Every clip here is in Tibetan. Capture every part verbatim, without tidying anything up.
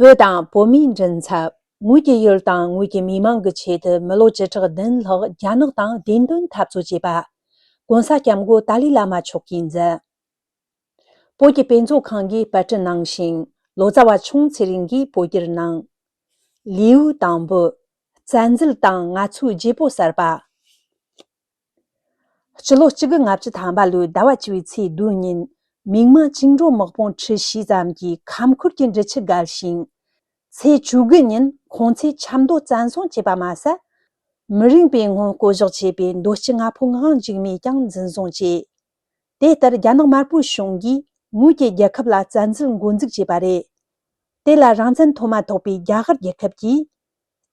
བོད་དང་བོད་མིའི་མགྲིན་ཚབ། ངོས་ཀྱི་ཡུལ་དང་ངོས་ཀྱི་མི་མང་གི་ཆེད་དུ་མི་ལོ་བཅུ་ཕྲག་བདུན་ལྷག་རྒྱ་ནག་དང་བདེན་དོན་འཐབ་རྩོད་བྱས་པ། གོང་ས་སྐྱབས་མགོན་ཏཱ་ལའི་བླ་མ་མཆོག་གིས་མཛད། བོད་ཀྱི་དཔེ་མཛོད་ཁང་གིས་པར་སྐྲུན་གནང་ཞིང་། ལོ་ཙཱ་བ་ཆུང་ཚེ་རིང་གིས་སྤོ་སྒྱུར་གནང་། ལེའུ་དང་པོ། བཙན་འཛུལ་དང་ང་ཚོའི་བརྗེ་པོ་གསར་པ། སྤྱི་ལོ་གཅིག་དགུ་ལྔ་བཅུ་ཐམ་པ་ལོའི་ཟླ་བ་བཅུ་བའི་ཚེས་བདུན་ཉིན། མིག་མངས་བཅིངས་འགྲོལ་དམག་དཔུང་ཁྲི་བཞི་ཙམ་གྱིས་ཁམས་ཁུལ་གྱི་འབྲི་ཆུ་བརྒལ་ཞིང་། ཚེས་བཅུ་དགུ་ཉིན་ཁོང་ཚོས་ཆབ་མདོ་བཙན་བཟུང་བྱས་པ་མ་ཟད། མི་རིང་པོའི་སྔོན་བསྐོ་གཞག་བྱས་པའི་མདོ་སྤྱི་ལྔ་ཕོ་ངག་དབང་འཇིགས་མེད་ཀྱང་འཛིན་བཟུང་བྱས། དེ་ལྟར་རྒྱ་ནག་དམར་པོའི་གཞུང་གིས་ངོས་ཀྱི་རྒྱལ་ཁབ་ལ་བཙན་འཛུལ་འགོ་འཛུགས་བྱས་པ་རེད། དེ་ལ་རང་བཙན་ཐོབ་མ་ཐག་པའི་རྒྱ་གར་རྒྱལ་ཁབ་ཀྱིས།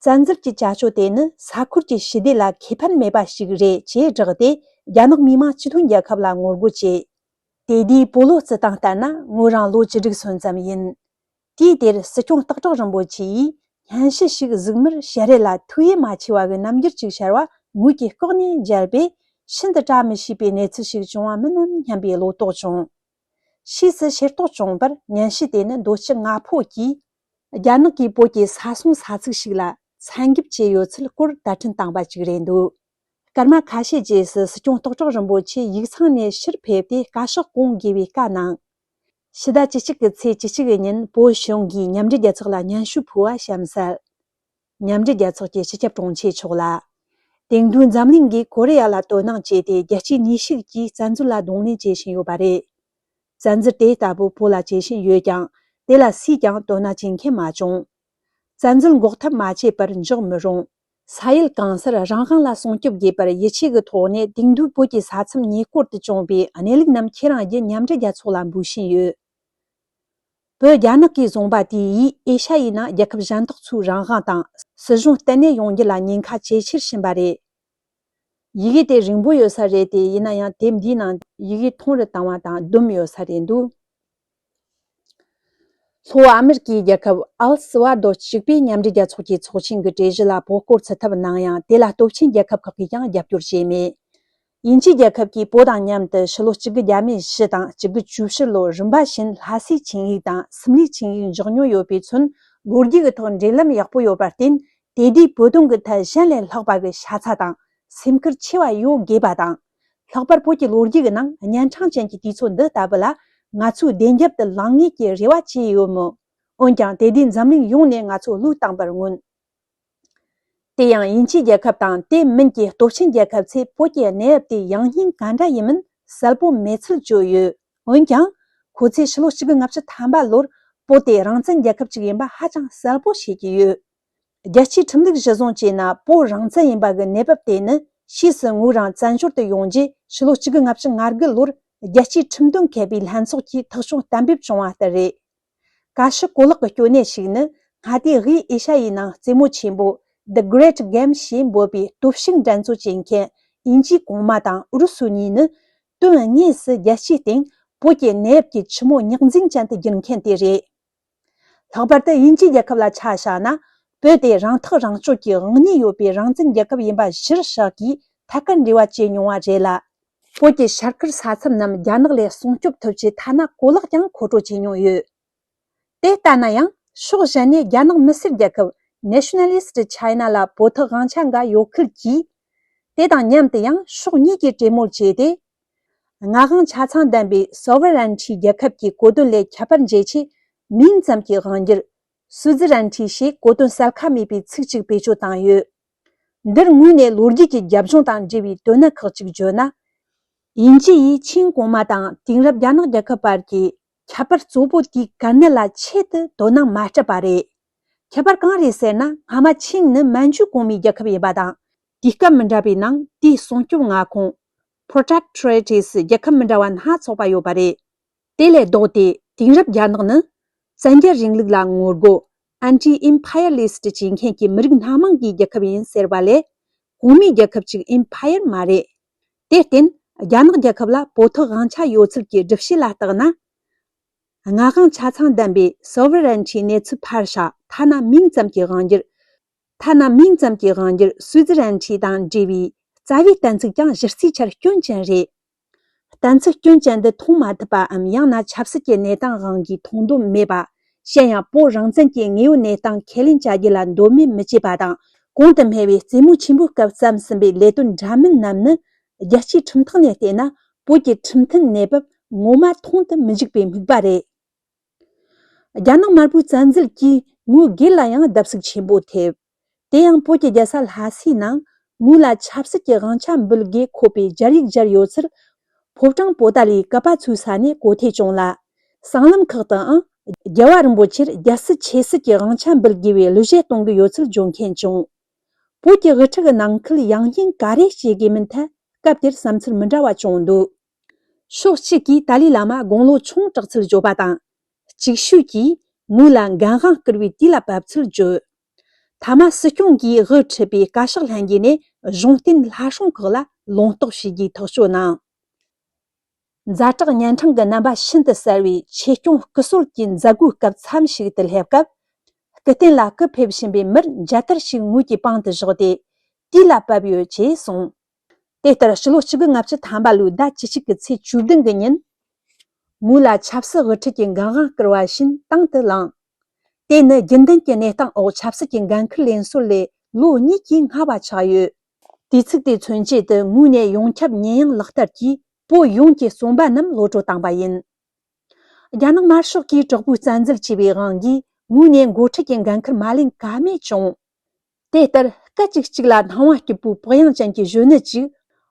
བཙན་འཛུལ་གྱི་བྱ་སྤྱོད་དེ་ནི་ས་ཁུལ་གྱི་ཞི་བདེ་ལ་ཁེ་ཕན་མེད་པ་ཞིག་རེད་ཅེས་བསྒྲགས་ཏེ། རྒྱ་ནག་མི་དམངས་སྤྱི་མཐུན་རྒྱལ་ཁབ་ལ་ངོ་རྒོལ་བྱས། དེ་དུས་སྤོ་ལོ་རྩི་སྟངས་ལྟར་ན་ངོས་རང་ལོ་བཅུ་དྲུག་སོན་ཙམ་ཡིན། དུས་དེར་སྲིད་སྐྱོང་སྟག་བྲག་རིན་པོ་ཆེ་ཡིས་སྙན་ཞུ་ཞིག་གཟིགས་མིར་ཞལ་རས་ལ་ཐོས་ཡས་མ་ཆེ་བ་གི་རྣམ་འགྱུར་ཅིག་ཤར་བ་ངོས་ཀྱིས་ལྐོག་ནས་མཇལ་བས། ཤིན་ཏུ་བཀྲ་མི་ཤིས་པའི་གནས་ཚུལ་ཞིག་བྱུང་བ་མིན་ནམ་སྙམ་པའི་བློ་དོགས་བྱུང་། ཕྱིས་སུ་ཤེས་རྟོགས་བྱུང་བར། སྙན་ཞུ་དེ་ནི་མདོ་སྤྱི་ལྔ་ཕོ་གིས་རྒྱ་ནག་གིས་བོད་ཀྱི་ས་སྲུང་ས་ཚིགས་ཤིག་ལ་མཚན་འགེབས་བྱས་ཡོད་ཚུལ་སྐོར་བརྡ་འཕྲིན་བཏང་པ་ཅིག་རེད་འདུག། སྐར་མ་ཁ་ཤས་རྗེས་སུ་སྲིད་སྐྱོང་སྟག་བྲག་རིན་པོ་ཆེ་ཡིག་ཚང་ནས་ཕྱིར་ཕེབས་ཏེ་བཀའ་ཤག་སྐོང་དགོས་པའི་བཀའ་གནང་། ཕྱི་ཟླ་བཅུ་གཅིག་གི་ཚེས་བཅུ་གཅིག་གི་ཉིན་བོད་གཞུང་གིས་མཉམ་འབྲེལ་རྒྱལ་ཚོགས་ལ་སྙན་ཞུ་ཕུལ་བ་གཤམ་གསལ། མཉམ་འབྲེལ་རྒྱལ་ཚོགས་ཀྱི་སྤྱི་ཁྱབ་དྲུང་ཆེ་མཆོག་ལ། དེང་དུས་འཛམ་གླིང་གིས་ཀོ་རི་ཡ་ལ་དོ་སྣང་བྱས་ཏེ། རྒྱལ་སྤྱིའི་ནུས་ཤུགས་ཀྱིས་བཙན་འཛུལ་ལ་གདོང་ལེན་བྱེད་བཞིན་ཡོད་པ་རེད། བཙན་འཛུལ་དེ་ལྟ་བུ་བོད་ལ་བྱེད་བཞིན་ཡོད་ཀྱང་། དེ་ལ་སུས་ཀྱང་དོ་སྣང་བྱེད་མཁན་མ་བྱུང་། བཙན་འཛུལ་འགོག་ཐབས་མ་བྱས་པར་འཇོག་མི་རུང་། ས་ཡུལ་གང་སར་རང་དབང་ལ་སྲུང་སྐྱོབ་དགོས་པར་ཡིད་ཆེས་ཀྱི་ཐོག་ནས། དེང་དུས་བོད་ཀྱི་ས་མཚམས་ཉེ་སྐོར་དུ་བྱུང་བའི་གནས་ལུགས་རྣམས་ཁྱེད་རང་གིས་མཉམ་འབྲེལ་རྒྱལ་ཚོགས་ལ་འབུལ་བཞིན་ཡོད། བོད་རྒྱ་ནག་གིས་བཟུང་པ་དེ་ཡིས་ཨེ་ཤ་ཡའི་ནང་རྒྱལ་ཁབ་གཞན་དག་ཚོའི་རང་དབང་དང་སྲིད་གཞུང་བརྟན་གནས་ཡོང་རྒྱུ་ལ་ཉེན་ཁ་ཇེ་ཆེར་ཕྱིན་པ་རེད། ཡི་གེ་དེ་རིང་པོ་ཡོད་ས་རེད་དེ། ཡིན་ན་ཡང་དེབ་འདིའི་ནང་ཡི་གེ་ཐུང་རུ་བཏང་བ་དང་སྡོམ་ཡོད་ས་རེད་འདུག། ལྷོ་ཨ་མེ་རི་ཀའི་རྒྱལ་ཁབ་ཨལ་སི་ཝ་དོ་གཅིག་པུས་མཉམ་འབྲེལ་རྒྱལ་ཚོགས་ཀྱི་ཚོགས་ཆེན་གྱི་གྲོས་གཞི་ལ་བོད་སྐོར་ཚུད་ཐབས་གནང་ཡང་། དེ་ལ་སྟོབས་ཆེན་རྒྱལ་ཁབ་ཁག་གིས་ཀྱང་རྒྱབ་སྐྱོར་བྱས་མེད། དབྱིན་ཇིའི་རྒྱལ་ཁབ་ཀྱིས་བོད་དང་མཉམ་དུ་ཕྱི་ལོ་གཅིག་དགུ་བརྒྱ་མེད་བཞི་དང་གཅིག་དགུ་བཅུ་བཞི་ལོར་རིམ་པ་བཞིན་ལྷ་སའི་ཆིངས་ཡིག་དང་སིམ་ལའི་ཆིངས་ཡིག་མཇུག་མྱོང་ཡོད་པའི་ཚུན། ལོ་རྒྱུས་ཀྱི་ཐོག་འབྲེལ་ལམ་ཡག་པོ་ཡོད་པར་བརྟེན། དེ་དུས་བོད་དོན་གྱི་ཐད་གཞན་ལས་ལྷག་པ་གི་ཤ་ཚ་དང་སེམས་ཁུར་ཆེ་བ་ཡོད་དགོས་པ་དང་། ལྷག་པར་བོད་ཀྱི་ལོ་རྒྱུས་ཀྱི་ནང་གཉན་འཕྲང་ཅན་གྱི་དུས་ཚོད་འདི་ལྟ་བུ་ལ་ང་ཚོས་བདེན་རྒྱབ་ཏུ་ལངས་ངེས་ཀྱི་རེ་བ་བཅས་ཡོད་མོད། འོན་ཀྱང་དེ་དུས་འཛམ་གླིང་ཡོངས་ནས་ང་ཚོ་བློས་བཏང་བར་མངོན། དེ་ཡང་དབྱིན་ཇིའི་རྒྱལ་ཁབ་དང་དེ་མིན་གྱི་སྟོབས་ཆེན་རྒྱལ་ཁབ་ཚོས་བོད་ཀྱི་གནས་བབ་དེ་ཡང་སྙིང་ག་འདྲ་ཡིན་མིན་གསལ་པོ་མེད་ཚུལ་བརྗོད་ཡོད། འོན་ཀྱང་། ཁོ་ཚོས་ཕྱི་ལོ་གཅིག་དགུ་ལྔ་བཅུ་ཐམ་པ་ལོར་བོད་དེ་རང་བཙན་རྒྱལ་ཁབ་ཅིག་ཡིན་པ་ཧ་ཅང་གསལ་པོ་བྱེད་ཀྱི་ཡོད། རྒྱལ་སྤྱིའི་ཁྲིམས་ལུགས་གཞི་བཟུང་བྱས་ན། བོད་རང་བཙན་ཡིན་པ་གི་གནས་བབ་དེ་ནི་ཕྱིས་སུ་ངོས་རང་བཙན་བྱོལ་དུ་ཡོང་རྗེས། ཕྱི་ལོ་གཅིག་དགུ་ལྔ་བཅུ་ང་དགུ་ལོར་རྒྱལ་སྤྱིའི་ཁྲིམས་དོན་མཁས་པའི་ལྷན་ཚོགས་ཀྱིས་ཐག་གཅོད་གཏན་འབེབས་བྱུང་བ་ལྟར་རེད། བཀའ་ཤག་གོ་ལག་གི་སྐྱོན་གནད་ཞིག་ནི། སྔ་དུས་དབུས་ཨེ་ཤ་ཡའི་ནང་རྩེད་མོ་ཆེན་པོ་The Great Game ཞེས་འབོད་པའི་སྟོབས་ཤུགས་འགྲན་རྩོད་བྱེད་མཁན་དབྱིན་ཇིའི་གོང་མ་དང་ཨུ་རུ་སུ་གཉིས་ནི། དོན་དངོས་སུ་རྒྱལ་སྤྱིའི་སྟེང་བོད་ཀྱི་གནས་བབ་ཀྱི་ཆུ་མོ་རྙོག་འཛིང་ཅན་དུ་བསྒྱུར་མཁན་དེ་རེད། ལྷག་པར་དུ་དབྱིན་ཇིའི་རྒྱལ་ཁབ་ལ་ཆ་བཞག་ན། བོད་དེ་རང་ཐག་རང་གཅོད་ཀྱི་དབང་སྙིང་ཡོད་པའི་རང་བཙན་རྒྱལ་ཁབ་ཡིན་པ་གཞིར་བཞག་གིས་ཐད་ཀར་འབྲེལ་བ་བྱེད་མྱོང་བ་རེད་ལ། བོད་ཀྱི་ཤར་ཁུལ་ས་མཚམས་རྣམས་རྒྱ་ནག་ལས་སྲུང་སྐྱོབ་ཐུབ་ཆེད་ཐ་ན་གོ་ལག་ཀྱང་མཁོ་སྤྲོད་བྱེད་མྱོང་ཡོད། དེ་ལྟ་ན་ཡང་ཕྱོགས་གཞན་ནས་རྒྱ་ནག་མི་སེར་རྒྱལ་ཁབ་Nationalist China ལ་བོད་ཐག་དབང་ཆ་འགའ་ཡོད་ཁུལ་གྱིས། དེ་དང་མཉམ་དུ་ཡང་ཕྱོགས་གཉིས་ཀྱིས་གྲོས་མོལ་བྱས་ཏེ། མངའ་དབང་ཆ་ཚང་ལྡན་པའི་Sovereignty རྒྱལ་ཁབ་ཀྱི་གོ་དོན་ལས་ཁྱད་པར་འབྱེད་ཆེད། མིང་ཙམ་གྱི་དབང་སྒྱུར། Suzerainty ཞེས་གོ་དོན་གསལ་ཁ་མེད་པའི་ཚིག་ཅིག་བེད་སྤྱོད་བཏང་ཡོད། འདིར་ངོས་ནས་ལོ་རྒྱུས་ཀྱི་རྒྱབ་ལྗོངས་དང་འབྲེལ་བའི་དོན་གནད་ཁག་ཅིག་བརྗོད་ན། དབྱིན་ཇི་ཡིས་ཆིང་གོང་མ་དང་དེང་རབས་རྒྱ་ནག་རྒྱལ་ཁབ་བར་གྱི་ཁྱད་པར་གཙོ་བོ་དེའི་གལ་གནད་ལ་ཆེད་དུ་དོ་སྣང་མ་སྤྲད་པ་རེད། ཁྱད་པར་གང་རེད་ཟེར་ན། སྔ་མ་ཆིང་ནི་མན་ཇུའི་གོང་མའི་རྒྱལ་ཁབ་ཡིན་པ་དང་། དུས་སྐབས་མི་འདྲ་བའི་ནང་དེའི་སྲུང་སྐྱོབ་མངའ་ཁོངས་Protectorates རྒྱལ་ཁབ་མི་འདྲ་བ་སྣ་ཚོགས་པ་ཡོད་པ་རེད། དེ་ལས་ལྡོག་སྟེ་དེང་རབས་རྒྱ་ནག་ནི་བཙན་རྒྱལ་རིང་ལུགས་ལ་ངོ་རྒོལ། Anti-Imperialist བྱེད་མཁན་གྱི་མི་རིགས་སྣ་མང་གི་རྒྱལ་ཁབ་ཡིན་ཟེར་བ་ལས། གོང་མའི་རྒྱལ་ཁབ་ཅིག་Empire མ་རེད། དེར་བརྟེན། རྒྱ་ནག་རྒྱལ་ཁབ་ལ་བོད་ཐོག་དབང་ཆ་ཡོད་ཚུལ་གྱི་སྒྲུབ་བྱེད་ལ་བརྟགས་ན། མངའ་དབང་ཆ་ཚང་ལྡན་པའི་Sovereignty གནས་ཚུལ་ཕར་བཞག་ཐ་ན་མིང་ཙམ་གྱི་དབང་སྒྱུར། ཐ་ན་མིང་ཙམ་གྱི་དབང་སྒྱུར་Suzerainty དང་འབྲེལ་བའི་རྩ་བའི་གཏན་ཚིགས་ཀྱང་གཞི་རྩའི་ཆར་སྐྱོན་ཅན་རེད། གཏན་ཚིགས་སྐྱོན་ཅན་འདི་མཐོང་མ་ཐུབ་པའམ། ཡང་ན་ཆབ་སྲིད་ཀྱི་གནས་སྟངས་དབང་གིས་མཐོང་འདོད་མེད་པ། གཞན་ཡང་བོད་རང་བཙན་གྱི་དངོས་ཡོད་གནས་སྟངས་ཁས་ལེན་བྱ་རྒྱུ་ལ་འདོད་མོས་མི་བྱེད་པ་དང་། གོང་དུ་སྨྲས་པའི་རྩེད་མོ་ཆེན་པོའི་སྐབས་བརྩམས་ཟིན་པའི་ལས་དོན་འདྲ་མིན་རྣམས་ནི། རྒྱལ་སྤྱིའི་ཁྲིམས་ཐག་ནས་བལྟས་ན། བོད་ཀྱི་ཁྲིམས་མཐུན་གནས་བབ་ངོ་མ་མཐོང་དུ་མི་འཇུག་པའི་དམིགས་པ་རེད། རྒྱ་ནག་དམར་པོའི་བཙན་འཛུལ་གྱིས་ངོས་སྒེར་ལ་ཡང་བརྡབ་གསིག་ཆེན་པོ་ཐེབས། དེ་ཡང་བོད་ཀྱི་རྒྱལ་ས་ལྷ་སའི་ནང་ངོས་ལ་ཆབ་སྲིད་ཀྱི་དབང་ཆ་འབུལ་དགོས་ཁོ་པའི་སྦྱར་ཡིག་སྦྱར་ཡོད་ཚུལ། ཕོ་བྲང་པོ་ཏཱ་ལའི་ཀ་པ་ཚོའི་ས་ནས་གོ་ཐོས་བྱུང་ལ། སྲང་ལམ་ཁག་ཏུའང་རྒྱལ་བ་རིན་པོ་ཆེར་རྒྱལ་སྲིད་ཆེ་སྲིད་ཀྱི་དབང་ཆ་འབུལ་དགོས་པའི་གླུ་གཞས་གཏོང་གི་ཡོད་ཚུལ་བརྗོད་མཁན་བྱུང་། བོད་ཀྱི་དབུ་ཁྲིད་ཀྱི་ནང་ཁུལ་ཡང་སྙིང་ག་རེ་བྱེད་དགོས་མིན་ཐད་སྐབས་དེར་བསམ་ཚུལ་མི་འདྲ་བ་བྱུང་འདུག་ཕྱོགས་གཅིག་གིས་ཏཱ་ལའི་བླ་མ་དགུང་ལོ་ཆུང་དྲགས་ཚུལ་བརྗོད་པ་དང་། ཅིག་ཤོས་ཀྱིས་ངོས་ལ་འགན་དབང་བསྐུར་བའི་དུས་ལ་བབ་ཚུལ་བརྗོད། མཐའ་མ་སྲིད་སྐྱོང་གིས་དབུ་ཁྲིད་པའི་བཀའ་ཤག་ལྷན་རྒྱས་ནས་གཞུང་བསྟེན་ལྷ་སྲུང་ཁག་ལ་ལུང་རྟོགས་བྱས་རྒྱུའི་ཐག་གཅོད་གནང་། ཛ་དྲག་ཉན་འཕྲང་གི་རྣམ་པ་ཤིན་ཏུ་གསལ་བའི་ཆོས་སྐྱོང་སྐུ་སྲོད་ཀྱི་མཛད་སྒོའི་སྐབས་མཚམས་ཤིག་ཏུ་སླེབས་སྐབས། སྐུ་རྟེན་ལ་སྐུ་ཕེབས་བཞིན་པའི་མིར་མཇལ་དར་ཞིག་ངོས་ཀྱི་པང་དུ་བཞག་སྟེ། དུས་ལ་བབ་ཡོད་ཅེས་གསུངས། དེ་ལྟར་ཕྱི་ལོ་གཅིག་དགུ་ལྔ་བཅུ་ཐམ་པ་ལོའི་ཟླ་བཅུ་གཅིག་གི་ཚེས་བཅུ་བདུན་གྱི་ཉིན། ངོས་ལ་ཆབ་སྲིད་དབུ་ཁྲིད་ཀྱི་འགན་དབང་བསྐུར་བ་བཞིན་དང་དུ་བླངས། དེ་ནི་རྒྱུན་ལྡན་གྱི་གནས་སྟངས་འོག་ཆབ་སྲིད་ཀྱི་འགན་འཁུར་ལེན་སྲོལ་ལས་ལོ་གཉིས་ཀྱིས་སྔ་བ་ཆགས་ཡོད། དུས་ཚིགས་དེ་མཚོན་བྱེད་དུ་ངོས་ནས་ཡོངས་ཁྱབ་ཉེས་ཡངས་ལག་བསྟར་གྱིས་བོད་ཡོངས་ཀྱི་བཙོན་པ་རྣམས་གློད་གྲོལ་བཏང་བ་ཡིན། རྒྱ་ནག་དམར་ཤོག་གིས་དྲག་པོའི་བཙན་འཛུལ་བྱས་པའི་དབང་གིས་ངོས་ནས་འགོ་ཁྲིད་ཀྱི་འགན་འཁུར་མ་ལེན་ཀ་མེད་བྱུང་། དེ་ལྟར་སྐད་ཅིག་གཅིག་ལ་སྣང་བ་སྐྱིད་པོའི་བག་ཡངས་ཅན་གྱི་གཞོན་ནུ་ཅིག་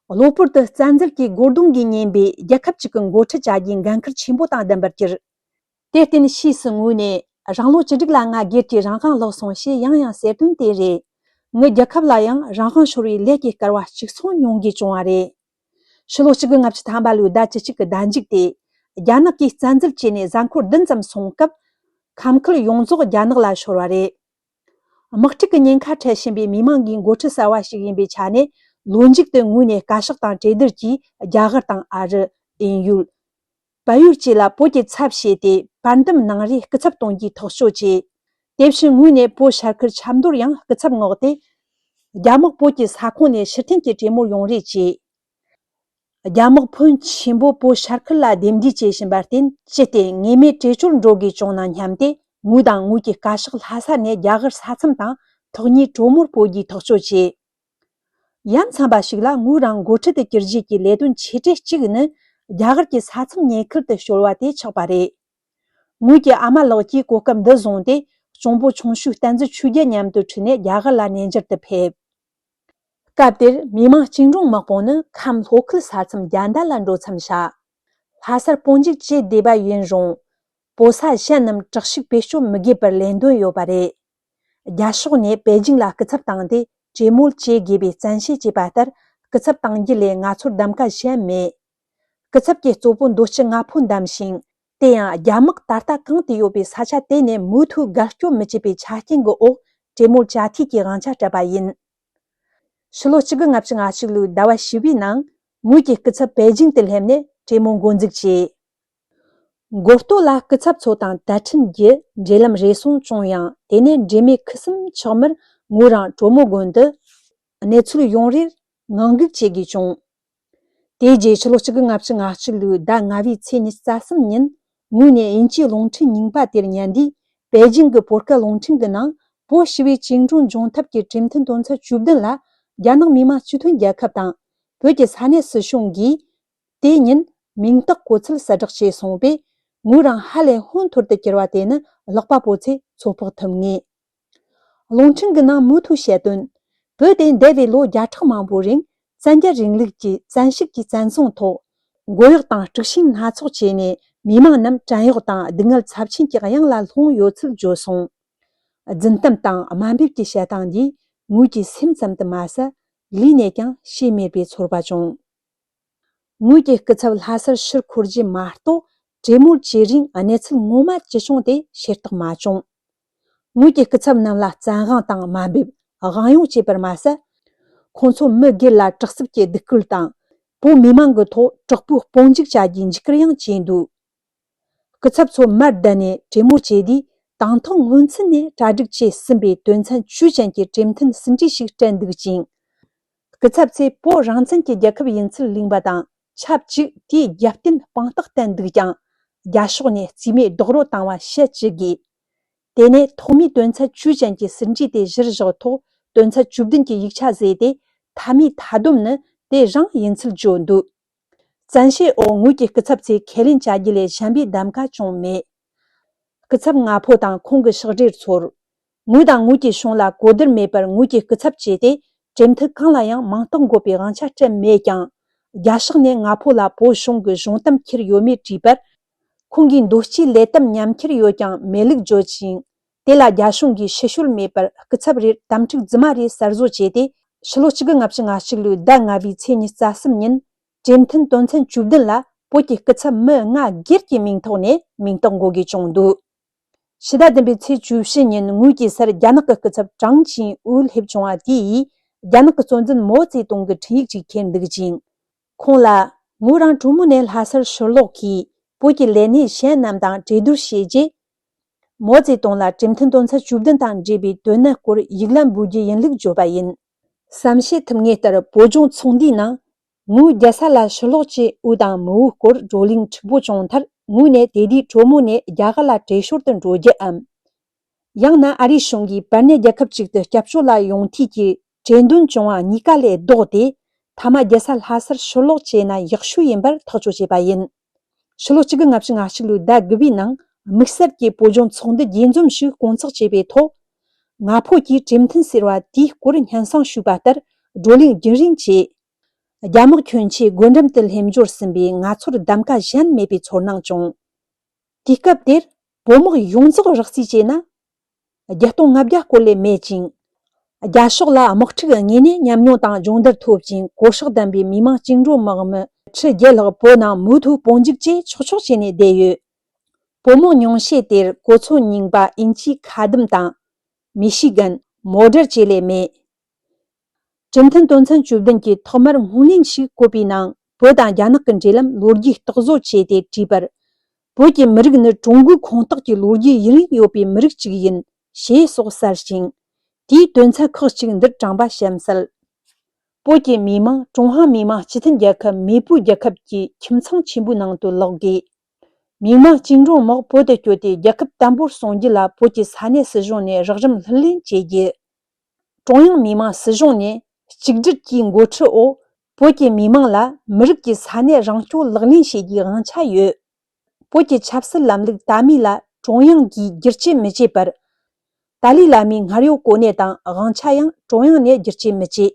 གློ་བུར་དུ་བཙན་འཛུལ་གྱི་སྒོ་གདོང་གིས་ཉེན་པའི་རྒྱལ་ཁབ་ཅིག་གི་འགོ་ཁྲིད་བྱ་རྒྱུའི་འགན་འཁུར་ཆེན་པོ་དང་ལྡན་པར་གྱུར། དེར་བརྟེན་ཕྱིས་སུ་ངོས་ནས་རང་ལོ་བཅུ་དྲུག་ལ་ང་སྒེར་གྱི་རང་དབང་ལོག་སོང་ཞེས་ཡང་ཡང་ཟེར་དོན་དེ་རེད། ངའི་རྒྱལ་ཁབ་ལ་ཡང་རང་དབང་ཤོར་བའི་ལས་ཀྱི་སྐལ་བ་གཅིག་མཚུངས་མྱོང་དགོས་བྱུང་བ་རེད། ཕྱི་ལོ་གཅིག་དགུ་ལྔ་བཅུ་ཐམ་པ་ལོའི་ཟླ་བཅུ་གཅིག་གི་ཟླ་མཇུག་སྟེ། རྒྱ་ནག་གིས་བཙན་འཛུལ་བྱས་ནས་གཟའ་འཁོར་བདུན་ཙམ་སོང་སྐབས། ཁམས་ཁུལ་ཡོངས་རྫོགས་རྒྱ་ནག་ལ་ཤོར་བ་རེད། དམག་འཁྲུག་གི་ཉེན་ཁ་འཕྲད་བཞིན་པའི་མི་མང་གི་འགོ་ཁྲིད་གསར་བ་ཞིག་ཡིན་པའི་ཆ་ནས། ལོ་མཇུག་ཏུ་ངོས་ནས་བཀའ་ཤག་དང་གྲོས་བསྡུར་གྱིས་རྒྱ་གར་དང་ཨ་རི། དབྱིན་ཡུལ། བལ་ཡུལ་བཅས་ལ་བོད་ཀྱི་ཚབ་བྱས་ཏེ་བར་འདུམ་གནང་རེས་སྐུ་ཚབ་གཏོང་རྒྱུའི་ཐག་གཅོད་བྱས། དེ་བཞིན་ངོས་ནས་བོད་ཤར་ཁུལ་ཆབ་མདོར་ཡང་སྐུ་ཚབ་མངགས་ཏེ། རྒྱ་དམག་བོད་ཀྱི་ས་ཁོངས་ནས་ཕྱིར་འཐེན་གྱི་གྲོས་མོལ་ཡོང་རེས་བྱས། རྒྱ་དམག་ཕོན་ཆེན་པོ་བོད་ཤར་ཁུལ་ལ་རྡེབ་འདེད་བྱེད་བཞིན་པར་བརྟེན། ཅི་སྟེ་ངེས་མེད་བྲོས་བྱོལ་འགྲོ་དགོས་བྱུང་ན་སྙམ་སྟེ། ངོས་དང་ངོས་ཀྱི་བཀའ་ཤག་ལྷ་ས་ནས་རྒྱ་གར་ས་མཚམས་དང་ཐག་ཉེའི་གྲོས་མོལ་སྤོ་རྒྱུའི་ཐག་གཅོད་བྱས། ཡ་མཚན་པ་ཞིག་ལ་ངོས་རང་འགོ་ཁྲིད་དུ་གྱུར་རྗེས་ཀྱི་ལས་དོན་ཆེ་གྲས་གཅིག་ནི། རྒྱ་གར་གྱི་ས་མཚམས་ཉེ་ཁུལ་དུ་བྱོལ་བ་དེ་ཆགས་པ་རེད། ངོས་ཀྱི་ཨ་མ་ལགས་ཀྱིས་གོ་སྐབས་འདི་བཟུང་སྟེ། གཅུང་པོ་ཆུང་ཤོས་བསྟན་འཛིན་ཆོས་རྒྱལ་མཉམ་དུ་ཁྲིད་ནས་རྒྱ་གར་ལ་གནས་མཇལ་དུ་ཕེབས། སྐབས་དེར་མི་མང་སྐྱིད་འབྲོང་དམག་དཔུང་ནི་ཁམས་ལྷོ་ཁུལ་ས་མཚམས་རྒྱ་མདའ་ལ་འགྲོ་མཚམས་བཞག་ལྷ་སར་སྤོ་འཇུག་བྱེད་བསྡད་པ་ཡིན་རུང་། སྤོ་ས་གཞན་རྣམས་དྲག་ཤུགས་བེད་སྤྱོད་མི་དགོས་པར་ལེན་འདོད་ཡོད་པ་རེད། རྒྱ་ཕྱོགས་ནས་པེ་ཅིང་ལ་སྐུ་ཚབ་བཏང་སྟེ་གྲོས་མོལ་བྱེད་དགོས་པའི་བཙན་ཤེད་བྱས་པ་ལྟར། སྐུ་ཚབ་བཏང་རྒྱུ་ལས་ང་ཚོར་གདམ་ག་གཞན་མེད། སྐུ་ཚབ་ཀྱིས་གཙོ་བོ་མདོ་སྤྱི་ལྔ་ཕོ་འདེམས་ཤིང་། དེ་ཡང་རྒྱ་དམག་ད་ལྟ་གང་དུ་ཡོད་པའི་ས་ཆ་དེ་ནས་མུ་མཐུད་རྒལ་སྐྱོབ་མི་བྱེད་པའི་ཆ་རྐྱེན་གྱི་འོག་གྲོས་མོལ་བྱ་འཐུས་ཀྱི་དབང་ཆ་སྤྲད་པ་ཡིན། ཕྱི་ལོ་གཅིག་དགུ་ལྔ་བཅུ་ང་གཅིག་ལོའི་ཟླ་བ་བཞི་པའི་ནང་ངོས་ཀྱི་སྐུ་ཚབ་པེ་ཅིང་དུ་སླེབས་ནས་གྲོས་མོལ་འགོ་འཛུགས་བྱས། འགོ་སྟོད་ལ་སྐུ་ཚབ་ཚོ་དང་དད་འཕྲིན་གྱི་འབྲེལ་ལམ་རེ་ཟུང་བྱུང་ཡང་། དེ་ནས་འབྲེལ་མེད་ཁུ་སིམ་ཆགས་མིར་ངོས་རང་གྲོ་མོ་དགོན་དུ་གནས་ཚུལ་ཡོང་རེར་ངང་སྒུག་བྱེད་དགོས་བྱུང་། དེའི་རྗེས་ཕྱི་ལོ་གཅིག་དགུ་ལྔ་བཅུ་ང་གཅིག་ལོའི་ཟླ་ལྔ་བའི་ཚེས་ཉི་ཤུ་རྩ་གསུམ་ཉིན། ངོས་ནས་དབྱིན་ཇིའི་རླུང་འཕྲིན་རྙིང་པ་དེར་ཉན་དུས། པེ་ཅིང་གི་བོད་སྐད་རླུང་འཕྲིན་གྱི་ནང་། བོད་ཞི་བའི་བཅིངས་འགྲོལ་འབྱུང་ཐབས་ཀྱི་གྲོས་མཐུན་དོན་ཚན་བཅུ་བདུན་ལ། རྒྱ་ནག་མི་དམངས་སྤྱི་མཐུན་རྒྱལ་ཁབ་དང་། བོད་ཀྱི་ས་གནས་སྲིད་གཞུང་གིས། དེ་ཉིན་མིང་རྟགས་བཀོད་ཚུལ་གསལ་བསྒྲགས་བྱས་སོང་བས། ངོས་རང་ཧ་ལས་ཧོན་ཐོར་དུ་གྱུར་བ་དེ་ནི་ལག་པ་པོ་ཚོས་ཚོད་དཔག་ཐུབ་ངེས། རླུང་འཕྲིན་གྱི་ནང་མུ་མཐུད་བཤད་དོན། བོད་དེ་འདས་པའི་ལོ་བརྒྱ་ཕྲག་མང་པོའི་རིང་། བཙན་རྒྱལ་རིང་ལུགས་ཀྱི་བཙན་ཤུགས་ཀྱི་བཙན་བཟུང་ཐོག་མགོ་གཡོག་དང་དཀྲུག་ཤིང་སྣ་ཚོགས་བྱས་ནས། མི་མང་རྣམས་བྲན་གཡོག་དང་སྡུག་བསྔལ་ཚབས་ཆེན་གྱི་གཡང་ལ་ལྷུང་ཡོད་ཚུལ་བརྗོད་སོང་། རྫུན་གཏམ་དང་དམའ་འབེབས་ཀྱི་བཤད་སྟངས་འདིས། ངོས་ཀྱི་སེམས་ཙམ་དུ་མ་ཟད། ལུས་ནས་ཀྱང་ཤེས་མེད་པའི་ཚོར་བ་བྱུང་། ངོས་ཀྱི་སྐུ་ཚབ་ལྷ་སར་ཕྱིར་འཁོར་རྗེས་མ་གཏོགས། གྲོས་མོལ་བྱེད་རིང་གནས་ཚུལ་ངོ་མ་ཅི་བྱུང་དེ་ཤེས་རྟོགས་མ་བྱུང་། ངོས་ཀྱི་སྐུ་ཚབ་རྣམས་ལ་བཙན་དབང་དང་དམའ་འབེབས། དབང་ཡོང་བྱས་པར་མ་ཟད། ཁོང་ཚོ་མི་སྒེར་ལ་དྲག་རྩུབ་ཀྱི་སྡིགས་སྐུལ་དང་། བོད་མི་མང་གི་ཐོག་དྲག་པོའི་སྤོ་འཇུག་བྱ་རྒྱུའི་འཇིགས་སྐུལ་ཡང་བྱས་འདུག་སྐུ་ཚབ་ཚོ་མར་བསྡད་ནས་གྲོས་མོལ་བྱས་དུས། དང་ཐོག་སྔོན་ཚུད་ནས་གྲ་སྒྲིག་བྱས་ཟིན་པའི་དོན་ཚན་བཅུ་ཅན་གྱི་གྲོས་མཐུན་ཟིན་བྲིས་ཤིག་སྤྲད་འདུག་ཅིང་། སྐུ་ཚབ་ཚོས་བོད་རང་བཙན་གྱི་རྒྱལ་ཁབ་ཡིན་ཚུལ་གླེང་བ་དང་ཆབས་ཅིག་དེའི་རྒྱབ་རྟེན་དཔང་རྟགས་བསྟན་འདུག་ཀྱང་། རྒྱ་ཕྱོགས་ནས་རྩིས་མེད་རྡོག་རོལ་བཏང་བ་བཤད་ཅི་དགོས། དེ་ནས་ཐོག་མའི་དོན་ཚན་བཅུ་ཅན་གྱི་ཟིན་བྲིས་དེ་གཞིར་བཞག་ཐོག་དོན་ཚན་བཅུ་བདུན་གྱི་ཡིག་ཆ་བཟོས་ཏེ། མཐའ་མའི་མཐའ་སྡོམ་ནི་དེ་རང་ཡིན་ཚུལ་བརྗོད་འདུག་བཙན་ཤེད་འོག་ངོས་ཀྱི་སྐུ་ཚབ་ཚོས་ཁས་ལེན་བྱ་རྒྱུ་ལས་གཞན་པའི་གདམ་ག་བྱུང་མེད། སྐུ་ཚབ་ང་ཕོད་དང་ཁོང་གི་ཕྱག་སྦྲེལ་ཚོར། ངོས་དང་ངོས་ཀྱི་གཞུང་ལ་གོ་བསྡུར་མེད་པར་ངོས་ཀྱི་སྐུ་ཚབ་བྱས་ཏེ། གྲོས་མཐུན་གང་ལ་ཡང་མིང་རྟགས་འགོད་པའི་དབང་ཆ་སྤྲད་མེད་ཀྱང་། རྒྱ་ཕྱོགས་ནས་ང་ཕོད་ལ་བོད་གཞུང་གི་གཞུང་གཏམ་འཁྱེར་ཡོད་མེད་དྲིས་པར། ཁོང་གིས་མདོ་སྐྱེས་ལས་དམ་ཉམས་འཁྱེར་ཡོད་ཀྱང་མེད་ལུགས་བརྗོད་ཅིང་། དེ་ལ་རྒྱ་གཞུང་གིས་ཕྱི་བཤོལ་མེད་པར་སྐུ་ཚབ་རེར་དམ་ཕྲུག་རྫུན་མ་རེ་གསར་བཟོ་བྱས་ཏེ། ཕྱི་ལོ་གཅིག་དགུ་ལྔ་བཅུ་ང་གཅིག་ལོའི་ཟླ་ལྔ་བའི་ཚེས་ཉི་ཤུ་རྩ་གསུམ་ཉིན། གྲོས་མཐུན་དོན་ཚན་བཅུ་བདུན་ལ་བོད་ཀྱི་སྐུ་ཚབ་མི་ལྔ་སྒེར་གྱི་མིང་ཐོག་ནས་མིང་རྟགས་འགོད་དགོས་བྱུང་འདུག་ཕྱི་ཟླ་བདུན་པའི་ཚེས་བཅུ་བཞི་ཉིན་ངོས་ཀྱི་སར་རྒྱ་ནག་གི་སྐུ་ཚབ་ཀྲང་ཅིན་ཨུ་སླེབས་བྱུང་བ་དེ་ཡིས། རྒྱ་ནག་གི་གཙོ་འཛིན་མའོ་ཙེ་ཏུང་གི་འཕྲིན་ཡིག་ཅིག་ཁྱེར་འདུག་ཅིང་། ཁོང་ལ། ངོས་རང་གྲོ་མོ་ནས་ལྷ་སར་ཕྱིར་ལོག་གིས། བོད་ཀྱི་ལས་སྣེ་གཞན་རྣམས་དང་གྲོས་བསྡུར་བྱས་རྗེས། མའོ་ཙེ་ཏུང་ལ་གྲོས་མཐུན་དོན་ཚན་བཅུ་བདུན་དང་འབྲེལ་བའི་དོན་གནད་སྐོར་ཡིག་ལན་འབུལ་རྒྱུ་ཡིན་ལུགས་བརྗོད་པ་ཡིན། བསམ་ཤེས་ཐུབ་ངེས་ལྟར། བོད་ལྗོངས་ཚོགས་འདུའི་ནང་། ངོས་རྒྱལ་ས་ལ་ཕྱིར་ལོག་བྱས། འོས་དང་མི་འོས་སྐོར་བགྲོ་གླེང་འཁྲུག་པོ་བྱུང་མཐར། ངོས་ནས་དེ་དུས་གྲོ་མོ་ནས་རྒྱ་གར་ལ་བྲོས་ཞོར་དུ་འགྲོ་རྒྱུའམ། ཡང་ན་ཨ་རིའི་གཞུང་གིས་བར་གནས་རྒྱལ་ཁབ་ཅིག་ཏུ་སྐྱབས་བཅོལ་ལ་ཡོང་ཐུས་ཀྱི་གྲོས་འདུན་བྱུང་བ་གཉིས་ཀ་ལས་ལྡོག་སྟེ། མཐའ་མ་རྒྱལ་ས་ལྷ་སར་ཕྱིར་ལོག་བྱས་ན་ཡག་ཤོས་ཡིན་པར་ཐག་གཅོད་བྱས་པ་ཡིན། ཕྱི་ལོ་གཅིག་དགུ་ལྔ་བཅུ་ང་གཅིག་ལོའི་ཟླ་དགུ་པའི་ནང་དམིགས་བསལ་གྱི་བོད་ལྗོངས་ཚོགས་འདུ་རྒྱས་འཛོམས་ཤིག་སྐོང་ཚོགས་བྱས་པའི་ཐོག་ང་ཕོད་ཀྱིས་གྲོས་མཐུན་ཟེར་བ་དེའི་སྐོར་སྙན་སེང་ཞུས་པ་ལྟར་བགྲོ་གླེང་རྒྱུན་རིང་བྱས། རྒྱ་དམག་གྱོན་ཆས་སྒོ་འགྲམ་དུ་སླེབས་འབྱོར་ཟིན་པས་ང་ཚོར་གདམ་ག་གཞན་མེད་པའི་ཚོར་སྣང་བྱུང་། དུས་སྐབས་དེར་བོད་དམག་ཡོངས་རྫོགས་རགས་རྩིས་བྱས་ན། བརྒྱ་སྟོང་ལྔ་བརྒྱ་སྐོར་ལས་མེད་ཅིང་། རྒྱ་ཕྱོགས་ལ་དམག་འཁྲུག་དངོས་གནས་ཉམས་མྱོང་དང་སྦྱོང་བརྡར་ཐོབ་ཅིང་གོ་སྲོག་ལྡན་པའི་མི་མང་བཅིངས་འགྲོལ་དམག་མི་ཁྲི་བརྒྱད་ལྷག་བོད་ནང་མུ་མཐུད་སྤོ་འཇུག་བྱས་ཆོག་ཆོག་བྱས་ནས་བསྡད་ཡོད། བོད་དམག་ཉུང་ཤས་དེར་གོ་མཚོན་རྙིང་པ་ཨིན་ཅི་ཁ་བདམས་དང་། མི་ཤི་གན། མོ་ཊར་བཅས་ལས་མེད། གྲོས་མཐུན་དོན་ཚན་བཅུ་བདུན་གྱི་ཐོག་མར་སྔོན་གླེང་ཞིག་བཀོད་པའི་ནང་བོད་དང་རྒྱ་ནག་གི་འབྲེལ་ལམ་ལོ་རྒྱུས་རྟག་བཟོ་བྱས་ཏེ་བྲིས་པར། བོད་ཀྱི་མི་རིགས་ནི་ཀྲུང་གོའི་ཁོངས་གཏོགས་ཀྱི་ལོ་རྒྱུས་ཡུན་རིང་ཡོད་པའི་མི་རིགས་ཅིག་ཡིན། ཞེས་སོགས་གསལ་ཞིང་། དེའི་དོན་ཚན་ཁག་ཅིག་འདིར་དྲངས་པ་གཤམ་གསལ། བོད་ཀྱི་མི་དམངས་ཀྲུང་ཧྭ་མི་དམངས་སྤྱི་མཐུན་རྒྱལ་ཁབ་མེས་པོའི་རྒྱལ་ཁབ་ཀྱི་ཁྱིམ་ཚང་ཆེན་པོའི་ནང་དུ་ལོག་དགོས། མི་དམངས་བཅིངས་འགྲོལ་དམག་བོད་དུ་བསྐྱོད་དེ་རྒྱལ་ཁབ་བརྟན་པོར་སྲུང་རྒྱུ་ལ་བོད་ཀྱི་ས་གནས་སྲིད་གཞུང་ནས་རགས་རིམ་ལྷུར་ལེན་བྱེད་རྒྱུ། ཀྲུང་དབྱང་མི་དམངས་སྲིད་གཞུང་ནས་གཅིག་སྒྲིལ་གྱི་འགོ་ཁྲིད་འོག་བོད་ཀྱི་མི་དམངས་ལ་མི་རིགས་ཀྱི་ས་གནས་རང་སྐྱོང་ལག་ལེན་བྱེད་རྒྱུའི་དབང་ཆ་ཡོད། བོད་ཀྱི་ཆབ་སྲིད་ལམ་ལུགས་དར་མའི་ལ་ཀྲུང་དབྱང་གིས་བསྒྱུར་བཅོས་མི་བྱེད་པར། ཏཱ་ལའི་བླ་མའི་སྔར་ཡོད་གོ་གནས་དང་དབང་ཆ་ཡང་ཀྲུང་དབྱང་ནས་བསྒྱུར་བཅོས་མི་བྱེད།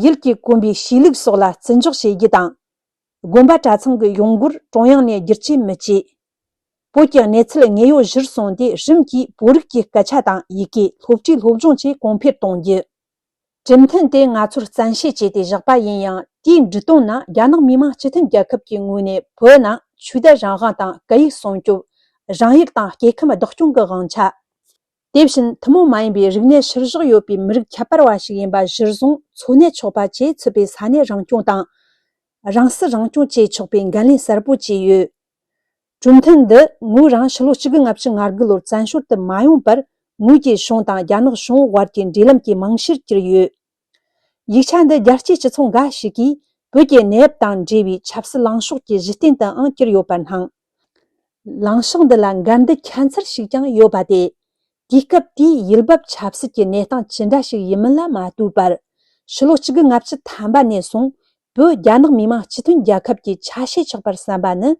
ཡུལ་གྱི་དགོན་པའི་གཤིས་ལུགས་སོགས་ལ་བརྩི་འཇོག་བྱེད་རྒྱུ་དང་། དགོན་པ་གྲྭ་ཚང་གི་ཡོང་སྒོར་ཀྲུང་དབྱང་ནས་བསྒྱུར་བཅོས་མི་བྱེད། བོད་ཀྱི་གནས་ཚུལ་དངོས་ཡོད་གཞིར་བཟུང་སྟེ་རིམ་གྱིས་བོད་རིགས་ཀྱི་སྐད་ཆ་དང་ཡི་གེ། སློབ་གྲྭའི་སློབ་སྦྱོང་བཅས་གོང་འཕེལ་གཏོང་རྒྱུ། གྲོས་མཐུན་དེ་ང་ཚོར་བཙན་ཤེད་བྱས་ཏེ་བཞག་པ་ཡིན་ཡང་། དེའི་འབྲི་དོན་ནི་རྒྱ་ནག་མི་དམངས་སྤྱི་མཐུན་རྒྱལ་ཁབ་ཀྱི་ངོས་ནས་བོད་ནང་ཆོས་དད་རང་དབང་དང་སྐད་ཡིག་སྲུང་སྐྱོབ། རང་ཡུལ་དང་སྐྱེ་ཁམས་བདག་སྐྱོང་གི་དབང་ཆ། དེ་བཞིན་ཐུན་མོང་མ་ཡིན་པའི་རིག་གནས་ཤུལ་བཞག་ཡོད་པའི་མི་རིགས་ཁྱད་པར་བ་ཞིག་ཡིན་པ་གཞིར་བཟུང་འཚོ་གནས་ཆོག་པ་བཅས་ཚུད་པའི་ས་གནས་རང་སྐྱོང་དང་། རང་སྲིད་རང་སྐྱོང་བཅས་ཆོག་པའི་འགན་ལེན་གསལ་པོ་བྱས་ཡོད། གྲོས་མཐུན་འདི་ངོས་རང་ཕྱི་ལོ་གཅིག་དགུ་ལྔ་བཅུ་ང་དགུ་ལོར་བཙན་བྱོལ་དུ་མ་ཡོང་བར་ངོས་ཀྱི་གཞུང་དང་རྒྱ་ནག་གཞུང་དབར་གྱི་འབྲེལ་ལམ་གྱི་རྨང་གཞིར་གྱུར་ཡོད། ཡིག་ཆ་འདི་རྒྱལ་སྤྱིའི་སྤྱི་ཚོགས་འགའ་ཞིག་གིས་བོད་ཀྱི་གནས་བབ་དང་འབྲེལ་བའི་ཆབ་སྲིད་ལངས་ཕྱོགས་ཀྱི་གཞི་རྟེན་དུའང་གྱུར་ཡོད་པར་སྣང་། ལངས་ཕྱོགས་འདི་ལ་འགལ་འདུ་ཁྱད་མཚར་ཞིག་ཀྱང་ཡོད་པ་སྟེ། དུས་སྐབས་དེའི་ཡུལ་བབ་ཆབ་སྲིད་ཀྱི་གནས་སྟངས་ཇི་འདྲ་ཞིག་ཡིན་མིན་ལ་མ་ལྟོས་པར། ཕྱི་ལོ་གཅིག་དགུ་ལྔ་བཅུ་ཐམ་པ་ནས་བཟུང་བོད་རྒྱ་ནག་མི་དམངས་སྤྱི་མཐུན་རྒྱལ་ཁབ་ཀྱི་ཆ་ཤས་ཆགས་པར་བསམ་པ་ནི།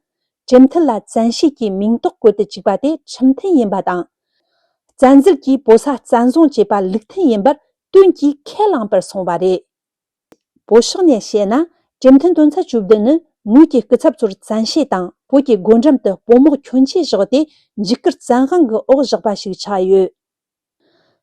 གྲོས་མཐུན་ལ་བཙན་ཤེད་ཀྱིས་མིང་རྟགས་བཀོད་དུ་བཅུག་པ་དེ་ཁྲིམས་མཐུན་ཡིན་པ་དང་། བཙན་འཛུལ་གྱིས་བོད་ས་བཙན་བཟུང་བྱས་པ་ལུགས་མཐུན་ཡིན་པར་དོན་གྱིས་ཁས་བླངས་པར་སོང་བ་རེད། བོད་ཕྱོགས་ནས་བཤད་ན། གྲོས་མཐུན་དོན་ཚན་བཅུ་བདུན་ནི་ངོས་ཀྱི་སྐུ་ཚབ་ཚོར་བཙན་ཤེད་དང་བོད་ཀྱི་སྒོ་འགྲམ་དུ་སྤོ་དམག་གྱོན་ཆས་བཞག་སྟེ་འཇིགས་སྐུལ་བཙན་དབང་གི་འོག་བཞག་པ་ཞིག་ཆགས་ཡོད།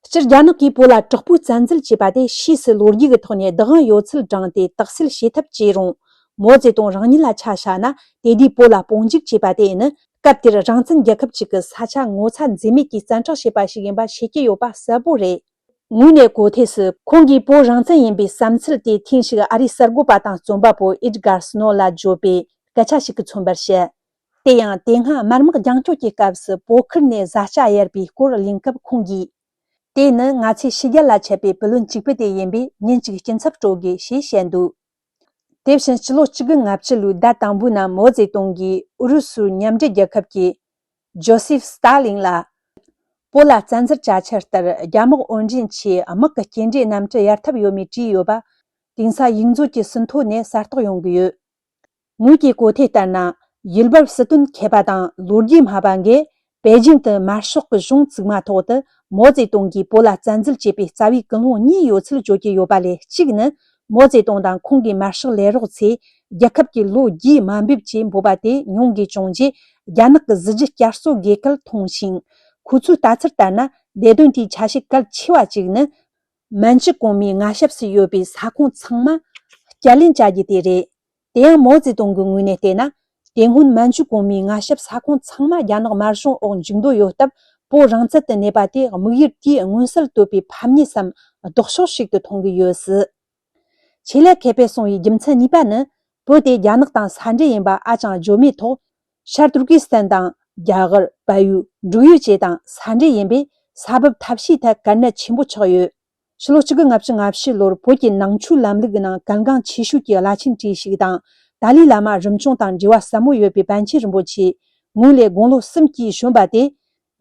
སྤྱིར་རྒྱ་ནག་གིས་བོད་ལ་དྲག་པོའི་བཙན་འཛུལ་བྱས་པ་དེ་ཕྱིས་སུ་ལོ་རྒྱུས་ཀྱི་ཐོག་ནས་བདག་དབང་ཡོད་ཚུལ་བགྲངས་ཏེ་དག་སེལ་བྱེད་ཐབས་བྱས་རུང་། མའོ་ཙེ་ཏུང་རང་ཉིད་ལ་ཆ་བཞག་ན། དེ་དུས་བོད་ལ་དཔུང་འཇུག་བྱས་པ་དེ་ནི་སྐབས་དེར་རང་བཙན་རྒྱལ་ཁབ་ཅིག་གི་ས་ཆ་ངོ་ཚ་འཛེམ་མེད་ཀྱིས་བཙན་དྲག་བྱས་པ་ཞིག་ཡིན་པ་ཤེས་ཀྱི་ཡོད་པ་གསལ་པོ་རེད། ངོས་ནས་གོ་ཐོས་སུ་ཁོང་གིས་བོད་རང་བཙན་ཡིན་པའི་བསམ་ཚུལ་དེ་ཐེངས་ཤིག་ཨ་རིའི་གསར་འགོད་པ་དང་རྩོམ་པ་པོ་ཨེད་གར་སི་ནོ་ལ་བརྗོད་པའི་སྐད་ཆ་ཞིག་གིས་མཚོན་པར་བཤད། དེ་ཡང་དེ་སྔ་དམར་དམག་རྒྱང་སྐྱོད་ཀྱི་སྐབས་སུ་བོད་ཁུལ་ནས་བཟའ་བཅའ་གཡར་པའི་སྐོར་གླེང་སྐབས་ཁོང་གིས། དེ་ནི་ང་ཚོས་ཕྱི་རྒྱལ་ལ་མཆེད་པའི་བུ་ལོན་གཅིག་པུ་དེ་ཡིན་པས་ཉིན་གཅིག་སྐྱིན་ཚབ་སྤྲོད་དགོས་ཞེས་བཤད་འདུག་དེ་བཞིན་ཕྱི་ལོ་གཅིག་དགུ་ལྔ་བཅུ་ལོའི་ཟླ་དང་པོའི་ནང་མའོ་ཙེ་ཏུང་གིས་ཨུ་རུ་སུའི་མཉམ་འབྲེལ་རྒྱལ་ཁབ་ཀྱི་ཇོ་སེབ་སྟ་ལིན་ལ། བོད་ལ་བཙན་འཛུལ་བྱ་འཆར་ལྟར་རྒྱ་དམག་དབོར་འདྲེན་ཆེད་དམག་གི་སྐྱེལ་འདྲེན་གནམ་གྲུ་ཡར་ཐབས་ཡོད་མེད་དྲིས་ཡོད་པ། དེང་སང་ཡིག་མཛོད་ཀྱི་ཟིན་ཐོ་ནས་གསལ་རྟོགས་ཡོང་གི་ཡོད། ངོས་ཀྱི་གོ་ཐོས་ལྟར་ན། ཡུལ་བབ་སྲིད་དོན་མཁས་པ་དང་ལོ་རྒྱུས་སྨྲ་བ་འགས། པེ་ཅིང་དུ་དམར་ཤོག་གི་གཞུང་བཙུགས་མ་ཐོག་ཏུ་མའོ་ཙེ་ཏུང་གིས་བོད་ལ་བཙན་འཛུལ་བྱས་པའི་རྩ་བའི་ཀུན་སློང་གཉིས་ཡོད་ཚུལ་བརྗོད་ཀྱི་ཡོད་པ་ལས་གཅིག་ནི། མའོ་ཙེ་ཏུང་དང་ཁོང་གི་དམར་ཤོག་ལས་རོགས་ཚོས་རྒྱལ་ཁབ་ཀྱི་ལོ་རྒྱུས་དམའ་འབེབས་ཀྱིས་འབོད་པ་དེ་མྱོང་གས་བྱུང་རྗེས། རྒྱ་ནག་གི་གཟི་བརྗིད་བསྐྱར་གསོ་དགོས་གལ་མཐོང་ཞིང་། ཁོ་ཚོའི་ལྟ་ཚུལ་ལྟར་ན། ལས་དོན་དེའི་ཆ་ཤས་གལ་ཆེ་བ་གཅིག་ནི། མན་ཇུ་གོང་མའི་མངའ་ཞབས་སུ་ཡོད་པའི་ས་ཁོངས་ཚང་མ་བསྐྱར་ལེན་བྱ་རྒྱུ་དེ་རེད། དེ་ཡང་མའོ་ཙེ་ཏུང་གི་ངོས་ནས་བལྟས་ན། དེ་སྔོན་མན་ཇུ་གོང་མའི་མངའ་ཞབས་ས་ཁོངས་ཚང་མ་རྒྱ་ནག་དམར་གཞུང་འོག་འཇུག་འདོད་ཡོད་སྟབས། བོད་རང་བཙན་དུ་གནས་པ་དེ་དམིགས་ཡུལ་དེའི་མངོན་གསལ་དོད་པའི་ཕམ་ཉེས་སམ་ལྡོག་ཕྱོགས་ཤིག་ཏུ་མཐོང་གི་ཡོད་སྲིད། ཆེད་ལས་མཁས་པས་གསུངས་པའི་རྒྱུ་མཚན་གཉིས་པ་ནི། བོད་དེ་རྒྱ་ནག་དང་ས་འབྲེལ་ཡིན་པ་ཨ་ཅང་བརྗོད་མེད་ཐོག་ཤར་ཏུར་ཀི་སི་ཐན་དང་རྒྱ་གར། བལ་ཡུལ། འབྲུག་ཡུལ་བཅས་དང་ས་འབྲེལ་ཡིན་པས། ས་བབ་ཐབས་ཤེས་ཐད་གལ་གནད་ཆེན་པོ་ཆགས་ཡོད། ཕྱི་ལོ་གཅིག་དགུ་ལྔ་བཅུ་ང་བཞི་ལོར་བོད་ཀྱི་ནང་ཆོས་ལམ་ལུགས་ཀྱི་ནང་གལ་འགངས་ཆེ་ཤོས་ཀྱི་བླ་ཆེན་བཀྲ་ཤིས་དང་ཏཱ་ལའི་བླ་མ་རིམ་བྱོན་དང་འབྲེལ་བ་ཟབ་མོ་ཡོད་པའི་པཎ་ཆེན་རིན་པོ་ཆེ་ངོས་ལས་དགུང་ལོ་གསུམ་གྱིས་བྱོན་པ་དེ།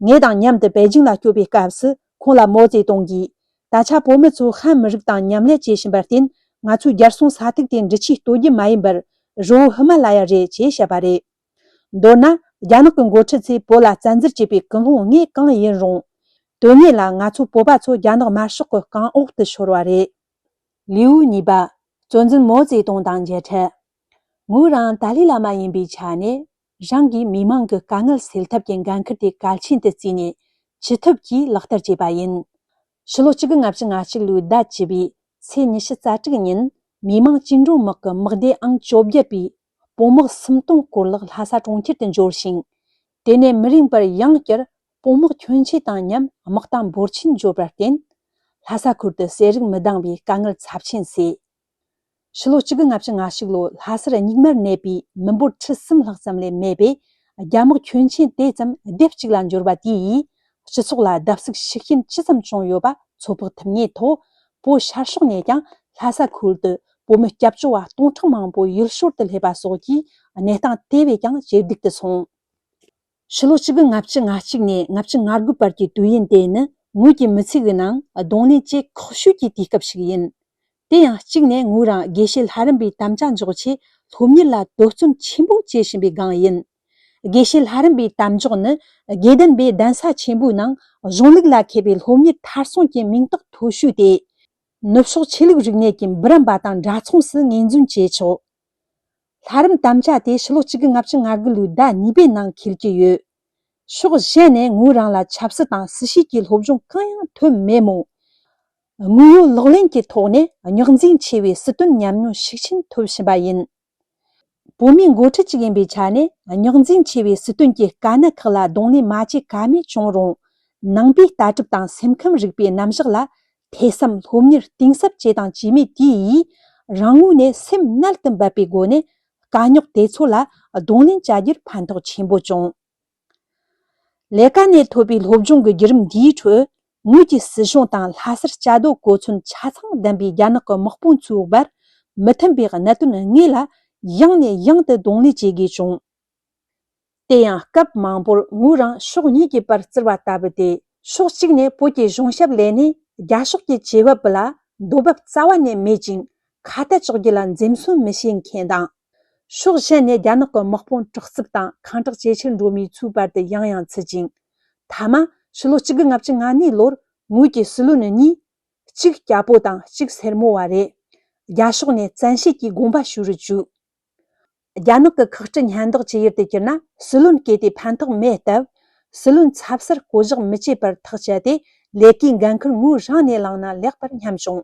ངེད་དང་མཉམ་དུ་པེ་ཅིང་ལ་བསྐྱོད་པའི་སྐབས་སུ་ཁོང་ལ་མའོ་ཙེ་ཏུང་གིས། ད་ཆ་བོད་མི་ཚོ་ཧན་མི་རིགས་དང་མཉམ་ལས་བྱེད་བཞིན་པར་བརྟེན། ང་ཚོའི་རྒྱལ་སྲུང་ས་ཐིག་དེ་འབྲི་ཆུའི་སྟོད་རྒྱུད་མ་ཡིན་པར་རི་བོ་ཧི་མ་ལ་ཡ་རེད་ཅེས་བཤད་པ་རེད། མདོར་ན། རྒྱ་ནག་གི་འགོ་ཁྲིད་ཚོས་བོད་ལ་བཙན་འཛུལ་བྱས་པའི་ཀུན་སློང་ངས་གང་ཡིན་རུང་། དོན་དངོས་ལ་ང་ཚོ་བོད་པ་ཚོ་རྒྱ་ནག་དམར་ཤོག་གི་རྐང་འོག་ཏུ་ཤོར་བ་རེད། ལེའུ་གཉིས་པ། གཙོ་འཛིན་མའོ་ཙེ་ཏུང་དང་མཇལ་འཕྲད། ངོས་རང་ཏཱ་ལའི་བླ་མ་ཡིན་པའི་ཆ་ནས། རང་གིས་མི་མང་གི་དཀའ་ངལ་སེལ་ཐབས་ཀྱི་འགན་འཁུར་དེ་གལ་ཆེན་དུ་བརྩིས་ནས། ཅི་ཐུབ་ཀྱིས་ལག་བསྟར་བྱས་པ་ཡིན། ཕྱི་ལོ་གཅིག་དགུ་ལྔ་བཅུ་ང་གཅིག་ལོའི་ཟླ་བཅུ་པའི་ཚེས་ཉི་ཤུ་རྩ་དྲུག་ཉིན། མི་མང་བཅིངས་འགྲོལ་དམག་གི་དམག་སྡེ་ཨང་བཅོ་བརྒྱད་པས། བོད་དམག་སུམ་སྟོང་སྐོར་ལ་ལྷ་ས་གྲོང་ཁྱེར་དུ་འབྱོར་ཞིང་། དེ་ནས་མི་རིང་བར་ཡང་བསྐྱར་བོད་དམག་ཁྱོན་ཆེ་དང་མཉམ་དམག་རྟ་འབོར་ཆེན་འབྱོར་བར་བརྟེན། ལྷ་ས་ཁུལ་དུ་ཟས་རིགས་མི་འདང་བའི་དཀའ་ངལ་ཚབས་ཆེན་སེལ། ཕྱི་ལོ་གཅིག་དགུ་ལྔ་བཅུ་ང་གཅིག་ལོ་ལྷ་སར་སྙིགས་མར་གནས་པའི་མི་འབོར་ཁྲི་གསུམ་ལྷག་ཙམ་ལས་མེད་པས། རྒྱ་དམག་ཁྱོན་ཆེན་དེ་ཙམ་སྡེབ་གཅིག་ལ་འབྱོར་བ་དེ་ཡིས། སྤྱི་ཚོགས་ལ་བརྡབ་གསིག་ཤུགས་རྐྱེན་ཅི་ཙམ་བྱུང་ཡོད་པ་ཚོད་དཔག་ཐུབ་ངེས་ཐོག་བོད་ཤར་ཕྱོགས་ནས་ཀྱང་ལྷ་ས་ཁུལ་དུ་བོད་མི་སྐྱབས་བཅོལ་བ་སྟོང་ཕྲག་མང་པོ་ཡུལ་ཤོར་དུ་སླེབས་པ་སོགས་ཀྱི་གནས་སྟངས་དེ་བས་ཀྱང་ཇེ་སྡུག་ཏུ་སོང་། ཕྱི་ལོ་གཅིག་དགུ་ལྔ་བཅུ་ང་གཅིག་ནས་ལྔ་བཅུ་ང་དགུ་བར་གྱི་དུས་ཡུན་དེ་ནི་ངོས་ཀྱི་མི་ཚེ་གི་ནང་གདོང་ལེན་བྱེད་ཁག་ཤོས་ཀྱི་དུས་སྐབས་ཤིག་ཡིན། དེ་ཡང་གཅིག་ནས་ངོས་རང་དགེ་བཤེས་ལྷ་རམས་པའི་དམ་བཅའ་འཇོག་ཆེད་སློབ་གཉེར་ལ་དོ་བརྩོན་ཆེན་པོ་བྱེད་བཞིན་པའི་སྒང་ཡིན། དགེ་བཤེས་ལྷ་རམས་པའི་དམ་འཇོག་ནི་དགེ་ལྡན་པའི་གདན་ས་ཆེན་པོའི་ནང་གཞུང་ལུགས་ལ་མཁས་པའི་སློབ་གཉེར་མཐར་སོན་གྱི་མིང་རྟགས་མཐོ་ཤོས་ཏེ། ནུབ་ཕྱོགས་ཆོས་ལུགས་རིག་གནས་ཀྱི་འབུམ་རམས་པ་དང་འདྲ་མཚུངས་སུ་ངོས་འཛིན་བྱེད་ཆོག་ལྷ་རམས་དམ་བཅའ་དེ་ཕྱི་ལོ་གཅིག་དགུ་ལྔ་བཅུ་ང་དགུ་ལོའི་ཟླ་གཉིས་པའི་ནང་འཁེལ་གྱི་ཡོད། ཕྱོགས་གཞན་ནས་ངོས་རང་ལ་ཆབ་སྲིད་དང་སྲིད་ཞུགས་ཀྱི་སློབ་སྦྱོང་གང་ཡང་ཐོན་མེད་མོད། དངོས་ཡོད་ལག་ལེན་གྱི་ཐོག་ནས་རྙོག་འཛིང་ཆེ་བའི་སྲིད་དོན་ཉམས་མྱོང་ཤུགས་ཆེན་ཐོབ་བཞིན་པ་ཡིན། བོད་མིའི་འགོ་ཁྲིད་ཅིག་ཡིན་པའི་ཆ་ནས་རྙོག་འཛིང་ཆེ་བའི་སྲིད་དོན་གྱི་དཀའ་གནད་ཁག་ལ་གདོང་ལེན་མ་བྱེད་ཀ་མེད་བྱུང་རུང་། ནང་པའི་ལྟ་གྲུབ་དང་སེམས་ཁམས་རིག་པའི་རྣམ་གཞག་ལ་ཐོས་བསམ་སློབ་གཉེར་གཏིང་ཟབ་བྱས་དང་བྱེད་མུས་དེ་ཡིས་རང་ངོས་ནས་སེམས་རྣལ་དུ་འབབ་པའི་སྒོ་ནས་དཀའ་རྙོག་དེ་ཚོ་ལ་གདོང་ལེན་བྱ་རྒྱུར་ཕན་ཐོགས་ཆེན་པོ་བྱུང་། ལས་ཀ་ནས་ཐོབ་པའི་སློབ་སྦྱོང་གི་བརྒྱུད་རིམ་འདིའི་ཁྲོད། ངོས་ཀྱི་སྲིད་གཞུང་དང་ལྷ་སར་བཅའ་སྡོད་གོ་མཚོན་ཆ་ཚང་ལྡན་པའི་རྒྱ་ནག་གི་དམག་དཔུང་ཚོའི་བར་མི་མཐུན་པའི་གནད་དོན་དངོས་ལ་ཡང་ནས་ཡང་དུ་གདོང་ལེན་བྱེད་དགོས་བྱུང་། དེ་ཡང་སྐབས་མང་པོར་ངོས་རང་ཕྱོགས་གཉིས་ཀྱི་བར་བཙིར་བ་ལྟ་བུ་སྟེ། ཕྱོགས་གཅིག་ནས་བོད་ཀྱི་གཞུང་ཞབས་ལས་སྣེ་རྒྱ་ཕྱོགས་ཀྱི་བྱེད་བབ་ལ་འདོད་བབ་རྩ་བ་ནས་མེད་ཅིང་ཁ་ཏ་གཅོག་རྒྱུ་ལ་འཛེམ་ཟོན་མི་བྱེད་མཁན་དང་། ཕྱོགས་གཞན་ནས་རྒྱ་ནག་གི་དམག་དཔུང་དྲག་རྩུབ་དང་ཁེངས་དྲེགས་ཇེ་ཆེར་འགྲོ་མུས་ཚོའི་བར་དུ་ཡང་ཡང་ཚུད་ཅིང་། མཐའ་མ་ཕྱི་ལོ་གཅིག་དགུ་ལྔ་བཅུ་ང་གཉིས་ལོར་ངོས་ཀྱི་སྲིད་བློན་གཉིས། གཅིག་སྐྱ་བོ་དང་གཅིག་སེར་མོ་བ་རེད། རྒྱ་ཕྱོགས་ནས་བཙན་ཤེད་ཀྱིས་དགོངས་པ་ཞུ་རུ་བཅུག་རྒྱ་ནག་གི་ཁག་དཀྲི་ཉེན་བརྡ་ཇི་ཡིར་དུ་གྱུར་ན་སྲིད་བློན་གལ་ཏེ་ཕན་ཐོགས་མེད་སྟབས། སྲིད་བློན་ཚབ་སར་བསྐོ་གཞག་མི་བྱེད་པར་ཐག་བཅད་དེ། ལས་ཀའི་འགན་ཁུར་ངོས་རང་ནས་བླངས་ན་ལེགས་པར་སྙམ་བྱུང་།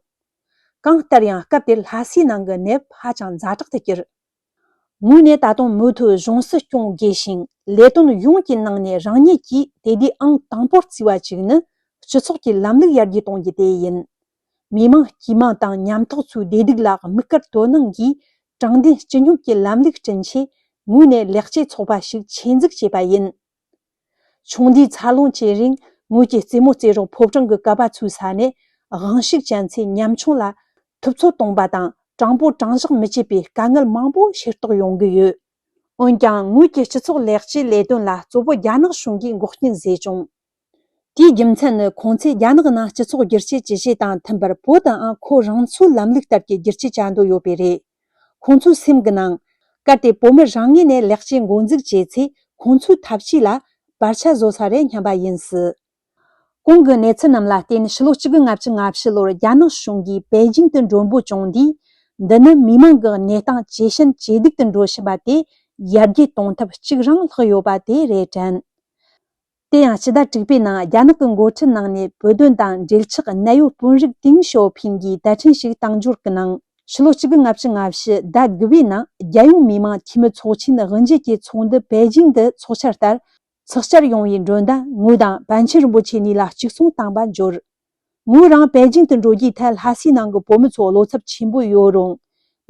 གང་ལྟར་ཡང་སྐབས་དེར་ལྷ་སའི་ནང་གི་གནས་བབ་ཧ་ཅང་ཛ་དྲག་ཏུ་གྱུར། ངོས་ནས་ད་དུང་མུ་མཐུད་གཞུང་སྲིད་སྐྱོང་དགོས་ཤིང་། ལས་དོན་ཡོངས་ཀྱི་ནང་ནས་རང་ཉིད་ཀྱིས་དེ་དུས་ཨང་དང་པོར་བརྩིས་པ་གཅིག་ནི། སྤྱི་ཚོགས་ཀྱི་ལམ་ལུགས་ཡར་རྒྱས་གཏོང་རྒྱུ་དེ་ཡིན། མི་མང་དཀྱུས་མ་དང་ཉམ་ཐག་ཚོའི་བདེ་སྡུག་ལ་དམིགས་བཀར་དོ་སྣང་གིས། དྲང་བདེན་སྤྱི་སྙོམས་ཀྱི་ལམ་ལུགས་བསྐྲུན་ཆེད། ངོས་ནས་ལེགས་སྐྱེས་ཚོགས་པ་ཞིག་ཆེད་འཛུགས་བྱས་པ་ཡིན། ཆུང་དུས་འཚར་ལོངས་ཀྱི་རིང་། ངོས་ཀྱི་རྩེད་མོ་རྩེ་རོགས་ཕོ་བྲང་གི་ཀ་པ་ཚོའི་ས་ནས། དབང་ཤུགས་ཅན་ཚོས་ཉམ་ཆུང་ལ་ཐུབ་ཚོད་གཏོང་པ་དང་། དྲང་པོ་དྲང་བཞག་མི་བྱེད་པའི་དཀའ་ངལ་མང་པོ་ཤེས་རྟོགས་ཡོང་གི་ཡོད། འོན་ཀྱང་། ངོས་ཀྱི་སྤྱི་ཚོགས་ལེགས་བཅོས་ལས་དོན་ལ་གཙོ་བོ་རྒྱ་ནག་གཞུང་གིས་འགོག་རྐྱེན་བཟོས་བྱུང་། དེའི་རྒྱུ་མཚན་ནི། ཁོང་ཚོས་རྒྱ་ནག་ནང་སྤྱི་ཚོགས་བསྒྱུར་བཅོས་ཇི་བྱས་དང་མཐུན་པར། བོད་དུའང་ཁོ་རང་ཚོའི་ལམ་ལུགས་ལྟར་གྱི་བསྒྱུར་བཅོས་བྱ་འདོད་ཡོད་པས་རེད། ཁོང་ཚོའི་སེམས་ཀྱི་ནང་། གལ་ཏེ་བོད་མི་རང་ངོས་ནས་ལེགས་སྐྱེས་འགོ་འཛུགས་བྱས་ཚེ། ཁོང་ཚོའི་ཐབས་ཇུས་ལ་བར་ཆད་བཟོ་ས་རེད་སྙམ་པ་ཡིན་སྲིད། གོང་གི་གནས་ཚུལ་རྣམས་ལ་བརྟེན། ཕྱི་ལོ་གཅིག་དགུ་ལྔ་བཅུ་ང་བཞི་ལོར་རྒྱ་ནག་གཞུང་གིས་པེ་ཅིང་དུ་མགྲོན་པོ་བྱུང་དུས། འདི་ནི་མི་མང་གི་གནས་སྟངས་ཇེ་ཞན་ཇེ་སྡུག་ཏུ་འགྲོ་བཞིན་པ་དེ་ཡར་རྒྱས་གཏོང་ཐབས་གཅིག་རང་ལྷག་ཡོད་པ་དེ་རེད་དྲན། དེ་ཡང་ཕྱི་ཟླ་དྲུག་པའི་ནང་རྒྱ་ནག་གི་འགོ་ཁྲིད་ནང་ནས་བོད་དོན་དང་འབྲེལ་ཆགས་གནད་ཡོད་དཔོན་རིགས་ཏིང་ཞའོ་ཕིང་གིས་བརྡ་འཕྲིན་ཞིག་བཏང་འབྱོར་གྱི་ནང་། ཕྱི་ལོ་གཅིག་དགུ་ལྔ་བཅུ་ང་བཞི་ཟླ་དགུ་པའི་ནང་རྒྱལ་ཡོངས་མི་དམངས་འཐུས་མི་ཚོགས་ཆེན་དབུ་འབྱེད་ཀྱི་ཚོགས་འདུ་པེ་ཅིང་དུ་འཚོགས་འཆར་ལྟར། ཚོགས་བཅར་ཡོང་བའི་མགྲོན་བརྡ་ངོས་དང་པཎ་ཆེན་རིན་པོ་ཆེ་གཉིས་ལ་གཅིག་མཚུངས་བཏང་པ་འབྱོར། ངོས་རང་པེ་ཅིང་དུ་འགྲོ་རྒྱུའི་ཐད། ལྷ་སའི་ནང་གི་བོད་མི་ཚོ་བློ་འཚབ་ཆེན་པོ་ཡོད་རུང་།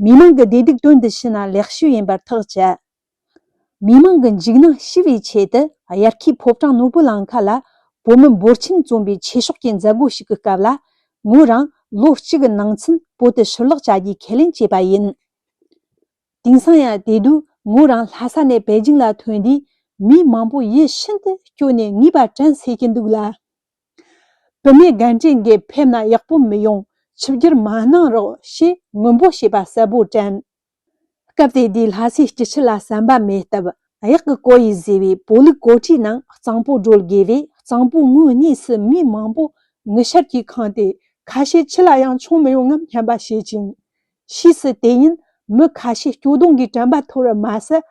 མི་མང་གི་བདེ་སྡུག་དོན་དུ་ཕྱིན་ན་ལེགས་ཤོས་ཡིན་པར་ཐག་བཅད། མི་མང་གི་འཇིགས་སྣང་ཞི་བའི་ཆེད་དུ། དབྱར་ཁའི་ཕོ་བྲང་ནོར་བུ་གླིང་ཁ་ལ་བོད་མི་འབོར་ཆེན་འཛོམས་པའི་ཆོས་ཕྱོགས་ཀྱི་མཛད་སྒོ་ཞིག་གི་སྐབས་ལ། ངོས་རང་ལོ་གཅིག་གི་ནང་ཚུན་བོད་དུ་ཕྱིར་ལོག་བྱ་རྒྱུའི་ཁས་ལེན་བྱས་པ་ཡིན། དེང་སང་ཡང་དེ་དུས་ངོས་རང་ལྷ་ས་ནས་པེ་ཅིང་ལ་ཐོན་དུས། མི་མང་པོ་ཡིད་ཤིན་ཏུ་སྐྱོ་ནས་ངུས་པ་དྲན་སྲིད་ཀྱི་འདུག་ལ། བུད་མེད་རྒན་གྲས་འགས་ཕེབས་ན་ཡག་པོ་མི་ཡོང་། ཆིབས་བསྒྱུར་མ་གནང་རོགས་ཞེས་ངུ་འབོད་བྱས་པ་གསལ་པོར་དྲན། སྐབས་དེ་དུས་ལྷ་སའི་སྤྱི་ཆིངས་ལ་ཟམ་པ་མེད་སྟབས། གཡག་གི་ཀོ་ཡི་བཟོས་པའི་བོད་ལུགས་གོ་ཁྲིའི་ནང་གཙང་པོ་སྒྲོལ་དགོས་པས། གཙང་པོ་ངོས་གཉིས་སུ་མི་མང་པོ་ངུ་ཤར་གྱིས་ཁེངས་ཏེ། ཁ་ཤས་ཕྱི་ལ་ཡང་མཆོང་མི་ཡོང་ངམ་སྙམ་པ་བྱེད་ཅིང་། ཕྱིས་སུ་དེ་ཉིན་མི་ཁ་ཤས་སྐྱོ་གདུང་གིས་དྲན་པ་འཐོར་བར་མ་ཟད།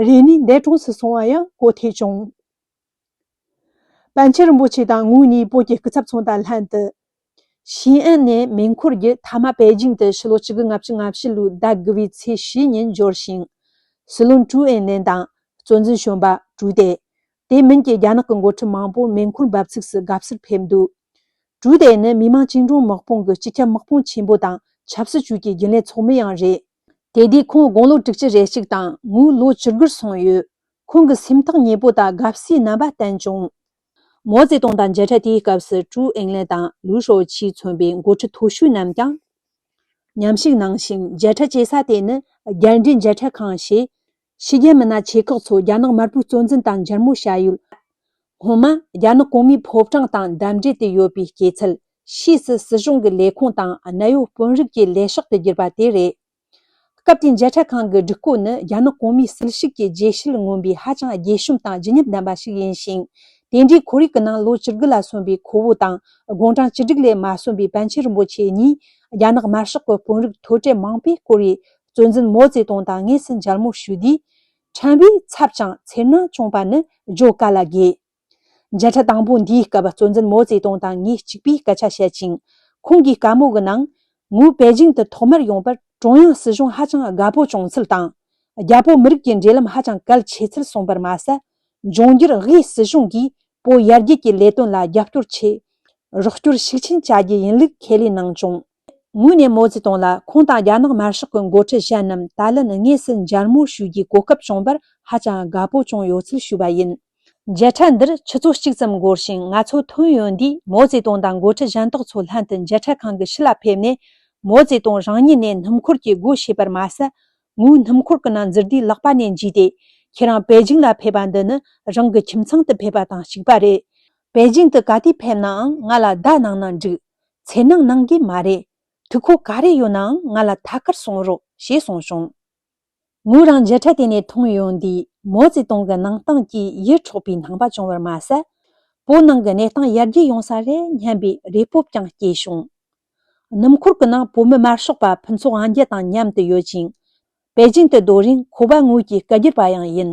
རེ་ནས་འདས་གྲོངས་སུ་སོང་བ་ཡང་གོ་ཐོས་བྱུང་། པཎ་ཆེན་རིན་པོ་ཆེ་དང་ངོས་གཉིས་བོད་ཀྱི་སྐུ་ཚབ་ཚོ་དང་ལྷན་དུ། ཞི་ཨན་ནས་མེ་འཁོར་བརྒྱུད་མཐའ་མ་པེ་ཅིང་དུ་ཕྱི་ལོ་གཅིག་དགུ་ལྔ་བཅུ་ང་བཞི་ལོའི་ཟླ་དགུ་པའི་ཚེས་བཞི་ཉིན་འབྱོར་ཞིང་། སྲིད་བློན་ཀྲུའུ་ཨེན་ལེན་དང་གཙོ་འཛིན་གཞོན་པ་ཀྲུའུ་ཏེ། དེ་མིན་གྱི་རྒྱ་ནག་གི་འགོ་ཁྲིད་མང་པོ་མེ་འཁོར་འབབ་ཚིགས་སུ་དགའ་བསུར་ཕེབས་འདུག་ཀྲུའུ་ཏེ་ནི་མི་དམངས་བཅིངས་འགྲོལ་དམག་དཔུང་གི་སྤྱི་ཁྱབ་དམག་དཔོན་ཆེན་པོ་དང་ཆབ་སྲིད་ཅུས་ཀྱི་རྒྱུན་ལས་ཚོགས་མི་ཡང་རེད། དེ་དུས་ཁོང་དགུང་ལོ་དྲུག་ཅུ་རེ་གཅིག་དང་། ངོས་ལོ་བཅུ་དགུར་སོང་ཡོད། ཁོང་གི་སེམས་ཐག་ཉེ་པོ་དང་དགའ་བསུའི་རྣམ་པ་བསྟན་བྱུང་། མའོ་ཙེ་ཏུང་དང་མཇལ་འཕྲད་དེའི་སྐབས་སུ་ཀྲུའུ་ཨིང་ལན་དང་ལུའུ་ཧྲོ་ཆི་མཚོན་པའི་འགོ་ཁྲིད་མཐོ་ཤོས་རྣམས་ཀྱང་མཉམ་ཞུགས་གནང་ཞིང་། མཇལ་འཕྲད་བྱེད་ས་དེ་ནི་རྒྱལ་འབྲེལ་མཇལ་འཕྲད་ཁང་ཞེས། ཕྱི་རྒྱལ་མི་སྣ་ཆེ་ཁག་ཚོ་རྒྱ་ནག་དམར་པོའི་གཙོ་འཛིན་དང་མཇལ་མོ་བྱ་ཡུལ། སྔོན་མ་རྒྱ་ནག་གོང་མའི་ཕོ་བྲང་དང་འདབས་འབྲེལ་དུ་ཡོད་པའི་སྐྱེད་ཚལ། ཕྱིས་སུ་སྲིད་གཞུང་གི་ལས་ཁུངས་དང་གནད་ཡོད་དཔོན་རིགས་ཀྱི་ལས་ཤག་ཏུ་གྱུར་པ་དེ་རེད། སྐབས་དེའི་མཇལ་འཕྲད་ཁང་གི་སྒྲིག་བཀོད་ནི་རྒྱ་ནག་གོང་མའི་སྲིད་ཞུགས་ཀྱི་རྗེས་ཤུལ་མངོན་པའི་ཧ་ཅང་རྒྱས་ཤོམ་དང་བརྗིད་ཉམས་ལྡན་པ་ཞིག་ཡིན་ཞིང་། དེ་འདྲའི་ཁོར་ཡུག་གི་ནང་ལོ་བཅུ་དགུ་ལ་སོན་པའི་ཁོ་བོ་དང་། དགུང་གྲངས་བཅུ་དྲུག་ལས་མ་སོན་པའི་པཎ་ཆེན་རིན་པོ་ཆེ་གཉིས་རྒྱ་ནག་དམར་ཤོག་གི་དཔོན་རིགས་མཐོ་གྲས་མང་པོས་བསྐོར་བའི་གཙོ་འཛིན་མའོ་ཙེ་ཏུང་དང་དངོས་སུ་མཇལ་མོ་ཞུས་དུས། ཕྲན་བུའི་འཚབ་ཅིང་འཚེར་སྣང་བྱུང་བ་ནི་བརྗོད་ག་ལ་དགོས། མཇལ་འཕྲད་དང་པོ་འདིའི་སྐབས་གཙོ་འཛིན་མའོ་ཙེ་ཏུང་དང་ངས་གཅིག་པུས་སྐད་ཆ་བཤད་ཅིང་། ཁོང་གིས་བཀའ་མོལ་གྱི་ནང་། ངོས་པེ་ཅིང་དུ་ཐོག་མར་ཡོང་པར་ཀྲུང་དབྱང་སྲིད་གཞུང་ཧ་ཅང་དགའ་པོ་བྱུང་ཚུལ་དང་། རྒྱ་བོད་མི་རིགས་ཀྱི་འབྲེལ་ལམ་ཧ་ཅང་གལ་ཆེ་ཚུལ་གསུངས་པར་མ་ཟད། འབྱུང་འགྱུར་དབུས་སྲིད་གཞུང་གིས་བོད་ཡར་རྒྱས་ཀྱི་ལས་དོན་ལ་རྒྱབ་སྐྱོར་ཆེད། རོགས་སྐྱོར་ཤུགས་ཆེན་བྱ་རྒྱུ་ཡིན་ལུགས་ཁས་ལེན་གནང་བྱུང་། ངོས་ནས་མའོ་ཙེ་ཏུང་ལ་ཁོང་དང་རྒྱ་ནག་དམར་ཤོག་གི་འགོ་ཁྲིད་གཞན་རྣམས་ད་ལན་དངོས་སུ་མཇལ་མོ་ཞུ་རྒྱུའི་གོ་སྐབས་བྱུང་བར་ཧ་ཅང་དགའ་པོ་བྱུང་ཡོད་ཚུལ་ཞུས་པ་ཡིན། མཇལ་འཕྲད་འདིར་ཆུ་ཚོད་གཅིག་ཙམ་འགོར་ཞིང་། ང་ཚོ་ཐོན་ཡོང་དུས་མའོ་ཙེ་ཏུང་དང་འགོ་ཁྲིད་གཞན་དག་ཚོ་ལྷན་དུ་མཇལ་འཕྲད་ཁང་གི་ཕྱི་ལ་ཕེབས་ནས། མའོ་ཙེ་ཏུང་རང་ཉིད་ནས་སྣུམ་འཁོར་གྱི་སྒོ་ཕྱེས་པར་མ་ཟད། ངོས་སྣུམ་འཁོར་གྱི་ནང་འཛུལ་དུས་ལག་པ་ནས་འཇུས་ཏེ། ཁྱེད་རང་པེ་ཅིང་ལ་ཕེབས་པ་འདི་ནི་རང་གི་ཁྱིམ་ཚང་དུ་ཕེབས་པ་དང་གཅིག་པ་རེད། པེ་ཅིང་དུ་ག་དུས་ཕེབས་ནའང་ང་ལ་བརྡ་གནང་ན་འགྲིག་འཚེར་སྣང་གནང་གི་མ་རེད། ཐུགས་ཁུར་ག་རེ་ཡོད་ནའང་ང་ལ་ཐད་ཀར་གསུང་རོགས་ཞེས་གསུངས་བྱུང་། ངོས་རང་མཇལ་འཕྲད་དེ་ནས་ཐོན་ཡོང་དུས་མའོ་ཙེ་ཏུང་གི་གནང་སྟངས་ཀྱིས་ཡིད་འཕྲོག་པའི་སྣང་བ་བྱུང་བར་མ་ཟད། བོད་ནང་གི་གནས་སྟངས་ཡར་རྒྱས་ཡོང་ས་རེད་སྙམ་པའི་རེ་སྤོབས་ཀྱང་སྐྱེས་བྱུང་། སྣུམ་འཁོར་གྱི་ནང་བོད་མི་དམར་ཤོག་པ་ཕུན་ཚོགས་དབང་རྒྱལ་དང་མཉམ་དུ་ཡོད་ཅིང་། པེ་ཅིང་དུ་སྡོད་རིང་ཁོ་པ་ངོས་ཀྱི་སྐད་སྒྱུར་པ་ཡང་ཡིན།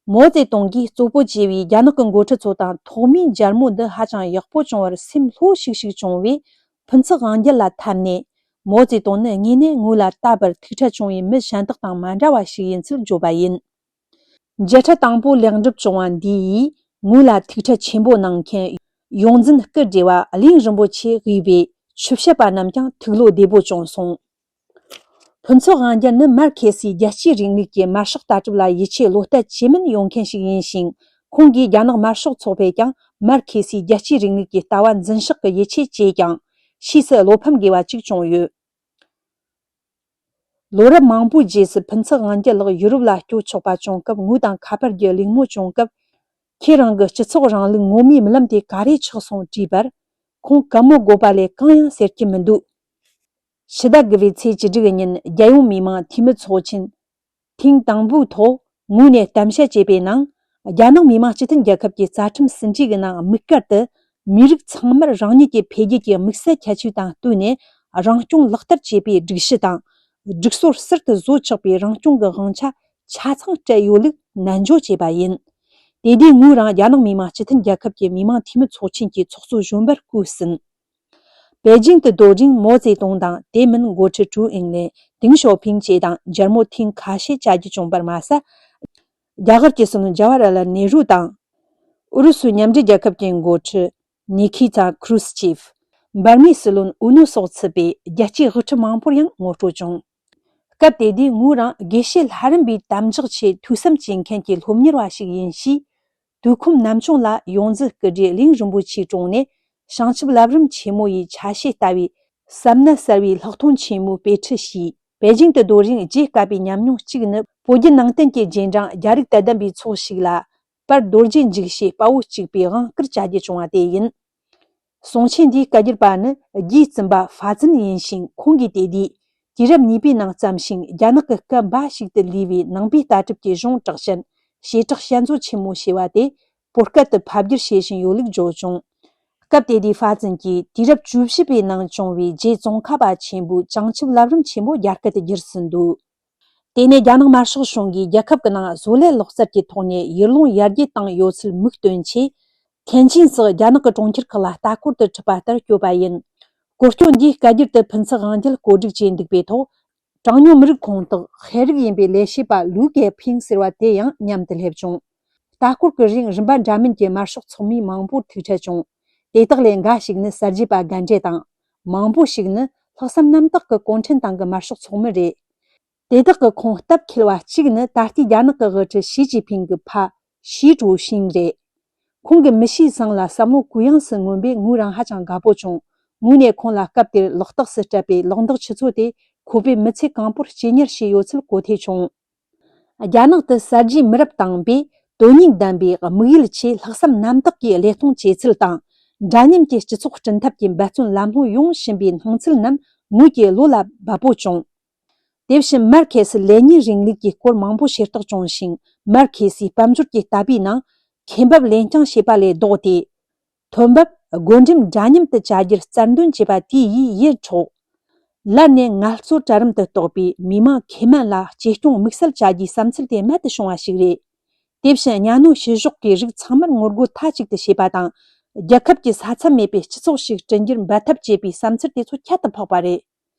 མའོ་ཙེ་ཏུང་གིས་གཙོ་བོ་བྱས་པའི་རྒྱ་ནག་གི་འགོ་ཁྲིད་ཚོ་དང་ཐོག་མའི་མཇལ་མོ་འདི་ཧ་ཅང་ཡག་པོ་བྱུང་བར་སེམས་ལྷོད་ཤིག་ཤིག་བྱུང་བས། ཕུན་ཚོགས་དབང་རྒྱལ་ལ་འཐམས་ནས། མའོ་ཙེ་ཏུང་ནི་དངོས་གནས་ངོས་ལ་ལྟ་བར་ཐུགས་ཁྲལ་བྱུང་བའི་མི་གཞན་དག་དང་མ་འདྲ་བ་ཞིག་ཡིན་ཚུལ་བརྗོད་པ་ཡིན། མཇལ་འཕྲད་དང་པོ་ལེགས་འགྲུབ་བྱུང་བ་འདི་ཡིས་ངོས་ལ་ཐུགས་ཁྲལ་ཆེན་པོ་གནང་མཁན་ཡོངས་འཛིན་སྐུ་བགྲེས་པ་གླིང་རིན་པོ་ཆེ་དབུས་པའི་ཆོས་བཤད་པ་རྣམས་ཀྱང་ཐུགས་བློ་བདེ་པོ་བྱུང་སོང་། ཕུན་ཚོགས་དབང་རྒྱལ་ནི་མར་ཁེ་སིའི་རྒྱལ་གཅེས་རིང་ལུགས་ཀྱི་དམར་ཤོག་ལྟ་གྲུབ་ལ་ཡིད་ཆེས་བློ་གཏད་ཇེ་དམན་ཡོང་མཁན་ཞིག་ཡིན་ཞིང་། ཁོང་གིས་རྒྱ་ནག་དམར་ཤོག་ཚོགས་པས་ཀྱང་མར་ཁེ་སིའི་རྒྱལ་གཅེས་རིང་ལུགས་ཀྱི་ལྟ་བ་འཛིན་ཕྱོགས་ཀྱི་ཡིད་ཆེས་བྱས་ཀྱང་། ཕྱིས་སུ་བློ་ཕམ་དགོས་པ་ཅིག་བྱུང་ཡོད། ལོ་རབས་མང་པོའི་རྗེས་སུ་ཕུན་ཚོགས་དབང་རྒྱལ་ལགས་ཡུ་རོབ་ལ་སྐྱོད་ཆོག་པ་བྱུང་སྐབས། ངོས་དང་ཁ་པར་གྱི་གླེང་མོལ་བྱུང་སྐབས། ཁྱེད་རང་གི་སྤྱི་ཚོགས་རིང་ལུགས་ངོ་མའི་རྨི་ལམ་དེ་ག་རེ་ཆགས་སོང་དྲིས་པར། ཁོང་གད་མོ་དགོད་པ་ལས་གང་ཡང་ཟེར་གྱི་མི་འདུག་ཕྱི་ཟླ་དགུ་པའི་ཚེས་བཅུ་དྲུག་ཉིན་རྒྱལ་ཡོངས་མི་དམངས་འཐུས་མི་ཚོགས་ཆེན་ཐེངས་དང་པོའི་ཐོག་ངོས་ནས་གཏམ་བཤད་བྱས་པའི་ནང་། རྒྱ་ནག་མི་དམངས་སྤྱི་མཐུན་རྒྱལ་ཁབ་ཀྱི་རྩ་ཁྲིམས་ཟིན་བྲིས་ཀྱི་ནང་དམིགས་བཀར་དུ། མི་རིགས་ཚང་མར་རང་ཉིད་ཀྱི་འཕེལ་རྒྱས་ཀྱི་དམིགས་བསལ་ཁྱད་ཆོས་དང་བསྟུན་ནས། རང་སྐྱོང་ལག་བསྟར་བྱེད་པའི་སྒྲིག་གཞི་དང་། སྒྲིག་སྲོལ་ཟུར་དུ་བཟོ་ཆོག་པའི་རང་སྐྱོང་གི་དབང་ཆ་ཆ་ཚང་སྤྲད་ཡོད་ལུགས་ནན་བརྗོད་བྱས་པ་ཡིན། དེ་དུས་ངོས་རང་རྒྱ་ནག་མི་དམངས་སྤྱི་མཐུན་རྒྱལ་ཁབ་ཀྱི་མི་དམངས་འཐུས་མི་ཚོགས་ཆེན་གྱི་ཚོགས་གཙོ་གཞོན་པར་བསྐོས་ཟིན། པེ་ཅིང་དུ་སྡོད་རིང་མའོ་ཙེ་ཏུང་དང་དེ་མིན་འགོ་ཁྲིད་ཀྲུའུ་ཨིང་ལེ། ཏེང་ཞའོ་ཕིང་བཅས་དང་མཇལ་མོ་ཐེངས་ཁ་ཤས་བྱ་རྒྱུ་བྱུང་བར་མ་ཟད། རྒྱ་གར་གྱི་སྲིད་བློན་ཇ་ཝ་ཧར་ལལ་ནེ་རུ་དང་། ཨུ་རུ་སུའི་མཉམ་འབྲེལ་རྒྱལ་ཁབ་ཀྱི་འགོ་ཁྲིད་ནི་ཁི་ཏ་ཁུ་རུ་ཤི་ཆེབ། འབར་མའི་སྲིད་བློན་ཨུ་ནུ་སོགས་ཚུད་པའི་རྒྱལ་སྤྱིའི་དབུ་ཁྲིད་མང་པོར་ཡང་ངོ་སྤྲོད་བྱུང་། སྐབས་དེ་དུས་ངོས་རང་དགེ་བཤེས་ལྷ་རམས་པའི་དམ་བཅའ་ཆེད་ཐོས་བསམ་བྱེད་མཁན་གྱི་སློབ་གཉེར་བ་ཞིག་ཡིན་ཞེས། དུས་ཁོམ་ནམ་བྱུང་ལ་ཡོངས་འཛིན་སྐུ་བགྲེས་གླིང་རིན་པོ་ཆེའི་དྲུང་ནས་བྱང་ཆུབ་བསླབ་རིམ་ཆེན་མོ་ཡི་ཆ་ཤས་ལྟ་བུའི་བསམ་ནད་གསར་བའི་ལྷག་མཐོང་ཆེན་མོའི་དཔེ་ཁྲིད་ཞུས། པེ་ཅིང་དུ་སྡོད་རིང་བརྗེད་དཀའ་བའི་ཉམས་མྱོང་གཅིག་ནི། བོད་བརྒྱུད་ནང་བསྟན་གྱི་རྗེས་འབྲང་རྒྱ་རིགས་དད་ལྡན་པའི་ཚོགས་ཤིག་ལ་པར་རྡོ་རྗེ་འཇིགས་བྱེད་དཔའ་བོ་གཅིག་པའི་དབང་བསྐུར་བྱ་རྒྱུ་བྱུང་བ་དེ་ཡིན། གསུང་ཆོས་འདིའི་སྐད་སྒྱུར་པ་ནི་རྒྱའི་བཙུན་པ་ཧྥ་ཙིན་ཡིན་ཞིང་། ཁོང་གིས་དེ་དུས་དུས་རབས་གཉིས་པའི་ནང་བརྩམས་ཤིང་རྒྱ་ནག་གི་སྐད་འབའ་ཞིག་ཏུ་ལུས་པའི་ནང་པའི་ལྟ་གྲུབ་ཀྱི་གཞུང་གྲགས་ཅན་བྱེ་བྲག་བསྐྱར་མཛོད་ཆེན་མོ་ཞེས་པ་དེ་བོད་སྐད་དུ་ཕབ་བསྒྱུར་བྱེད་བཞིན་ཡོད་ལུགས་བརྗོད་བྱུང་། སྐབས་དེ་དུས་ཧྥ་ཙིན་གྱིས་དུས་རབས་བཅུ་བཞི་པའི་ནང་བྱུང་བའི་རྗེ་ཙོང་ཁ་པ་ཆེན་པོའི་བྱང་ཆུབ་བསླབ་རིམ་ཆེན་མོ་རྒྱ་སྐད་དུ་བསྒྱུར་ཟིན་འདུག་དེ་ནས་རྒྱ་ནག་དམར་ཤོག་གཞུང་གིས་རྒྱལ་ཁབ་ཀྱི་ནང་བཟོ་ལས་ལག་རྩལ་གྱི་ཐོག་ནས་ཡུལ་ལུང་ཡར་རྒྱས་བཏང་ཡོད་ཚུལ་མིག་སྟོན་ཆེད། ཐེན་ཅིན་སོགས་རྒྱ་ནག་གི་གྲོང་ཁྱེར་ཁག་ལ་ལྟ་སྐོར་དུ་ཁྲིད་པ་ལྟར་བསྐྱོད་པ་ཡིན། སྐོར་སྐྱོད་འདིའི་སྐད་སྒྱུར་དུ་ཕུན་ཚོགས་དབང་རྒྱལ་གོ་སྒྲིག་བྱས་འདུག་པའི་ཐོག་གྲངས་ཉུང་མི་རིགས་ཁོངས་གཏོགས་ཤེས་རིག་ཡིན་པའི་ལས་བྱེད་པ་ལུའུ་ཀེ་ཕིང་ཟེར་བ་དེ་ཡང་མཉམ་དུ་སླེབས་བྱུང་། ལྟ་སྐོར་གྱི་རིང་རིམ་པ་འདྲ་མིན་གྱི་དམར་ཤོག་ཚོགས་མི་མང་པོར་ཐུག་འཕྲད་བྱུང་། དེ་དག་ལས་འགའ་ཞིག་ནི་གསར་བརྗེ་པ་རྒན་གྲས་དང་། མང་པོ་ཞིག་ནི་ལྷག་བསམ་རྣམ་དག་གི་གུང་ཁྲན་ཏང་གི་དམར་ཤོག་ཚོགས་མི་རེད། དེ་དག་གི་ཁོངས་སྟབས་འཁེལ་བ་གཅིག་ནི་ད་ལྟའི་རྒྱ་ནག་གི་དབུ་ཁྲིད་ཞི་ཅིན་ཕིང་གི་ཕ་ཞི་ཀྲུའུ་ཞིང་རེད། ཁོང་གི་མི་གཤིས་བཟང་ལ་བསམ་བློ་གུ་ཡངས་སུ་མངོན་པས་ངོས་རང་ཧ་ཅང་དགའ་པོ་བྱུང་། ངོས་ནས་ཁོང་ལ་སྐབས་དེར་ལག་རྟགས་སུ་སྤྲད་པའི་ལག་འདག་ཆུ་ཚོད་དེ་ཁོ་པས་མི་ཚེ་གང་པོར་སྤྱི་གཉེར་བྱས་ཡོད་ཚུལ་གོ་ཐོས་བྱུང་། རྒྱ་ནག་ཏུ་གསར་བརྗེའི་མི་རབས་དང་པོས་དོན་སྙིང་ལྡན་པའི་དམིགས་ཡུལ་ཆེད་ལྷག་བསམ་རྣམ་དག་གིས་བློས་གཏོང་བྱས་ཚུལ་དང་། འདྲ་མཉམ་གྱི་སྤྱི་ཚོགས་བསྐྲུན་ཐབས་ཀྱི་འབད་བརྩོན་ལམ་ལྷོང་ཡོང་བཞིན་པའི་སྣང་ཚུལ་རྣམས་ངོས་ཀྱི་བློ་ལ་འབབ་པོ་བྱུང་། དེ་བཞིན་མར་ཁེ་སི་ལེ་ཉིན་རིང་ལུགས་ཀྱི་སྐོར་མང་པོ་ཤེས་རྟོགས་བྱུང་ཞིང་། མར་ཁེ་སིའི་དཔལ་འབྱོར་གྱི་ལྟ་བའི་ནང་ཁེ་འབབ་ལེན་རྐྱང་བྱེད་པ་ལས་ལྡོག་སྟེ། ཐོན་འབབ་བགོ་འགྲེམས་འདྲ་མཉམ་དུ་བྱ་རྒྱུར་རྩལ་འདོན་བྱས་པ་དེ་ཡིས་ཡིད་འཕྲོག་ལར་ནས་ངལ་རྩོལ་གྲལ་རིམ་དུ་གཏོགས་པའི་མི་དམངས་ཁེ་སྨན་ལ་གཅེས་སྐྱོང་དམིགས་བསལ་བྱ་རྒྱུའི་བསམ་ཚུལ་དེ་རྨད་དུ་བྱུང་བ་ཞིག་རེད། དེ་བཞིན་གཉའ་གནོན་བྱེད་ཕྱོགས་ཀྱི་རིགས་ཚང་མར་ངོ་རྒོལ་མཐའ་གཅིག་ཏུ་བྱེད་པ་དང་། རྒྱལ་ཁབ་ཀྱི་ས་མཚམས་མེད་པའི་སྤྱི་ཚོགས་ཤིག་བསྐྲུན་རྒྱུར་འབད་འཐབ་བྱེད་པའི་བསམ་ཚུལ་དེ་ཚོ་ཁྱད་དུ་འཕགས་པ་རེད།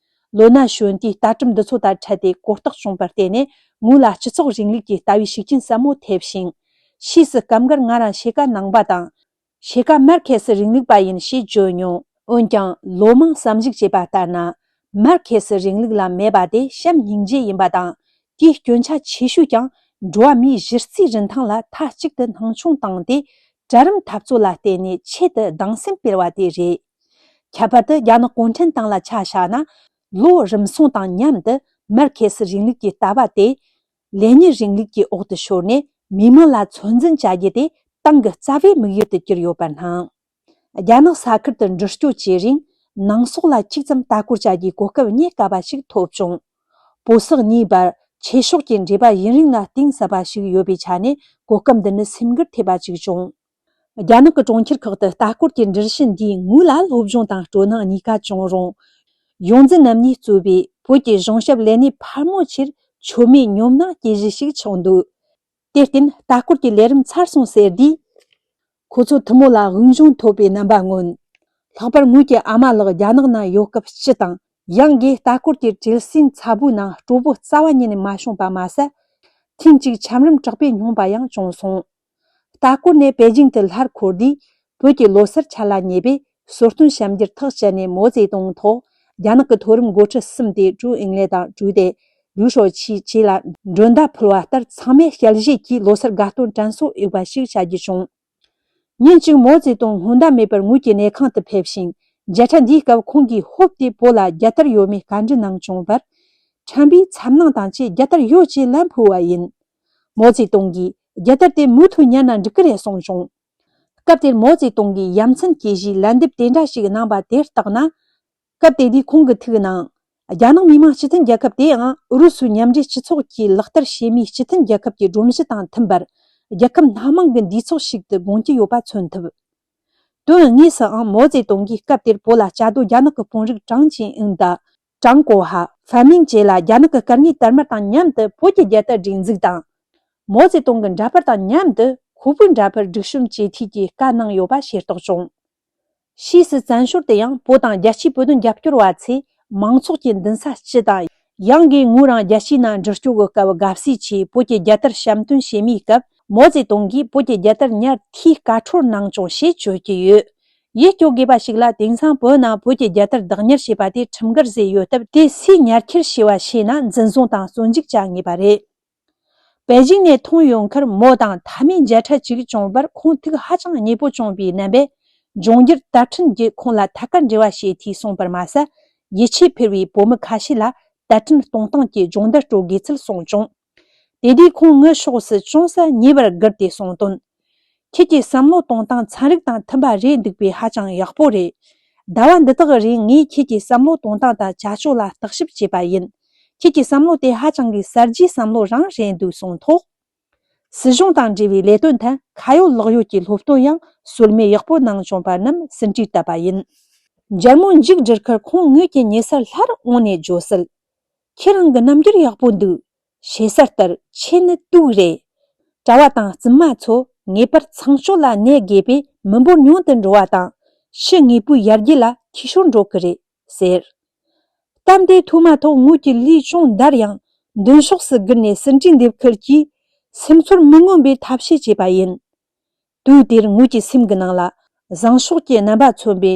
ལོ་ན་གཞོན་དུས་ལྟ་གྲུབ་འདི་ཚོ་དང་འཕྲད་དེ་གོ་རྟོགས་བྱུང་བར་བརྟེན་ནས་ངོས་ལ་སྤྱི་ཚོགས་རིང་ལུགས་ཀྱི་ལྟ་བའི་ཤུགས་རྐྱེན་ཟབ་མོ་ཐེབས་ཤིང་། ཕྱིས་སུ་སྐབས་འགར་ང་རང་ཕྱེད་ཀ་ནང་པ་དང་། ཕྱེད་ཀ་མར་ཁེ་སི་རིང་ལུགས་པ་ཡིན་ཞེས་བརྗོད་མྱོང་། འོན་ཀྱང་ལོ་མང་བསམ་གཞིག་བྱས་པ་ལྟར་ན། མར་ཁེ་སི་རིང་ལུགས་ལ་མེད་པ་དེ་བྱམས་སྙིང་རྗེ་ཡིན་པ་དང་། དེའི་སྐྱོན་ཆ་ཆེ་ཤོས་ཀྱང་འགྲོ་བ་མིའི་གཞི་རྩའི་རིན་ཐང་ལ་མཐའ་གཅིག་ཏུ་སྣང་ཆུང་བཏང་སྟེ། གྲལ་རིམ་འཐབ་རྩོད་ལ་བརྟེན་ནས་ཆེད་དུ་སྡང་སེམས་སྤེལ་བ་དེ་རེད། ཁྱད་པར་དུ་རྒྱ་ནག་གུང་ཁྲན་ཏང་ལ་ཆ་བཞག་ན། ལོ་རིམ་སོང་དང་མཉམ་དུ་མར་ཁེ་སི་རིང་ལུགས་ཀྱི་ལྟ་བ་དེ། ལེ་ཉིན་རིང་ལུགས་ཀྱི་འོག་ཏུ་ཤོར་ནས་མི་དམངས་ལ་ཚོད་འཛིན་བྱ་རྒྱུ་དེ་ཏང་གི་རྩ་བའི་དམིགས་ཡུལ་དུ་གྱུར་ཡོད་པར་སྣང་། རྒྱ་ནག་ས་ཁུལ་དུ་འགྲུལ་སྐྱོད་བྱེད་རིང་ནང་སོག་ལ་གཅིག་ཙམ་ལྟ་སྐོར་བྱ་རྒྱུའི་གོ་སྐབས་རྙེད་དཀའ་བ་ཞིག་ཐོབ་བྱུང་། བོད་སོག་གཉིས་བར་ཆོས་ཕྱོགས་ཀྱི་འབྲེལ་བ་ཡུན་རིང་ལ་གཏིང་ཟབ་པ་ཞིག་ཡོད་པའི་ཆ་ནས་གོ་སྐབས་འདི་ནི་སེམས་འགུལ་ཐེབས་པ་ཞིག་བྱུང་། རྒྱ་ནག་གི་གྲོང་ཁྱེར་ཁག་ཏུ་ལྟ་སྐོར་གྱི་འགྲུལ་བཞུད་འདིས་ངོས་ལ་སློབ་སྦྱོང་དང་སྤྲོ་སྣང་གཉིས་ཀ་བྱུང་རུང་། ཡོངས་འཛིན་རྣམ་གཉིས་གཙོས་པའི་བོད་ཀྱི་གཞུང་ཞབས་ལས་སྣེ་ཕལ་མོ་ཆེར་མཆོད་མེ་ཉོབ་སྣང་སྐྱེ་གཞི་ཞིག་ཆགས་འདུག་དེར་བརྟེན་ལྟ་སྐོར་གྱི་ལས་རིམ་ཚར་སོང་ཟེར་དུས། ཁོ་ཚོ་ཐུན་མོང་ལ་དབུགས་འབྱུང་ཐོབ་པའི་རྣམ་པ་མངོན། ལྷག་པར་ངོས་ཀྱི་ཨ་མ་ལགས་རྒྱ་ནག་ནང་ཡོད་སྐབས་སྤྱི་དང་ཡང་སྒོས་ལྟ་སྐོར་གྱི་བྲེལ་ཟིང་ཚ་པོའི་ནང་སྤྲོ་པོ་རྩ་བ་ཉིད་ནས་མ་བྱུང་པ་མ་ཟད། ཐེངས་གཅིག་ཆམ་རིམས་དྲག་པོས་སྙོམས་པ་ཡང་བྱུང་སོང་། ལྟ་སྐོར་ནས་པེ་ཅིང་དུ་སླར་འཁོར་དུས། བོད་ཀྱི་ལོ་སར་ཆ་ལ་ཉེ་བས་གསོལ་སྟོན་ཞབས་འདེགས་ཐག་བཅད་ནས་མའོ་ཙེ་ཏུང་ཐོག་རྒྱ་ནག་གི་མཐོ་རིམ་འགོ་ཁྲིད་གསུམ་སྟེ་ཀྲུའུ་ཨིང་ལེ་དང་ཀྲུའུ་ཏེ། ལུའུ་ཧྲོ་ཆི་བཅས་ལ་མགྲོན་བརྡ་ཕུལ་བ་ལྟར། ཚང་མས་དཔྱད་ཞིབ་ཀྱིས་ལོ་སར་དགའ་སྟོན་དྲན་གསོ་ཡོད་པ་ཞིག་བྱ་རྒྱུ་བྱུང་། ཉིན་གཅིག་མའོ་ཙེ་ཏུང་སྔོན་བརྡ་མེད་པར་ངོས་ཀྱི་གནས་ཁང་དུ་ཕེབས་ཤིང་། མཇལ་འཕྲད་འདིའི་སྐབས་ཁོང་གིས་ཧོབ་སྟེ་བོད་ལ་རྒྱལ་དར་ཡོད་མེད་བཀའ་འདྲི་གནང་བྱུང་བར། ཁྲམ་པའི་འཚབ་སྣང་དང་བཅས་རྒྱལ་དར་ཡོད་ཅེས་ལན་ཕུལ་བ་ཡིན། མའོ་ཙེ་ཏུང་གིས་ རྒྱལ་དར་དེ་མུ་མཐུད་ཉར་ན་འགྲིག་གི་རེད་གསུངས་བྱུང་། སྐབས་དེར་མའོ་ཙེ་ཏུང་གིས་ཡ་མཚན་སྐྱེ་གཞིའི་ལན་འདེབས་དེ་འདྲ་ཞིག་གནང་པ་དེ་བརྟག་ན། སྐབས་དེ་དུས་ཁོང་གི་ཐུགས་ནང་། རྒྱ་ནག་མི་དམངས་སྤྱི་མཐུན་རྒྱལ་ཁབ་དེའང་ཨུ་རུ་སུའི་མཉམ་འབྲེལ་སྤྱི་ཚོགས་ཀྱིས་ལག་བསྟར་བྱེད་མིའི་སྤྱི་མཐུན་རྒྱལ་ཁབ་ཀྱི་སྒྲོམ་གཞི་དང་མཐུན་པར། རྒྱལ་ཁབ་སྣ་མང་གི་འདུས་ཚོགས་ཤིག་ཏུ་དགོངས་ཀྱི་ཡོད་པ་མཚོན་ཐུབ། དོན་དངོས་སུའང་མའོ་ཙེ་ཏུང་གིས་སྐབས་དེར་བོད་ལ་བཅའ་སྡོད་རྒྱ་ནག་གི་དཔོན་རིགས་ཀྲང་ཅིན་ཨུན་དང་། ཀྲང་གོ་ཧ། ཧྥན་མིང་བཅས་ལ་རྒྱ་ནག་གི་སྐར་དངོས་དར་དམར་དང་མཉམ་དུ་བོད་ཀྱི་རྒྱལ་དར་སྒྲེང་འཛུགས་དང་། མའོ་ཙེ་ཏུང་གི་འདྲ་པར་དང་མཉམ་དུ་ཁོ་བོའི་འདྲ་པར་སྒྲིག་གཤོམ་བྱེད་འཐུས་ཀྱི་བཀའ་གནང་ཡོད་པ་ཤེས་རྟོགས་བྱུང་། ཕྱིས་སུ་བཙན་བྱོལ་དུ་ཡང་བོད་དང་རྒྱལ་སྤྱིའི་བོད་དོན་རྒྱབ་སྐྱོར་བ་ཚོས་མང་ཚོགས་ཀྱི་མདུན་ས་སྤྱི་དང་། ཡང་སྒོས་ངོས་རང་རྒྱལ་སྤྱིའི་ནང་འགྲུལ་སྐྱོད་ཀྱི་སྐབས་དགའ་བསུ་ཆེད་བོད་ཀྱི་རྒྱལ་དར་བཤམས་སྟོན་བྱེད་མུས་སྐབས། མའོ་ཙེ་ཏུང་གིས་བོད་ཀྱི་རྒྱལ་དར་ཉར་འཐུས་བཀའ་འཁྲོལ་གནང་ཆོག་ཞེས་བརྗོད་ཀྱི་ཡོད། ཡིད་སྐྱོ་དགོས་པ་ཞིག་ལ། དེང་སང་བོད་ནང་བོད་ཀྱི་རྒྱལ་དར་བདག་གཉེར་བྱས་པ་དེ་ཁྲིམས་འགལ་བཟོས་ཡོད་སྟབས། དེ་སུས་ཉར་ཁྱེར་བྱས་པ་ཤེས་ན་འཛིན་བཟུང་དང་བཙོན་འཇུག་བྱ་ངེས་པ་རེད། པེ་ཅིང་ནས་ཐོན་ཡོང་ཁར་མོ་དང་མཐའ་མའི་མཇལ་འཕྲད་ཅིག་བྱུང་བར་ཁོང་ཐུགས་ཧ་ཅང་མཉེས་པོ་བྱུང་བའི་རྣམ་པས། འབྱུང་འགྱུར་དར་ཕྲན་གྱིས་ཁོང་ལ་ཐད་ཀར་འབྲེལ་བ་བྱེད་འཐུས་གསུངས་པར་མ་ཟད། ཡིད་ཆེས་འཕེར་བའི་བོད་མི་ཁ་ཤས་ལ་དད་འཕྲིན་གཏོང་སྟངས་ཀྱི་སྦྱོང་བརྡར་སྤྲོད་དགོས་ཚུལ་གསུངས་བྱུང་། དེ་དུས་ཁོང་ངའི་ཕྱོགས་སུ་ཅུང་ཟད་མཉེས་པར་སྒུར་ཏེ་གསུངས་དོན། ཁྱེད་ཀྱི་བསམ་བློ་གཏོང་སྟངས་ཚན་རིག་དང་མཐུན་པ་རེད་འདུག་པས་ཧ་ཅང་ཡག་པོ་རེད། ཟླ་བ་འདི་དག་རིང་ངས་ཁྱེད་ཀྱི་བསམ་བློ་གཏོང་སྟངས་དང་བྱ་སྤྱོད་ལ་བརྟག་ཞིབ་བྱས་པ་ཡིན། ཁྱེད་ཀྱི་བསམ་བློ་དེ་ཧ་ཅང་གི་གསར་བརྗེའི་བསམ་བློ་རང་རེད་འདུག་གསུངས་ཐོག་སྲིད་གཞུང་དང་འབྲེལ་བའི་ལས་དོན་ཐད་ཁ་ཡོད་ལག་ཡོད་ཀྱི་སློབ་སྟོན་ཡང་སྲོལ་མེད་ཡག་པོ་གནང་བྱུང་པ་རྣམས་ཟིན་བྲིས་བཏབ་པ་ཡིན། མཇལ་མོ་མཇུག་བསྒྲིལ་ཁར་ཁོང་ངོས་ཀྱི་ཉེ་སར་སླར་འོང་ནས་བརྗོད་གསལ། ཁྱེད་རང་གི་རྣམ་འགྱུར་ཡག་པོ་འདུག་ཞེ་ས་ལྟར་ཁྱེད་ནི་དུག་རེད། གྲྭ་བ་དང་བཙུན་མ་ཚོ་ངེས་པར་ཚངས་སྤྱོད་ལ་གནས་དགོས་པས་མི་འབོར་ཉུང་དུ་འགྲོ་བ་དང་། ཕྱི་དངོས་པོའི་ཡར་རྒྱས་ལ་འཐུས་ཤོར་འགྲོ་གི་རེད་ཟེར། གཏམ་དེ་ཐོས་མ་ཐག་ངོས་ཀྱི་ལུས་ཅུང་འདར་ཡང་མདུན་ཕྱོགས་སུ་སྒུར་ནས་ཟིན་བྲིས་འདེབས་ཁུལ་གྱིས་སེམས་ཚོར་མི་མངོན་པའི་ཐབས་ཤེས་བྱས་པ་ཡིན། དུས་དེར་ངོས་ཀྱི་སེམས་ཀྱི་ནང་ལ་བཟང་ཕྱོགས་ཀྱི་རྣམ་པ་མཚོན་པའི་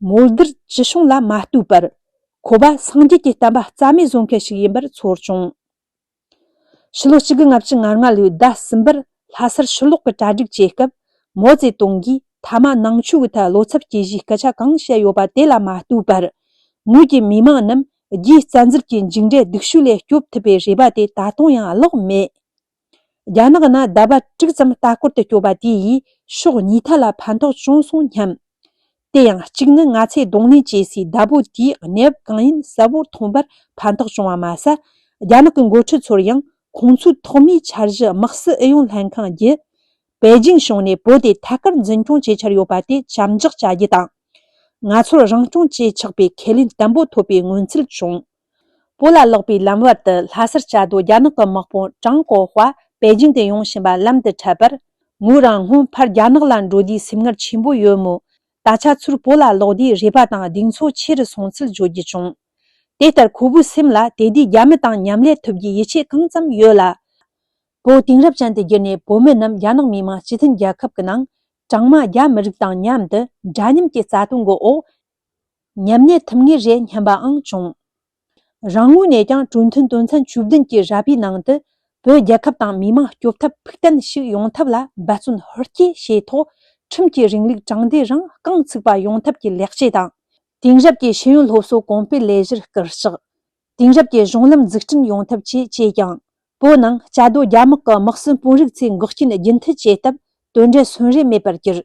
མོལ་བསྡུར་ཅི་བྱུང་ལ་མ་ལྟོས་པར། ཁོ་པ་སངས་རྒྱས་ཀྱི་བསྟན་པ་རྩ་མེད་བཟོ་མཁན་ཞིག་ཡིན་པར་ཚོར་བྱུང་། ཕྱི་ལོ་གཅིག་དགུ་ལྔ་བཅུ་ང་ལྔ་ལོའི་ཟླ་གསུམ་པར་ལྷ་སར་ཕྱིར་ལོག་གི་གྲ་སྒྲིག་བྱེད་སྐབས། མའོ་ཙེ་ཏུང་གིས་མཐའ་མ་ནང་ཆོས་ཀྱི་ཐད་བློ་འཚབ་སྐྱེ་གཞིའི་སྐད་ཆ་གང་བཤད་ཡོད་པ་དེ་ལ་མ་ལྟོས་པར། ངོས་ཀྱི་མི་མང་རྣམས་རྒྱའི་བཙན་འཛུལ་གྱི་མཇུག་འབྲས་སྡུག་ཤོས་ལས་སྐྱོབ་ཐུབ་པའི་རེ་བ་དེ་ད་དུང་ཡང་བརླག་མེད། རྒྱ་ནག་ནང་ཟླ་བ་དྲུག་ཙམ་ལྟ་སྐོར་དུ་སྐྱོད་པ་དེ་ཡིས་ཕྱོགས་གཉིས་ཐད་ལ་ཕན་ཐོགས་བྱུང་སོང་སྙམ། དེ་ཡང་གཅིག་ནི་ང་ཚོས་གདོང་ལེན་བྱེད་སའི་བདག་པོ་དེས་གནས་བབ་གང་ཡིན་གསལ་བོར་མཐོང་བར་ཕན་ཐོགས་བྱུང་བ་མ་ཟད། རྒྱ་ནག་གི་འགོ་ཁྲིད་ཚོར་ཡང་ཁོང་ཚོའི་ཐོག་མའི་འཆར་གཞི་དམག་སྲིད་ཨུ་ཡོན་ལྷན་ཁང་བརྒྱུད། པེ་ཅིང་གཞུང་ནས་བོད་དེ་ཐད་ཀར་འཛིན་སྐྱོང་བྱེད་འཆར་ཡོད་པ་དེ་ཆ་འཇོག་བྱ་རྒྱུ་དང་། ང་ཚོར་རང་སྐྱོང་བྱེད་ཆོག་པའི་ཁས་ལེན་བརྟན་པོ་ཐོབ་པའི་མངོན་གསལ་བྱུང་། བོད་ལ་ལོག་པའི་ལམ་བར་དུ་ལྷ་སར་བཅའ་སྡོད་རྒྱ་ནག་གི་དམག་དཔོན་ཀྲང་གོ་ཧྭ་པེ་ཅིང་དུ་ཡོང་བཞིན་པ་ལམ་དུ་འཕྲད་པར། ངོས་རང་སྔོན་ཕར་རྒྱ་ནག་ལ་འགྲོ་དུས་སེམས་ངལ་ཆེན་པོ་ཡོད་མོད། ད་ཆ་ཚུར་བོད་ལ་ལོག་དུས་རེ་བ་དང་གདེང་ཚོད་ཆེ་རུ་སོང་ཚུལ་བརྗོད་རྒྱུ་བྱུང་། དེ་ལྟར་ཁོ་བོའི་སེམས་ལ་དེ་དུས་རྒྱ་མི་དང་མཉམ་ལས་ཐུབ་རྒྱུའི་ཡིད་ཆེས་གང་ཙམ་ཡོད་ལ། བོད་དེང་རབས་ཅན་དུ་བསྒྱུར་ནས་བོད་མི་རྣམས་རྒྱ་ནག་མི་དམངས་སྤྱི་མཐུན་རྒྱལ་ཁབ་ཀྱི་ནང་གྲངས་མང་རྒྱ་མི་རིགས་དང་མཉམ་དུ་འདྲ་མཉམ་གྱི་རྩ་དོན་གྱི་འོག་མཉམ་གནས་ཐུབ་ངེས་རེད་སྙམ་པའང་བྱུང་། རང་ངོས་ནས་ཀྱང་གྲོས་མཐུན་དོན་ཚན་བཅུ་བདུན་གྱི་ར་བའི་ནང་དུ་བོད་རྒྱལ་ཁབ་དང་མི་དམངས་སྐྱོབ་ཐབས་ཕུགས་གཏན་ཞིག་ཡོང་ཐབས་ལ་འབད་བརྩོན་ཧུར་སྐྱེད་བྱས་ཐོག་ཁྲིམས་ཀྱི་རིང་ལུགས་དྲང་བདེན་རང་རྐང་ཚུགས་པ་ཡོང་ཐབས་ཀྱི་ལེགས་སྐྱེས་དང་། དེང་རབས་ཀྱི་ཤེས་ཡོན་སློབ་གསོ་གོང་སྤེལ་ལས་གཞིར་སྐུལ་ལྕག་དེང་རབས་ཀྱི་གཞུང་ལམ་འཛུགས་སྐྲུན་ཡོང་ཐབས་བཅས་བྱས་ཀྱང་། བོད་ནང་བཅའ་སྡོད་རྒྱ་དམག་གི་དམག་སྲིད་དཔོན་རིགས་ཚོས་འགོག་རྐྱེན་རྒྱུན་མཐུད་བྱས་སྟབས་དོན་འབྲས་སོན་རེ་མེད་པར་གྱུར།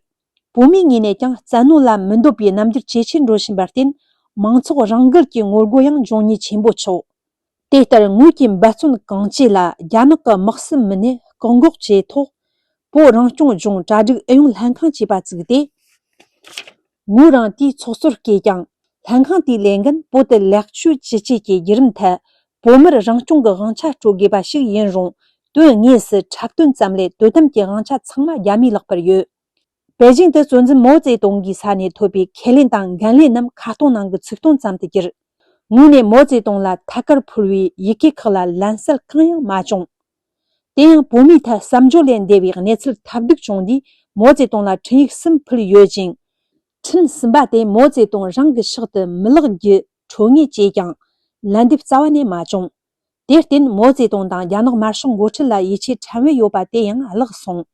བོད་མིའི་ངོས་ནས་ཀྱང་བཙན་གནོན་ལ་མི་འདོད་པའི་རྣམ་འགྱུར་ཇེ་ཆེར་འགྲོ་བཞིན་པར་བརྟེན། མང་ཚོགས་རང་འགུལ་གྱི་ངོ་རྒོལ་ཡང་འབྱུང་ཉེན་ཆེན་པོ་ཆགས། དེ་ལྟར་ངོས་ཀྱི་འབད་བརྩོན་གང་བྱས་ལ་རྒྱ་ནག་གི་དམག་སྲིད་མི་སྣས་བཀག་འགོག་བྱས་ཐོག་བོད་རང་སྐྱོང་ལྗོངས་གྲ་སྒྲིག་ཨུ་ཡོན་ལྷན་ཁང་ཅེས་པ་བཙུགས་ཏེ། ངོས་རང་དེའི་ཚོགས་གཙོར་བསྐོས་ཀྱང་། ལྷན་ཁང་དེའི་ལས་འགན་བོད་དུ་ལེགས་བཅོས་ཅི་བྱེད་ཀྱི་བརྒྱུད་རིམ་ཐད་བོད་མིར་རང་སྐྱོང་གི་དབང་ཆ་སྤྲོད་དགོས་པ་ཞིག་ཡིན་རུང་། དོན་དངོས་སུ་འཁྲབ་སྟོན་ཙམ་ལས་དོ་དམ་གྱི་དབང་ཆ་ཚང་མ་རྒྱ་མིའི་ལག་པར་ཡོད། པེ་ཅིང་དུ་གཙོ་འཛིན་མའོ་ཙེ་ཏུང་གི་ས་ནས་ཐོབ་པའི་ཁས་ལེན་དང་འགན་ལེན་རྣམས་ཁ་སྟོང་ནང་གི་ཚིག་སྟོང་ཙམ་དུ་གྱུར། ངོས་ནས་མའོ་ཙེ་ཏུང་ལ་ཐད་ཀར་ཕུལ་བའི་ཡི་གེ་ཁག་ལ་ལན་གསལ་གང་ཡང་མ་བྱུང་། དེ་ཡང་བོད་མིའི་ཐད་བསམ་བརྗོད་ལས་འདས་པའི་གནས་ཚུལ་ཐབས་སྡུག་བྱུང་དུས་མའོ་ཙེ་ཏུང་ལ་འཕྲིན་ཡིག་གསུམ་ཕུལ་ཡོད་ཅིང་། འཕྲིན་གསུམ་པ་དེ་མའོ་ཙེ་ཏུང་རང་གི་ཕྱག་ཏུ་མི་ལག་རྒྱུ་འཕྲོད་ངེས་བྱས་ཀྱང་ལན་འདེབས་རྩ་བ་ནས་མ་བྱུང་། དེར་བརྟེན་མའོ་ཙེ་ཏུང་དང་རྒྱ་ནག་དམར་ཤོག་འགོ་ཁྲིད་ལ་ཡིད་ཆེས་ཕྲན་བུ་ཡོད་པ་དེ་ཡང་བརླག་སོང་།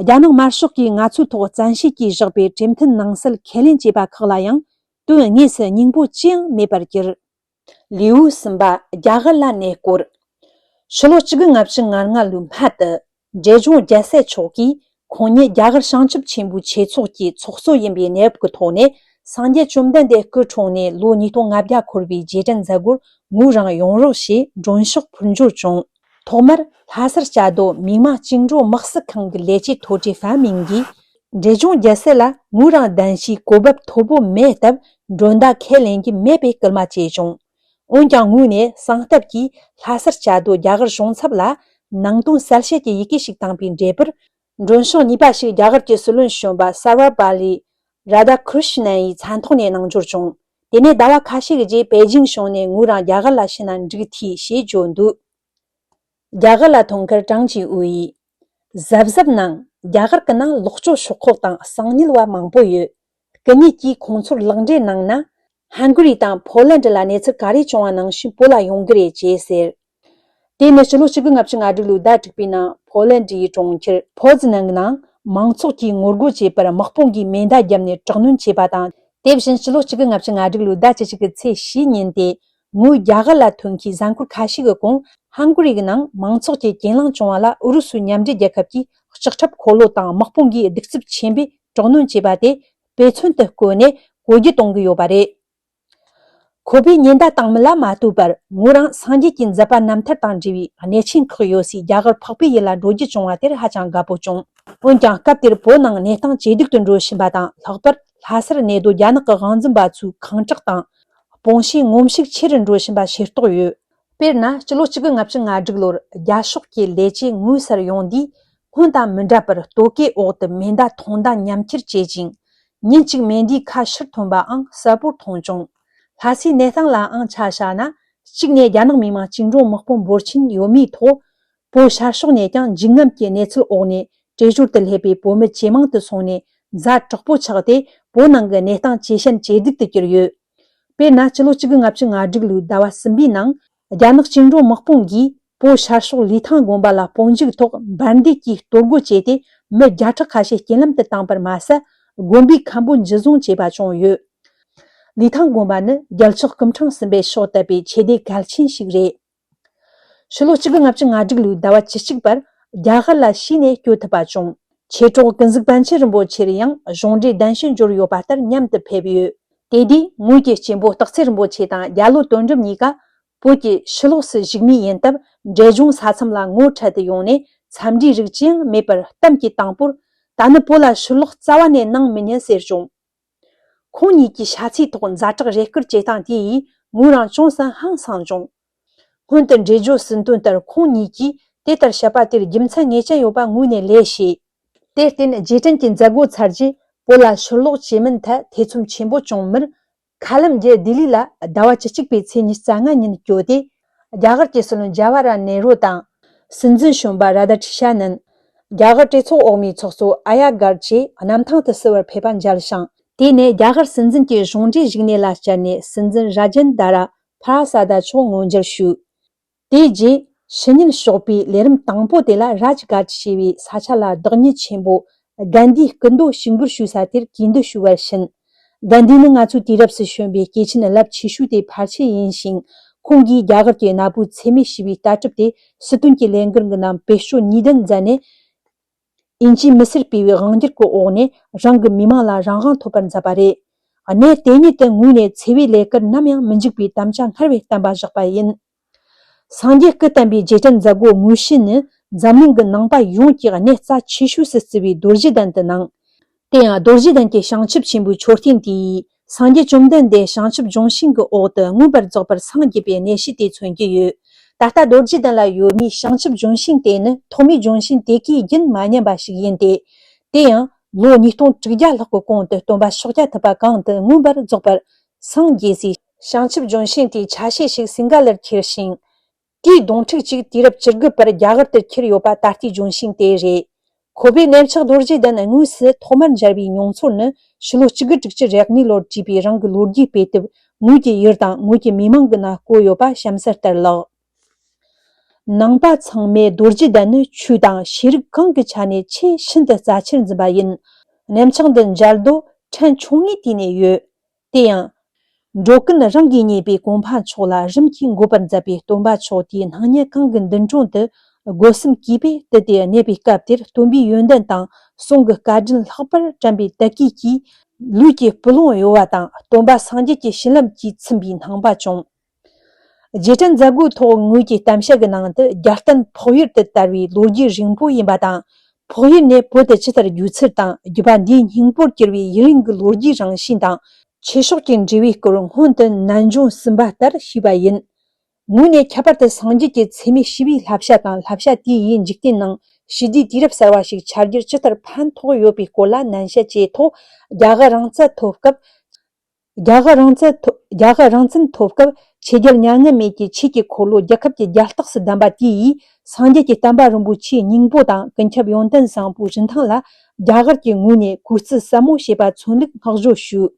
རྒྱ་ནག་དམར་ཤོག་གིས་ང་ཚོའི་ཐོག་བཙན་ཤེད་ཀྱིས་བཞག་པའི་གྲོས་མཐུན་ནང་གསལ་ཁས་ལེན་བྱས་པ་ཁག་ལ་ཡང་དོན་དངོས་སུ་སྙིང་པོ་ཅི་ཡང་མེད་པར་གྱུར། ལེའུ་གསུམ་པ། རྒྱ་གར་ལ་གནས་སྐོར། ཕྱི་ལོ་གཅིག་དགུ་ལྔ་བཅུ་ང་ལྔ་ལོའི་སྨད་དུ། འབྲས་ལྗོངས་རྒྱལ་སྲས་མཆོག་གིས་ཁོང་ཉིད་རྒྱ་གར་བྱང་ཆུབ་ཆེན་པོའི་ཆོས་ཚོགས་ཀྱི་ཚོགས་གཙོ་ཡིན་པའི་གནས་བབ་ཀྱི་ཐོག་ནས། སངས་རྒྱས་བཅོམ་ལྡན་འདས་སྐུ་འཁྲུངས་ནས་ལོ་ཉིས་སྟོང་ལྔ་བརྒྱ་འཁོར་བའི་རྗེས་དྲན་མཛད་སྒོར་ངོས་རང་ཡོང་རོགས་ཞེས་མགྲོན་ཤོག་ཕུལ་འབྱོར་བྱུང་། ཐོག་མར་ལྷ་སར་བཅའ་སྡོད་མི་དམངས་བཅིངས་འགྲོལ་དམག་སྲིད་ཁང་གི་ལས་བྱེད་མཐོ་གྲས་ཧྥན་མིང་གིས། འབྲས་ལྗོངས་རྒྱལ་སྲས་ལ་ངོས་རང་གདན་ཞུའི་གོ་སྐབས་མཐོ་པོ་མེད་སྟབས། མགྲོན་བརྡ་ཁས་ལེན་གྱི་མེད་པའི་སྐུལ་མ་བྱས་བྱུང་། འོན་ཀྱང་ངོས་ནས་གསང་སྟབས་ཀྱིས་ལྷ་སར་བཅའ་སྡོད་རྒྱ་གར་གཞུང་ཚབ་ལ་ནང་དོན་གསལ་བཤད་ཀྱི་ཡི་གེ་ཞིག་བཏང་པའི་འབྲས་བུར། མགྲོན་ཤོག་གཉིས་པ་ཞིག་རྒྱ་གར་གྱི་སྲིད་བློན་གཞོན་པ་སར་བ་པཱ་ལི་རཱ་དྷ་ཀྲིཤ་ནན་ཡི་མཚན་ཐོག་ནས་གནང་འབྱོར་བྱུང་། དེ་ནས་ཟླ་བ་ཁ་ཤས་ཀྱི་རྗེས་པེ་ཅིང་གཞུང་ནས་ངོས་རང་རྒྱ་གར་ལ་ཕྱིན་ན་འགྲིག་ཐེ་ཞེས་བརྗོད་འདུག་རྒྱ་གར་ལ་ཐོན་ཁུལ་ཀྲང་ཅིན་ཝུའུ་ཡིས། གཟབ་གཟབ་གནང་། རྒྱ་གར་གྱི་ནང་ལོག་སྤྱོད་ཤོག་ཁག་དང་གསང་ཉུལ་བ་མང་པོ་ཡོད། སྐུ་ཉིད་ཀྱིས་ཁོང་ཚོར་ལག་འབྲེལ་གནང་ན། ཧན་གྷི་རི་དང་ཕོ་ལན་ཌི་ལ་གནས་ཚུལ་ག་རེ་བྱུང་བ་ནང་བཞིན་བོད་ལ་ཡོང་གི་རེད་ཅེས་ཟེར། དེ་ནི་ཕྱི་ལོ་གཅིག་དགུ་ལྔ་བཅུ་ང་དྲུག་ལོའི་ཟླ་དྲུག་པའི་ནང་ཕོ་ལན་ཌི་ཡི་གྲོང་ཁྱེར་ཕོ་ཛི་ནན་གྱི་ནང་མང་ཚོགས་ཀྱིས་ངོ་རྒོལ་བྱས་པར་དམག་དཔུང་གིས་མེ་མདའ་བརྒྱབ་ནས་དྲག་གནོན་བྱས་པ་དང་། དེ་བཞིན་ཕྱི་ལོ་གཅིག་དགུ་ལྔ་བཅུ་ང་དྲུག་ལོའི་ཟླ་བཅུ་གཅིག་གི་ཚེས་བཞིའི་ཉིན་ཏེ། ངོས་རྒྱ་གར་ལ་ཐོན་མཁན་གཟའ་འཁོར་ཁ་ཤས་ཀྱི་གོང་ཧང་གོ་རི་གི་ནང་མང་ཚོགས་ཀྱིས་གྱེན་ལངས་བྱུང་བ་ལ་ཨུ་རུ་སུའི་མཉམ་འབྲེལ་རྒྱལ་ཁབ་ཀྱི་ལྕགས་ཁྲབ་འཁོར་ལོ་དང་དམག་དཔུང་གིས་གདུག་རྩུབ་ཆེན་པོས་དྲག་གནོན་བྱས་པ་དེ་དཔེ་མཚོན་དུ་བཀོད་ནས་གོ་རྒྱུ་གཏོང་གི་ཡོད་པ་རེད། ཁོ་པས་ཉེན་བརྡ་བཏང་མིན་ལ་མ་ལྟོས་པར་ངོས་རང་སངས་རྒྱས་ཀྱི་མཛད་པ་རྣམ་ཐར་དང་འབྲེལ་བའི་གནས་ཆེན་ཁག་ཡོད་སའི་རྒྱ་གར་འཕགས་པའི་ཡུལ་ལ་འགྲོ་རྒྱུ་བྱུང་བ་དེར་ཧ་ཅང་དགའ་པོ་བྱུང་། འོན་ཀྱང་སྐབས་དེར་བོད་ནང་གནས་སྟངས་ཇེ་སྡུག་ཏུ་འགྲོ་བཞིན་པ་དང་། ལྷག་པར་ལྷ་སར་གནས་སྡོད་རྒྱ་ནག་གི་དབང་འཛིན་པ་ཚོའི་ཁེངས་དྲེགས་དང་། སྤོང་བྱའི་ངོམ་ཤུགས་ཆེ་རུ་འགྲོ་བཞིན་པ་ཤེས་རྟོགས་ཡོད། དཔེར་ན། སྤྱི་ལོ་གཅིག་དགུ་ལྔ་བཅུ་ང་དྲུག་ལོར་རྒྱ་ཤོག་གི་ལས་བྱེད་ངོས་སར་ཡོང་དུས། སྔོན་དང་མི་འདྲ་བར་ལྟོ་གོས་འོག་ཏུ་མེ་མདའ་ཐུང་མདའ་མཉམ་ཁྱེར་བྱེད་ཅིང་། ཉིན་གཅིག་མེ་མདའི་ཁ་ཕྱིར་ཐོན་པའང་གསལ་པོར་མཐོང་བྱུང་། ལྷ་སའི་གནས་སྟངས་ལའང་ཆ་བཞག་ན། གཅིག་ནས་རྒྱ་ནག་མི་དམངས་བཅིངས་འགྲོལ་དམག་དཔུང་འབོར་ཆེན་ཡོད་མེད་ཐོག་བོད་ཤར་ཕྱོགས་ནས་ཀྱང་འཇིགས་རྔམ་གྱི་གནས་ཚུལ་འོག་ནས་བྲོས་བྱོལ་དུ་སླེབས་པའི་བོད་མི་ཇེ་མང་དུ་སོང་ནས། ཛ་དྲག་པོ་ཆགས་ཏེ། བོད་ནང་གི་གནས་སྟངས་ཇེ་ཞན་ཇེ་སྡུག་ཏུ་གྱུར་ཡོད། དཔེར་ན། སྤྱི་ལོ་གཅིག་དགུ་ལྔ་བཅུ་ང་དྲུག་ལོའི་ཟླ་བ་གསུམ་པའི་ནང་། རྒྱ་ནག་བཅིངས་འགྲོལ་དམག་དཔུང་གིས་བོད་ཤར་ཕྱོགས་ལི་ཐང་དགོན་པ་ལ་དཔུང་འཇུག་ཐོག་འབར་མདེལ་གྱིས་གཏོར་རྒོལ་བྱས་ཏེ། མི་བརྒྱ་ཕྲག་ཁ་ཤས་རྐྱེན་ལམ་དུ་བཏང་བར་མ་ཟད། དགོན་པའི་མཁན་པོ་འཇུ་བཟུང་བྱས་པ་བྱུང་ཡོད། ལི་ཐང་དགོན་པ་ནི་རྒྱལ་མཆོག་སྐུ་ཕྲེང་གསུམ་པས་ཕྱོགས་བཏབ་པའི་ཆོས་སྡེ་གལ་ཆེན་ཞིག་རེད། ཕྱི་ལོ་གཅིག་དགུ་ལྔ་བཅུ་ང་དྲུག་ལོའི་ཟླ་བ་བཅུ་གཅིག་པར་རྒྱ་གར་ལ་གཞི་ནས་བསྐྱོད་ཐུབ་པ་བྱུང་། མཆེད་གྲོགས་ཀུན་གཟིགས་པཎ་ཆེན་རིན་པོ་ཆེར་ཡང་གཞུང་འབྲེལ་གདན་ཞུ་འབྱོར་ཡོད་པ་ལྟར་མཉམ་དུ་ཕེབས་ཡོད། དེ་དུས་ངོས་ཀྱི་གཅེན་པོ་སྟག་ཚེ་རིན་པོ་ཆེ་དང་རྒྱ་ལོ་དོན་གྲུབ་གཉིས་ཀ་བོད་ཀྱི་ཕྱི་ལོགས་སུ་བཞུགས་མུས་ཡིན་སྟབས། འབྲས་ལྗོངས་ས་མཚམས་ལ་ངོ་འཕྲད་དུ་ཡོང་ནས་འཚམས་འདྲིའི་རིགས་ཅི་ཡང་མེད་པར་གཏམ་གྱི་དང་པོར། ད་ནི་བོད་ལ་ཕྱིར་ལོག་རྩ་བ་ནས་གནང་མི་ཉན་ཟེར་བྱུང་། ཁོང་གཉིས་ཀྱི་ཤ་ཚའི་ཐོག་ཛ་དྲག་རེ་སྐུལ་བྱེད་སྟངས་དེ་ཡིས་ངོས་རང་ཅུང་ཟད་ཧང་སངས་བྱུང་། སྔོན་དུ་འགྲེལ་བརྗོད་ཟིན་དོན་ལྟར། ཁོང་གཉིས་ཀྱིས་དེ་ལྟར་བཤད་པ་དེར་རྒྱུ་མཚན་ངེས་ཅན་ཡོད་པ་ངོས་ནས་ལས་བྱས། དེར་བརྟེན། རྗེས་དྲན་གྱི་མཛད་སྒོ་ཚར་རྗེས་བོད་ལ་ཕྱིར་ལོག་བྱེད་མིན་ཐད་ཐེ་ཚོམ་ཆེན་པོ་བྱུང་མིར། མཁའ་ལམ་བརྒྱུད་ལྡི་ལི་ལ་ཟླ་བ་བཅུ་གཅིག་པའི་ཚེས་ཉི་ཤུ་རྩ་ལྔ་ཉིན་བསྐྱོད་དེ། རྒྱ་གར་གྱི་སྲིད་བློན་ཇཱ་ཝ་ར་ནེ་རུ་དང་། སྲིད་འཛིན་གཞོན་པ་རཱ་དྷ་ཀྲི་ཤ་ནན། རྒྱ་གར་གྲོས་ཚོགས་འོག་མའི་ཚོགས་གཙོ་ཨ་ཡ་གར་བཅས་གནམ་ཐང་དུ་བསུ་བར་ཕེབས་པ་མཇལ་ཞིང་། དེ་ནས་རྒྱ་གར་སྲིད་འཛིན་གྱི་གཞུང་འབྲེལ་བཞུགས་གནས་ལ་བཅར་ནས། སྲིད་འཛིན་རཱ་ཇན་དཱ་ར་ཕ་ར་ས་ད་མཆོག་སྔོན་འཇུག་ཞུས། དེ་རྗེས་ཕྱི་ཉིན་ཞོགས་པའི་ལས་རིམ་དང་པོ་དེ་ལ་རཱཇ་གྷ་ཊ་ཞེས་པའི་ས་ཆ་ལ་བདག་ཉིད་ཆེན་པོ་གན་དྷིའི་སྐུ་མདོག་ཞིག་འབུལ་ཞུ་ས་དེར་གུས་འདུད་ཞུ་བར་ཕྱིན། གན་དྷི་ནི་ང་ཚོའི་དུས་རབས་སུ་བྱོན་པའི་སྐྱེས་ཆེན་རླབས་ཆེ་ཤོས་དེ་ཕལ་ཆེར་ཡིན་ཞིང་། ཁོང་གིས་རྒྱ་གར་གྱི་གནའ་བོའི་འཚེ་མེད་ཞི་བའི་ལྟ་གྲུབ་དེ་སྲིད་དོན་གྱི་ལས་འགུལ་གྱི་ནང་བེད་སྤྱོད་ནུས་ལྡན་མཛད་ནས། ཨིན་ཇིའི་མི་སེར་སྤེལ་བའི་དབང་སྒྱུར་གྱི་འོག་ནས་རང་གི་མི་དམངས་ལ་རང་དབང་ཐོབ་པར་མཛད་པ་རེད། གནས་དེ་ཉིད་དུ་ངོས་ནས་འཚེ་བའི་ལས་ཀར་ནམ་ཡང་མི་འཇུག་པའི་དམ་བཅའ་སྔར་བས་བརྟན་པ་བཞག་པ་ཡིན། སངས་རྒྱས་སྐུ་བསྟན་པའི་རྗེས་དྲན་མཛད་སྒོ་དངོས་གཞི་ནི། འཛམ་གླིང་གི་ནང་པ་ཡོངས་ཀྱི་གནས་རྩ་ཆེ་ཤོས་སུ་བརྩི་བའི་རྡོ་རྗེ་གདན་དུ་གནང་། དེ་ཡང་རྡོ་རྗེ་གདན་གྱི་བྱང་ཆུབ་ཆེན་པོའི་མཆོད་རྟེན་དེ་ཡིས། སངས་རྒྱས་བཅོམ་ལྡན་འདས་བྱང་ཆུབ་ལྗོན་ཤིང་གི་འོག་ཏུ་མངོན་པར་རྫོགས་པར་སངས་རྒྱས་པའི་གནས་བཤད་དེ་མཚོན་གྱི་ཡོད། ད་ལྟ་རྡོ་རྗེ་གདན་ལ་ཡོད་མིའི་བྱང་ཆུབ་ལྗོན་ཤིང་དེ་ནི་ཐོག་མའི་ལྗོན་ཤིང་དེ་གའི་རྒྱུན་མ་ཉམས་པ་ཞིག་ཡིན་ཏེ། དེ་ཡང་ལོ་ཉིས་སྟོང་དྲུག་བརྒྱ་ལྷག་གི་གོང་དུ་སྟོན་པ་ཤཱཀྱ་ཐུབ་པ་གང་དུ་མངོན་པར་རྫོགས་པར་སངས་རྒྱས་སའི་བྱང་ཆུབ་ལྗོན་ཤིང་དེའི་ཆ་ཤས་ཤིག་སིང་ག་ལར་ཁྱེར་ཞིང་། དེའི་སྡོང་ཕྲུག་ཅིག་དུས་རབས་བཅུ་དགུ་པར་རྒྱ་གར་དུ་ཁྱེར་ཡོད་པ་ད་ལྟའི་ལྗོན་ཤིང་དེ་རེད། ཁོ་པས་གནས་མཆོག་རྡོ་རྗེ་གདན་དངོས་སུ་ཐོག་མར་མཇལ་བའི་མྱོང་ཚོར་ནི། ཕྱི་ལོ་གཅིག་དགུ་དྲུག་ཅུ་རེ་གཉིས་ལོར་བྲིས་པའི་རང་གི་ལོ་རྒྱུས་དཔེ་དེབ་ངོས་ཀྱི་ཡུལ་དང་ངོས་ཀྱི་མི་མང་གི་ནང་བཀོད་ཡོད་པ་གཤམ་གསལ་ལྟར་ལགས། ནང་པ་ཚང་མས་རྡོ་རྗེ་གདན་ནི་ཆོས་དང་ཤེས་རིག་གང་གི་ཆ་ནས་ཆེས་ཤིན་ཏུ་རྩ་ཆེར་འཛིན་པ་ཡིན། གནས་མཆོག་འདི་མཇལ་རྒྱུ་ཕྲན་ཆུང་ངུའི་དུས་ནས་ཡོད། དེ་ཡང་། འགྲོ་ཀུན་རང་གིས་རྙེད་པའི་གོ་འཕང་མཆོག་ལ་རིམ་གྱིས་འགོད་པར་མཛད་པའི་སྟོན་པ་མཆོག་དེའི་སྣང་བརྙན་གང་གི་མདུན་དྲུང་དུ་ སྒོ་གསུམ་གུས་པས་དུ་དེ་གནས་པའི་སྐབས་དེར། སྟོན་པའི་ཡོན་ཏན་དང་གསུང་གི་བཀའ་དྲིན་ལྷག་པར་དྲན་པའི་དད་གུས་ཀྱིས། ལུས་ཀྱི་སྤུ་ལོང་གཡོ་བ་དང་། སྟོན་པ་སངས་རྒྱས་ཀྱི་བྱིན་རླབས་ཀྱིས་ཚིམ་པའི་སྣང་བ་བྱུང་། རྗེས་དྲན་མཛད་སྒོའི་ཐོག་ངོས་ཀྱི་གཏམ་བཤད་ཀྱི་ནང་དུ། རྒྱལ་བསྟན་འཕགས་ཡུལ་དུ་དར་བའི་ལོ་རྒྱུས་རིང་པོ་ཡིན་པ་དང་། འཕགས་ཡུལ་ནས་བོད་དུ་ཇི་ལྟར་བརྒྱུད་ཚུལ་དང་། བརྒྱུད་པ་འདིའི་སྙིང་པོར་གྱུར་པའི་ཡུན་རིང་གི་ལོ་རྒྱུས་རང་བཞིན་དང་། ཆོས་ཕྱོགས་ཀྱི་འབྲེལ་བའི་སྐོར་སྔོན་དུ་ནན་ཅུང་ཟིན་པ་ལྟར་ཞུས་པ་ཡིན། ངོས་ནས་ཁྱད་པར་དུ་སངས་རྒྱས་ཀྱི་ཚད་མེད་ཞི་བའི་བསླབ་བྱ་དང་། བསླབ་བྱ་དེ་ཡིས་འཇིག་རྟེན་ནང་ཞི་བདེའི་དུས་རབས་གསར་བ་ཞིག་ཆ་རྒྱུར་ཇི་ལྟར་ཕན་ཐོགས་ཡོད་པའི་སྐོར་ལ་ནན་བཤད་བཅས་ཐོག་རྒྱ་གར་རང་བཙན་ཐོབ་སྐབས། རྒྱ་གར་རང་བཙན་ཐོ་རྒྱ་གར་རང་བཙན་ཐོབ་སྐབས། ཆོས་རྒྱལ་མྱ་ངན་མེད་ཀྱིས་ཆོས་ཀྱི་འཁོར་ལོ་རྒྱལ་ཁབ་ཀྱི་རྒྱལ་རྟགས་སུ་བདམས་པ་དེ་ཡིས། སངས་རྒྱས་ཀྱི་བསྟན་པ་རིན་པོ་ཆེའི་སྙིང་པོ་དང་། ཀུན་ཁྱབ་ཡོན་ཏན་བཟང་པོའི་རིན་ཐང་ལ་རྒྱ་གར་གྱི་ངོས་ནས་གུས་བརྩི་ཟབ་མོ་བྱེད་པ་མཚོན་ལུགས་བསྔགས་བརྗོད་ཞུས།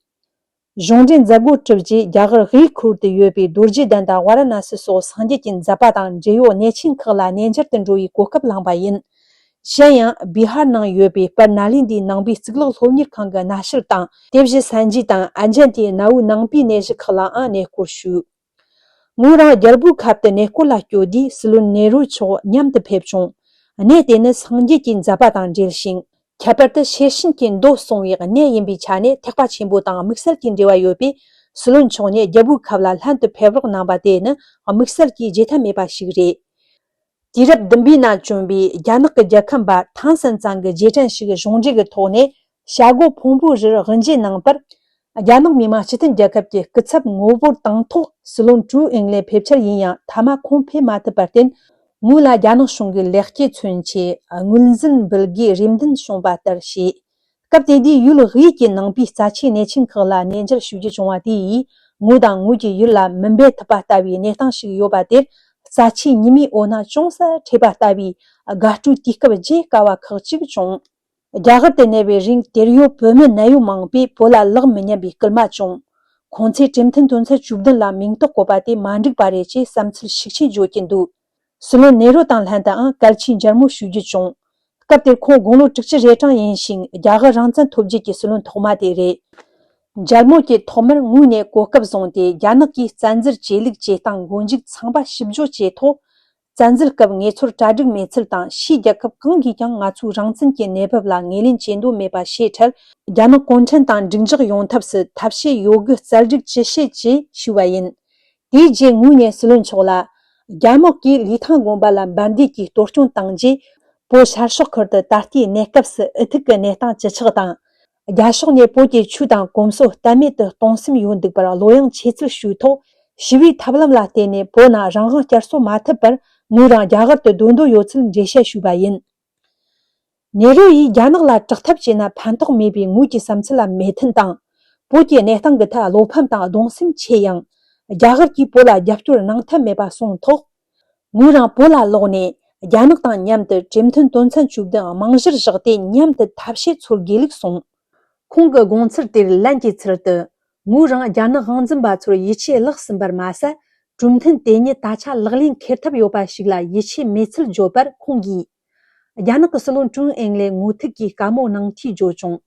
གཞུང་འབྲེལ་མཛད་སྒོ་གྲུབ་རྗེས། རྒྱ་གར་དབུས་ཁུལ་དུ་ཡོད་པའི་རྡོ་རྗེ་གདན་དང་ཝཱ་ར་ཎ་སི་སོགས་སངས་རྒྱས་ཀྱི་མཛད་པ་དང་འབྲེལ་ཡོད་གནས་ཆེན་ཁག་ལ་གནས་མཇལ་དུ་འགྲོ་བའི་གོ་སྐབས་བླངས་པ་ཡིན། གཞན་ཡང་། བི་ཧར་ནང་ཡོད་པའི་དཔལ་ནཱ་ལེནྡྲའི་ནང་པའི་གཙུག་ལག་སློབ་གཉེར་ཁང་གི་གནའ་ཤུལ་དང་། དེ་བཞིན་སན་ཇི་དང་ཨན་ཇན་ཏིའི་གནའ་བོའི་ནང་པའི་གནས་གཞི་ཁག་ལའང་གནས་སྐོར་ཞུས། ངོས་རང་རྒྱལ་པོའི་ཁབ་ཏུ་གནས་སྐོར་ལ་བསྐྱོད་དུས། སྲིད་བློན་ནེ་རུ་མཆོག་མཉམ་དུ་ཕེབས་བྱུང་། གནས་དེ་ནི་སངས་རྒྱས་ཀྱི་མཛད་པ་དང་འབྲེལ་ཞིང་། ཁྱད་པར་དུ་ཤེར་ཕྱིན་གྱི་མདོ་གསུང་བའི་གནས་ཡིན་པའི་ཆ་ནས། ཐེག་པ་ཆེན་པོ་དང་དམིགས་བསལ་གྱི་འབྲེལ་བ་ཡོད་པས། སྲིད་བློན་མཆོག་ནས་རྒྱལ་པོའི་ཁབ་ལ་ལྷན་དུ་ཕེབས་རོགས་གནང་བ་དེ་ནི་དམིགས་བསལ་གྱི་བརྗེད་ཐབས་མེད་པ་ཞིག་རེད། དུས་རབས་བདུན་པའི་ནང་བྱོན་པའི་རྒྱ་ནག་གི་རྒྱལ་ཁམས་པ་ཐང་སན་ཙང་གི་རྗེས་དྲན་ཞིག་གཞུང་འབྲེལ་གྱི་ཐོག་ནས་བྱ་སྒོ་ཕུང་པོའི་རིར་དབུ་འབྱེད་གནང་བར། རྒྱ་ནག་མི་དམངས་སྤྱི་མཐུན་རྒྱལ་ཁབ་ཀྱི་སྐུ་ཚབ་ངོ་བོར་དང་ཐོག་སྲིད་བློན་ཀྲུའུ་ཨིང་ལེ་ཕེབས་འཆར་ཡིན་ཡང་། མཐའ་མ་ཁོང་ཕེབས་མ་ཐུབ་པར་བརྟེན། ངོས་ལ་རྒྱ་ནག་གཞུང་གིས་ལེགས་སྐྱེས་མཚོན་ཆེད་རྔུལ་འཛིན་འབུལ་དགོས་རེ་འདུན་བྱུང་བ་ལྟར་བྱས། སྐབས་དེ་དུས་ཡུལ་དབུས་ཀྱི་ནང་པའི་རྩ་ཆེའི་གནས་ཆེན་ཁག་ལ་གནས་མཇལ་ཞུ་རྒྱུ་བྱུང་བ་དེ་ཡིས། ངོས་དང་ངོས་ཀྱི་ཡུལ་ལ་མི་འབད་ཐུབ་པ་ལྟ་བུའི་གནས་སྟངས་ཤིག་ཡོད་པ་དེར། རྩ་ཆེའི་ཉི་མའི་འོད་སྣང་ཅུང་ཟད་འཕྲོས་པ་ལྟ་བུའི་དགའ་སྤྲོའི་དུས་སྐབས་བརྗེད་དཀའ་བ་ཁག་ཅིག་བྱུང་། རྒྱ་གར་དུ་གནས་པའི་རིང་། དེར་ཡོད་བོད་མི་ནད་ཡམས་མང་པོས་བོད་ལ་ལག་མི་ཉན་པའི་སྐུལ་མ་བྱུང་། ཁོང་ཚོས་གྲོས་མཐུན་དོན་ཚན་བཅུ་བདུན་ལ་མིང་རྟགས་བཀོད་པ་དེ་མ་འགྲིག་པ་རེད་ཅེས་བསམ་ཚུལ་ཤུགས་ཆེན་བརྗོད་ཀྱིན་འདུག་སྲིད་བློན་ནེ་རུ་དང་ལྷན་དུའང་གལ་ཆེའི་མཇལ་མོལ་ཞུ་རྒྱུ་བྱུང་། སྐབས་དེར་ཁོང་དགུང་ལོ་དྲུག་ཅུ་རེ་གྲངས་ཡིན་ཞིང་། རྒྱ་གར་རང་བཙན་ཐོབ་རྒྱུ་གྱི་སྲིད་བློན་ཐོག་མ་དེ་རེད། མཇལ་མོལ་གྱི་ཐོག་མར་ངོས་ནས་གོ་སྐབས་བཟུང་སྟེ། རྒྱ་ནག་གིས་བཙན་འཛུལ་བྱས་ལུགས་བྱེད་སྟངས་མགོ་མཇུག་ཚང་པ་ཞིབ་བརྗོད་བྱས་ཐོག་བཙན་འཛུལ་སྐབས་ངེས་ཚོར་གྲ་སྒྲིག་མེད་ཚུལ་དང་། ཕྱིའི་རྒྱལ་ཁབ་གང་གིས་ཀྱང་ང་ཚོའི་རང་བཙན་གྱི་གནས་བབ་ལ་ངོས་ལེན་བྱེད་འདོད་མེད་པ་ཞེས་འཕྲལ། རྒྱ་ནག་གུང་ཁྲན་ཏང་འགྲིག་འཇགས་ཡོང་ཐབས་སུ་ཐབས་ཤེས་ཡོད་དགུ་རྩལ་སྒྲིག་ཅི་བྱེད་ཅེས་ཞུས་པ་ཡིན། དེའི་རྗེས་ངོས་ནས་སྲིད་བློན་མཆོག་ལ། རྒྱ་དམག་གིས་ལི་ཐང་དགོན་པ་ལ་འབར་མདེལ་གྱིས་གཏོར་སྐྱོན་བཏང་རྗེས། བོད་ཤར་ཕྱོགས་ཁུལ་དུ་ད་ལྟའི་གནས་སྐབས་སུ་འུ་ཐུག་གི་གནས་སྟངས་ཇི་ཆགས་དང་། རྒྱ་ཕྱོགས་ནས་བོད་ཀྱི་ཆོས་དང་གོམས་སྲོལ་གཏན་མེད་དུ་གཏོང་སེམས་ཡོད་འདུག་པར་བློ་ཡངས་ཆེ་ཚུལ་ཞུས་ཐོག་ཞི་བའི་ཐབས་ལམ་ལ་བརྟེན་ནས་བོད་ནང་རང་དབང་བསྐྱར་གསོ་མ་ཐུབ་པར། ངོས་རང་རྒྱ་གར་དུ་སྡོད་འདོད་ཡོད་ཚུལ་འགྲེལ་བཤད་ཞུས་པ་ཡིན། ནེ་རུ་ཡིས་རྒྱ་ནག་ལ་དྲག་འཐབ་བྱས་ན་ཕན་ཐོགས་མེད་པའི་ངོས་ཀྱི་བསམ་ཚུལ་ལ་མོས་མཐུན་དང་། བོད་ཀྱི་གནས་སྟངས་ཀྱི་ཐད་བློ་ཕམ་དང་གདུང་སེམས་ཆེ་ཡང་། རྒྱ་གར་གྱིས་བོད་ལ་རྒྱབ་སྐྱོར་གནང་ཐབས་མེད་པ་གསུངས་ཐོག་ངོས་རང་བོད་ལ་ལོག་ནས། རྒྱ་ནག་དང་མཉམ་དུ་གྲོས་མཐུན་དོན་ཚན་བཅུ་བདུན་རྨང་གཞིར་བཞག་སྟེ། མཉམ་དུ་ཐབས་ཤེས་འཚོལ་དགོས་ལུགས་གསུངས། ཁོང་གི་དགོངས་ཚུལ་དེར་ལན་གྱི་ཚུལ་དུ། ངོས་རང་རྒྱ་ནག་དབང་འཛིན་པ་ཚོར་ཡིད་ཆེས་བརླག་ཟིན་པར་མ་ཟད། གྲོས་མཐུན་དེ་ཉིད་ད་ཆ་ལག་ལེན་འཁེལ་ཐབས་ཡོད་པ་ཞིག་ལ་ཡིད་ཆེས་མེད་ཚུལ་བརྗོད་པར། ཁོང་གིས། རྒྱ་ནག་གི་སྲིད་བློན་ཀྲུང་ཨིན་ལེ་ངོ་ཐུག་གིས་བཀའ་མོལ་གནང་འཐུས་བརྗོད་བྱུང་།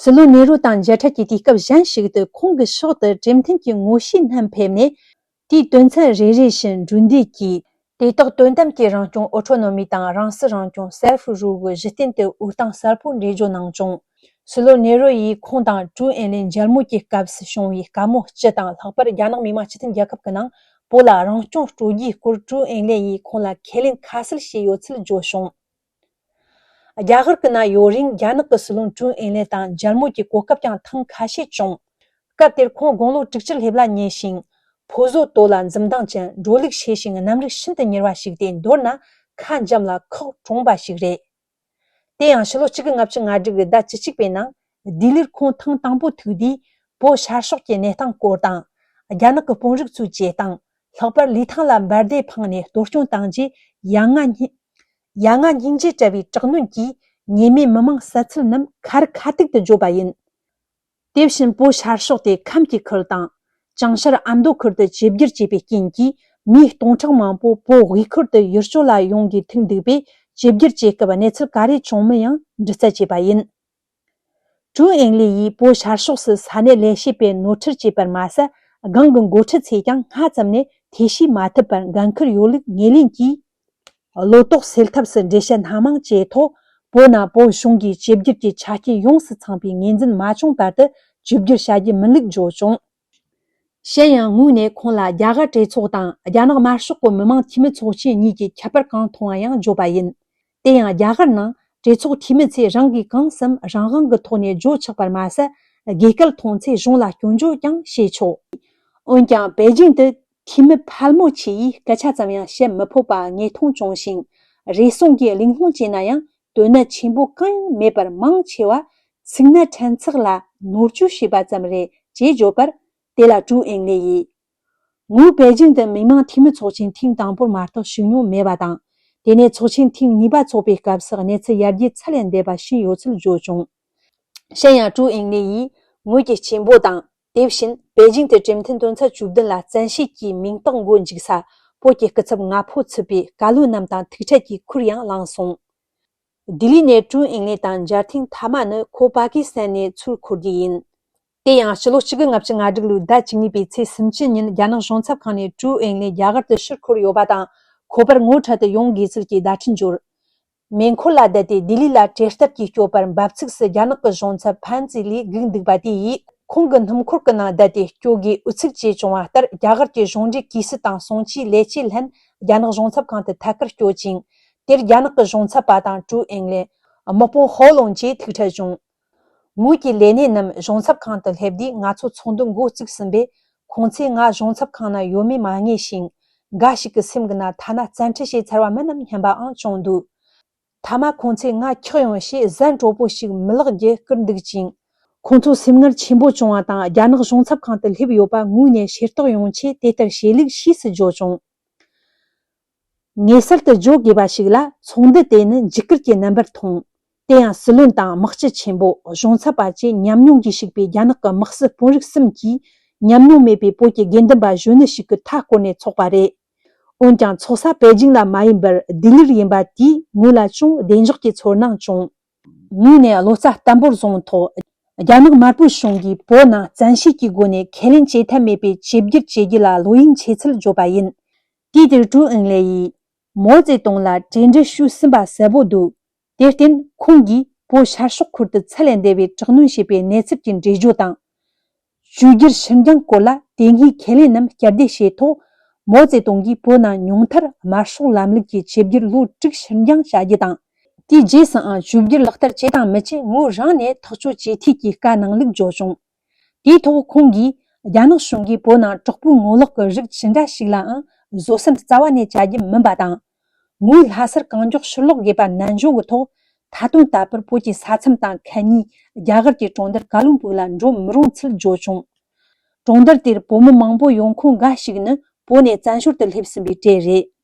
སྲིད་བློན་ནེ་རུ་དང་མཇལ་འཕྲད་ཀྱི་དུས་སྐབས་གཞན་ཞིག་ཏུ། ཁོང་གི་ཕྱོགས་སུ་གྲོས་མཐུན་གྱི་ངོ་ཤེས་རྣམས་ཕེབས་ནས། དེའི་དོན་ཚན་རེ་རེ་བཞིན་གྲོས་འདེབས་ཀྱིས། དེ་དག་དོན་དམ་གྱི་རང་སྐྱོང་ཨོ་ཊོ་ནོ་མི་དང་རང་སྲིད་རང་སྐྱོང་སེལ་ཕུ་རུ་གི་གཞི་རྟེན་དུ་འོས་སྟངས་གསལ་པོ་འགྲེལ་བརྗོད་གནང་བྱུང་། སྲིད་བློན་ནེ་རུ་ཡིས་ཁོང་དང་ཀྲུའུ་ཨིན་ལེ་མཇལ་མོལ་གྱི་སྐབས་སུ་བྱུང་བའི་བཀའ་མོལ་སྤྱི་དང་། ལྷག་པར་རྒྱ་ནག་མི་དམངས་སྤྱི་མཐུན་རྒྱལ་ཁབ་ཀྱི་ནང་བོད་ལ་རང་སྐྱོང་སྤྲོད་རྒྱུའི་སྐོར་ཀྲུའུ་ཨིན་ལེ་ཡིས་ཁོང་ལ་ཁས་ལེན་ཁ་གསལ་བྱས་ཡོད་ཚུལ་བརྗོད་བྱུང་། རྒྱ་གར་གྱི་ནང་ཡོད་རིང་རྒྱ་ནག་གི་སྲིད་བློན་ཀྲུའུ་ཨིན་ལེ་དང་མཇལ་མོལ་གྱི་གོ་སྐབས་ཀྱང་ཐེངས་ཁ་ཤས་བྱུང་། སྐབས་དེར་ཁོང་དགུང་ལོ་དྲུག་ཅུ་སླེབས་ལ་ཉེ་ཞིང་། ཕོ་བཟོ་དོ་ལ་འཛུམ་མདངས་ཅན། འགྲོ་ལུགས་ཤེས་ཤིང་རྣམ་རིག་ཤིན་ཏུ་མྱུར་བ་ཞིག་སྟེ། མདོར་ན་ཁ་འཇམ་ལ་ཁོག་གྲུང་བ་ཞིག་རེད། དེ་ཡང་ཕྱི་ལོ་གཅིག་དགུ་ལྔ་བཅུ་ང་དྲུག་གི་ཟླ་བཅུ་གཅིག་པའི་ནང་ལྡི་ལིར་ཁོང་ཐེངས་དང་པོ་ཐུག་དུས། བོད་ཤར་ཕྱོགས་ཀྱི་གནས་སྟངས་སྐོར་དང་། རྒྱ་ནག་གི་དཔོན་རིགས་ཚོའི་བྱེད་སྟངས། ལྷག་པར་ལི་ཐང་ལ་འབར་མདེལ་འཕངས་ནས་གཏོར་སྐྱོན་བཏང་རྗེས། ཡ་ང་སྙིང་ཡ་ང་སྙིང་རྗེ་བྲལ་བའི་དྲག་གནོན་གྱིས། ཉེས་མེད་མི་མང་བསད་ཚུལ་རྣམས་ཁ་རི་ཁ་ཐུག་ཏུ་བརྗོད་པ་ཡིན། དེ་བཞིན་བོད་ཤར་ཕྱོགས་ཏེ་ཁམས་ཀྱི་ཁུལ་དང་། བྱང་ཤར་ཨ་མདོ་ཁུལ་དུ་ཆིབས་བསྒྱུར་བྱས་པའི་རྐྱེན་གྱིས། མིའི་སྟོང་ཕྲག་མང་པོ་བོད་དབུས་ཁུལ་དུ་ཡུལ་སྐྱོད་ལ་ཡོང་དགོས་ཐུག་འདུག་པས། ཆིབས་བསྒྱུར་བྱེད་སྐབས་གནས་ཚུལ་ག་རེ་བྱུང་མིན་ཡང་འདྲི་རྩད་བྱས་པ་ཡིན། ཀྲུའུ་ཨིན་ལེ་ཡིས་བོད་ཤར་ཕྱོགས་སུ་ས་གནས་ལས་བྱེད་པས་ནོར་འཁྲུལ་བྱས་པར་མ་ཟད། སྒང་གི་འགོ་ཁྲིད་ཚོས་ཀྱང་སྔ་ཙམ་ནས་ཐེ་བྱུས་མ་ཐུབ་པར་འགན་འཁུར་ཡོད་ལུགས་ངོས་ལེན་གྱིས། བློ་དོགས་སེལ་ཐབས་སུ་འགྲེལ་བཤད་སྣ་མང་བྱས་ཐོག་བོད་ནང་བོད་གཞུང་གིས་ཇེ་བསྒྱུར་གྱི་ཆ་རྐྱེན་ཡོངས་སུ་ཚང་བའི་ངོས་འཛིན་མ་བྱུང་བར་དུ་ཇེ་བསྒྱུར་བྱ་རྒྱུ་མིན་ལུགས་བརྗོད་བྱུང་། གཞན་ཡང་ངོས་ནས་ཁོང་ལ་རྒྱ་གར་གྲོས་ཚོགས་དང་རྒྱ་ནག་དམར་ཤོག་གི་མི་དམངས་འཐུས་མི་ཚོགས་ཆེན་གཉིས་ཀྱི་ཁྱད་པར་གང་མཐོང་བ་ཡང་བརྗོད་པ་ཡིན། དེ་ཡང་རྒྱ་གར་ནང་གྲོས་ཚོགས་འཐུས་མི་ཚོས་རང་གིས་གང་བསམ་རང་དབང་གི་ཐོག་ནས་བརྗོད་ཆོག་པར་མ་ཟད། དགོས་གལ་མཐོང་ཚེ་གཞུང་ལ་སྐྱོན་བརྗོད་ཀྱང་བྱེད་ཆོག་འོན་ཀྱང་པེ་ཅིང་དུ་འཐུས་མི་ཕལ་མོ་ཆེ་ཡིས་སྐད་ཆ་ཙམ་ཡང་བཤད་མི་ཕོད་པ་ངེས་མཐོང་བྱུང་ཞིང་། རེ་ཟུང་གིས་གླེང་སློང་བྱས་ན་ཡང་དོན་གནད་ཆེན་པོ་གང་ཡང་མེད་པར་མང་ཆེ་བ་ཚིག་སྣ་ཕྲན་ཚེགས་ལ་ནོར་བཅོས་བྱས་པ་ཙམ་རེད་ཅེས་བརྗོད་པར། དེ་ལ་ཀྲུའུ་ཨིང་ལེ་ཡིས། ངོས་པེ་ཅིང་དུ་མི་དམངས་འཐུས་མི་ཚོགས་ཆེན་ཐེངས་དང་པོར་མ་གཏོགས་ཞུགས་མྱོང་མེད་པ་དང་། དེ་ནས་ཚོགས་ཆེན་ཐེངས་གཉིས་པ་འཚོགས་པའི་སྐབས་སུ་གནས་ཚུལ་ཡར་རྒྱས་ཚད་ལས་འདས་པ་ཤེས་ཡོད་ཚུལ་བརྗོད་བྱུང་། གཞན་ཡང་ཀྲུའུ་ཨིང་ལེ་ཡིས་ངོས་ཀྱི་གཅེན་པོ་དང་། དེ་བཞིན་པེ་ཅིང་དུ་གྲོས་མཐུན་དོན་ཚན་བཅུ་བདུན་ལ་བཙན་ཤེད་ཀྱིས་མིང་རྟགས་འགོད་འཇུག་ས་བོད་ཀྱི་སྐུ་ཚབ་ང་ཕོད་ཚུད་པའི་བཀའ་བློན་རྣམས་དང་ཐུག་འཕྲད་ཀྱིས་ཁུར་ཡང་བླངས་སོང་། ལྡི་ལི་ནས་ཀྲུའུ་ཨིང་ལེ་དང་མཇལ་ཐེངས་མཐའ་མ་ནི་ཁོ་པ་ཀི་སི་ཐན་ནས་ཚུར་འཁོར་རྒྱུ་ཡིན། དེ་ཡང་ཕྱི་ལོ་གཅིག་དགུ་ལྔ་བཅུ་ང་དྲུག་ལོའི་ཟླ་བཅུ་གཉིས་པའི་ཚེས་སུམ་ཅུ་ཉིན་རྒྱ་ནག་གཞུང་ཚབ་ཁང་ནས་ཀྲུའུ་ཨིང་ལེ་རྒྱ་གར་དུ་ཕྱིར་འཁོར་ཡོད་པ་དང་ཁོ་པར་ངོ་འཕྲད་དུ་ཡོང་དགོས་ཚུལ་གྱི་བརྡ་འཕྲིན་འབྱོར། མེ་འཁོར་ལ་བསྡད་དེ་ལྡི་ལི་ལ་བྲེལ་སྟབས་ཀྱིས་སྐྱོད་པར་འབབ་ཚིགས་སུ་རྒྱ་ནག་གི་གཞུང་ཚབ་ཕན་ཙི་ལི་སྒུག་འདུག་པ་དེ་ཡིས་ཁོང་གི་སྣུམ་འཁོར་གྱི་ནང་བསྡད་དེ་སྐྱོད་དགོས་འོས་ཚུགས་བྱས་བྱུང་བ་ལྟར་རྒྱ་གར་གྱི་གཞུང་འབྲེལ་གུས་སུ་དང་གསུང་ཆོས་ལས་བྱེད་ལྷན་རྒྱ་ནག་གཞུང་ཚབ་ཁང་དུ་ཐད་ཀར་སྐྱོད་ཅིང་། དེར་རྒྱ་ནག་གི་གཞུང་ཚབ་པ་དང་ཀྲུའུ་ཨིང་ལེ། དམག་དཔོན་ཧོ་ལུང་བཅས་ཐུག་འཕྲད་བྱུང་། ངོས་ཀྱི་ལས་སྣེ་རྣམས་གཞུང་ཚབ་ཁང་དུ་སླེབས་དུས་ང་ཚོ་ཚོགས་འདུ་འགོ་བཙུགས་ཟིན་པས། ཁོང་ཚོས་ང་གཞུང་ཚབ་ཁང་ན་ཡོད་མེད་མ་ངེས་ཤིང་། འགའ་ཞིག་གི་སེམས་ཀྱི་ནང་ཐ་ན་བཙན་ཁྲིད་བྱས་ཚར་བ་མིན་ནམ་སྙམ་པའང་བྱུང་འདུག་ཐ་མ་ཁོང་ཚོས་ང་འཁྱགས་ཡོང་ཞེས་གཟན་གྲོགས་པོ་ཞིག་མི་ལག་རྒྱུ་བསྐུར་འདུག་ཅིང་། ཁོང་ཚོ་སེམས་ངལ་ཆེན་པོ་བྱུང་བ་དང་རྒྱ་ནག་གཞུང་ཚབ་ཁང་དུ་སླེབས་ཡོད་པ་ངོས་ནས་ཤེས་རྟོགས་ཡོང་ཆེད་དེ་ལྟར་བྱེད་ལུགས་ཕྱིས་སུ་བརྗོད་བྱུང་། ངེས་གསལ་དུ་བརྗོད་དགོས་པ་ཞིག་ལ་ཚོགས་འདུ་དེ་ནི་འཇིགས་སྐུལ་གྱི་རྣམ་པར་མཐོང་། དེ་ཡང་སྲིད་བློན་དང་དམག་སྤྱི་ཆེན་པོ་གཞུང་ཚབ་པ་བཅས་ཉམས་མྱོང་གིས་ཕྱུག་པའི་རྒྱ་ནག་གི་དམག་སྲིད་དཔོན་རིགས་གསུམ་གྱིས་ཉམས་མྱོང་མེད་པའི་བོད་ཀྱི་དགེ་འདུན་པ་གཞོན་ནུ་ཞིག་གི་མཐའ་བསྐོར་ནས་ཚོགས་པ་རེད། འོན་ཀྱང་ཚོགས་ས་པེ་ཅིང་ལ་མ་ཡིན་པར་ལྡི་ལིར་ཡིན་པ་དེས་ངོས་ལ་ཅུང་བདེ་འཇགས་ཀྱི་ཚོར་སྣང་བྱུང་། ངོས་ནས་བློ་རྩ་བརྟན་པོར་བཟུང་ཐོག་རྒྱ་ནག་དམར་པོའི་གཞུང་གིས་བོད་ནང་བཙན་ཤེད་ཀྱི་སྒོ་ནས་ཁས་ལེན་བྱེད་ཐབས་མེད་པའི་ཆིབས་བསྒྱུར་བྱེད་རྒྱུ་ལ་བློ་གཡེང་བྱེད་ཚུལ་བརྗོད་པ་ཡིན། དུས་དེར་ཀྲུའུ་ཨིང་ལེ་ཡིས། མའོ་ཙེ་ཏུང་ལ་གྲོས་འདྲི་ཞུས་ཟིན་པ་གསལ་པོ་འདུག་དེར་བརྟེན་ཁོང་གིས་བོད་ཤར་ཕྱོགས་ཁུལ་དུ་ཚད་ལས་འདས་པའི་དྲག་གནོན་བྱས་པའི་གནས་ཚུལ་གྱི་འགྲེལ་བརྗོད་དང་། བཅོས་བསྒྱུར་ཕྱིར་འགྱངས་སྐོར་ལ་དེ་སྔའི་ཁས་ལེན་རྣམས་བསྐྱར་ཟློས་བྱས་ཐོག་མའོ་ཙེ་ཏུང་གིས་བོད་ནང་ཉུང་མཐར་དམར་ཤོག་ལམ་ལུགས་ཀྱི་ཆིབས་བསྒྱུར་ལོ་དྲུག་ཕྱིར་འགྱངས་བྱ་རྒྱུ་དང་། དེའི་རྗེས་སུའང་བཅོས་བསྒྱུར་ལག་བསྟར་བྱེད་དང་མི་བྱེད་ངོས་རང་ནས་ཐག་གཅོད་བྱེད་འཐུས་ཀྱི་བཀའ་གནང་ལུགས་བརྗོད་བྱུང་། དེའི་ཐོག་ཁོང་གིས་རྒྱ་ནག་གཞུང་གིས་བོད་ནང་དྲག་པོའི་ངོ་ལོག་གི་རིགས་ཇི་འདྲ་ཞིག་ལའང་བཟོད་སེམས་རྩ་བ་ནས་བྱ་རྒྱུ་མིན་པ་དང་། ངོས་ལྷ་སར་གང་མགྱོགས་ཕྱིར་ལོག་དགོས་པ་ནན་བརྗོད་ཀྱི་ཐོག་མཐའ་དོན་ལྟ་བུར་བོད་ཀྱི་ས་མཚམས་དང་ཁ་ཉེའི་རྒྱ་གར་གྱི་གྲོང་རྡལ་ཀ་ལོན་སྦུག་ལ་འགྲོ་མི་རུང་ཚུལ་བརྗོད་བྱུང་། གྲོང་རྡལ་དེར་བོད་མི་མང་པོ་ཡོང་ཁུངས་འགའ་ཞིག་ནི་བོད་ནས་བཙན་བྱོལ་དུ་སླེབས་ཟིན་པའི་གྲས་རེད།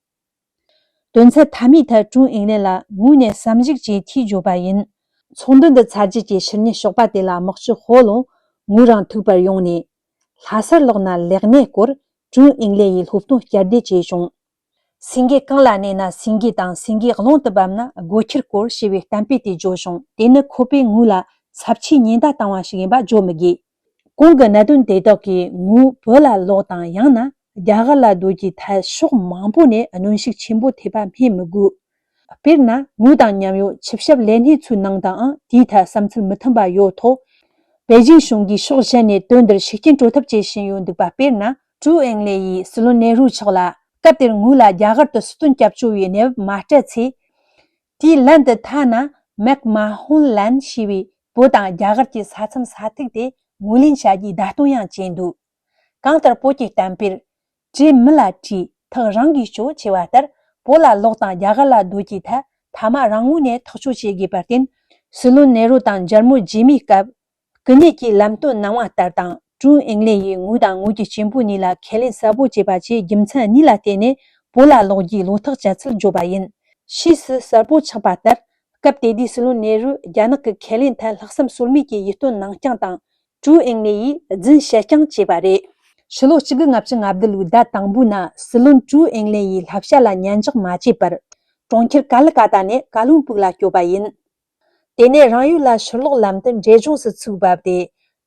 དོན་ཚན་མཐའ་མའི་ཐད་ཀྲུང་ཨིན་ལན་ལ་ངོས་ནས་བསམ་གཞིག་བྱེད་འཐུས་བརྗོད་པ་ཡིན། ཚོགས་འདུ་འདི་ཚར་རྗེས་ཀྱི་ཕྱི་ཉིན་ཞོགས་པ་དེ་ལ་དམག་སྤྱི་ཧོ་ལུང་ངོས་རང་ཐུག་པར་ཡོང་ནས། ལྷ་སར་ལོག་ན་ལས་གནས་སྐོར་ཀྲུང་ཨིན་ལན་ཡིས་སློབ་སྟོན་བསྐྱར་ཟློས་བྱས་བྱུང་། སེང་གེ་གང་ལ་གནས་ན་སེང་གེ་དང་སེང་གེ་རླུང་དུ་བབས་ན་སྒོ་ཁྱི་སྐོར་ཞེས་པའི་གཏམ་དཔེ་དེ་བརྗོད་བྱུང་། དེ་ནི་ཁོ་པས་ངོས་ལ་ཚབས་ཆེའི་ཉེན་བརྡ་བཏང་བ་ཞིག་ཡིན་པ་བརྗོད་མི་དགོས། གོང་གི་གནད་དོན་དེ་དག་གིས་ངོས་བོད་ལ་ལོག་དང་ཡང་ན་རྒྱ་གར་ལ་སྡོད་རྒྱུའི་ཐད་ཕྱོགས་མང་པོ་ནས་གནོན་ཤུགས་ཆེན་པོ་ཐེབས་པ་སྨོས་མི་དགོས། དཔེར་ན་ངོས་དང་མཉམ་ཡོད་ཆིབས་ཞབས་ལས་སྣེ་ཚོའི་ནང་དུའང་དེའི་ཐད་བསམ་ཚུལ་མི་མཐུན་པ་ཡོད་ཐོག་པེ་ཅིང་གཞུང་གིས་ཕྱོགས་གཞན་ནས་དོན་འདིར་ཤུགས་རྐྱེན་སྤྲོད་ཐབས་བྱེད་བཞིན་ཡོད་འདུག་པ། དཔེར་ན། ཀྲུའུ་ཨིང་ལེ་ཡིས་སྲིད་བློན་ནེ་རུ་མཆོག་ལ་སྐབས་དེར་ངོས་ལ་རྒྱ་གར་དུ་སྲིད་དོན་སྐྱབས་བཅོལ་བའི་གནས་བབ་མ་སྤྲད་ཚེ། དེའི་ལན་དུ་ཐ་ན་མེག་མ་ཧོན་ལན་ཞེས་པའི་བོད་དང་རྒྱ་གར་གྱི་ས་མཚམས་ས་ཐིག་དེ་ངོས་ལེན་བྱ་རྒྱུའི་བརྡ་སྟོན་ཡང་བྱས་འདུག་གང་ལྟར་བོད་ཀྱི་གཏམ་དཔེར། བྲེ་མི་ལ་དྲིས་ཐག་རང་གིས་གཅོད་ཅེས་པ་ལྟར། བོད་ལ་ལོག་དང་རྒྱ་གར་ལ་སྡོད་ཀྱི་ཐད་མཐའ་མ་རང་ངོས་ནས་ཐག་གཅོད་བྱེད་དགོས་པར་བརྟེན། སྲིད་བློན་ནེ་རུ་དང་མཇལ་མོལ་རྗེས་མའི་སྐབས། སྐུ་ཉིད་ཀྱིས་ལམ་སྟོན་གནང་བ་ལྟར་དང་ཀྲུང་ཨིང་ལེ་ཡིས་ངོས་དང་ངོས་ཀྱི་གཅེན་པོ་གཉིས་ལ་ཁས་ལེན་གསལ་པོ་བྱས་པ་བཅས་རྒྱུ་མཚན་གཉིས་ལ་བརྟེན་ནས་བོད་ལ་ལོག་རྒྱུའི་བློ་ཐག་བཅད་ཚུལ་བརྗོད་པ་ཡིན། ཕྱིས་སུ་གསལ་པོ་ཆགས་པ་ལྟར། སྐབས་དེ་དུས་སྲིད་བློན་ནེ་རུས་རྒྱ་ནག་གི་ཁས་ལེན་ཐད་ལྷག་བསམ་ཟོལ་མེད་ཀྱིས་ཡིད་རྟོན་གནང་རྐྱང་དང་། ཀྲུའུ་ཨིང་ལེ་ཡིས་རྫུན་བཤད་རྐྱང་བྱས་པ་རེད། ཕྱི་ལོ་གཅིག་དགུ་ལྔ་བཅུ་ང་བདུན་ལོའི་ཟླ་དང་པོའི་ནང་སྲིད་བློན་ཀྲུའུ་ཨིང་ལེ་ཡིས་བསླབ་བྱ་ལ་ཉན་འཇོག་མ་བྱས་པར། གྲོང་ཁྱེར་ཀ་ལི་ཀ་ཏ་ནས་ཀ་ལོན་སྦུག་ལ་བསྐྱོད་པ་ཡིན། དེ་ནས་རང་ཡུལ་ལ་ཕྱིར་ལོག་ལམ་དུ་འབྲས་ལྗོངས་སུ་ཚུགས་བབས་ཏེ།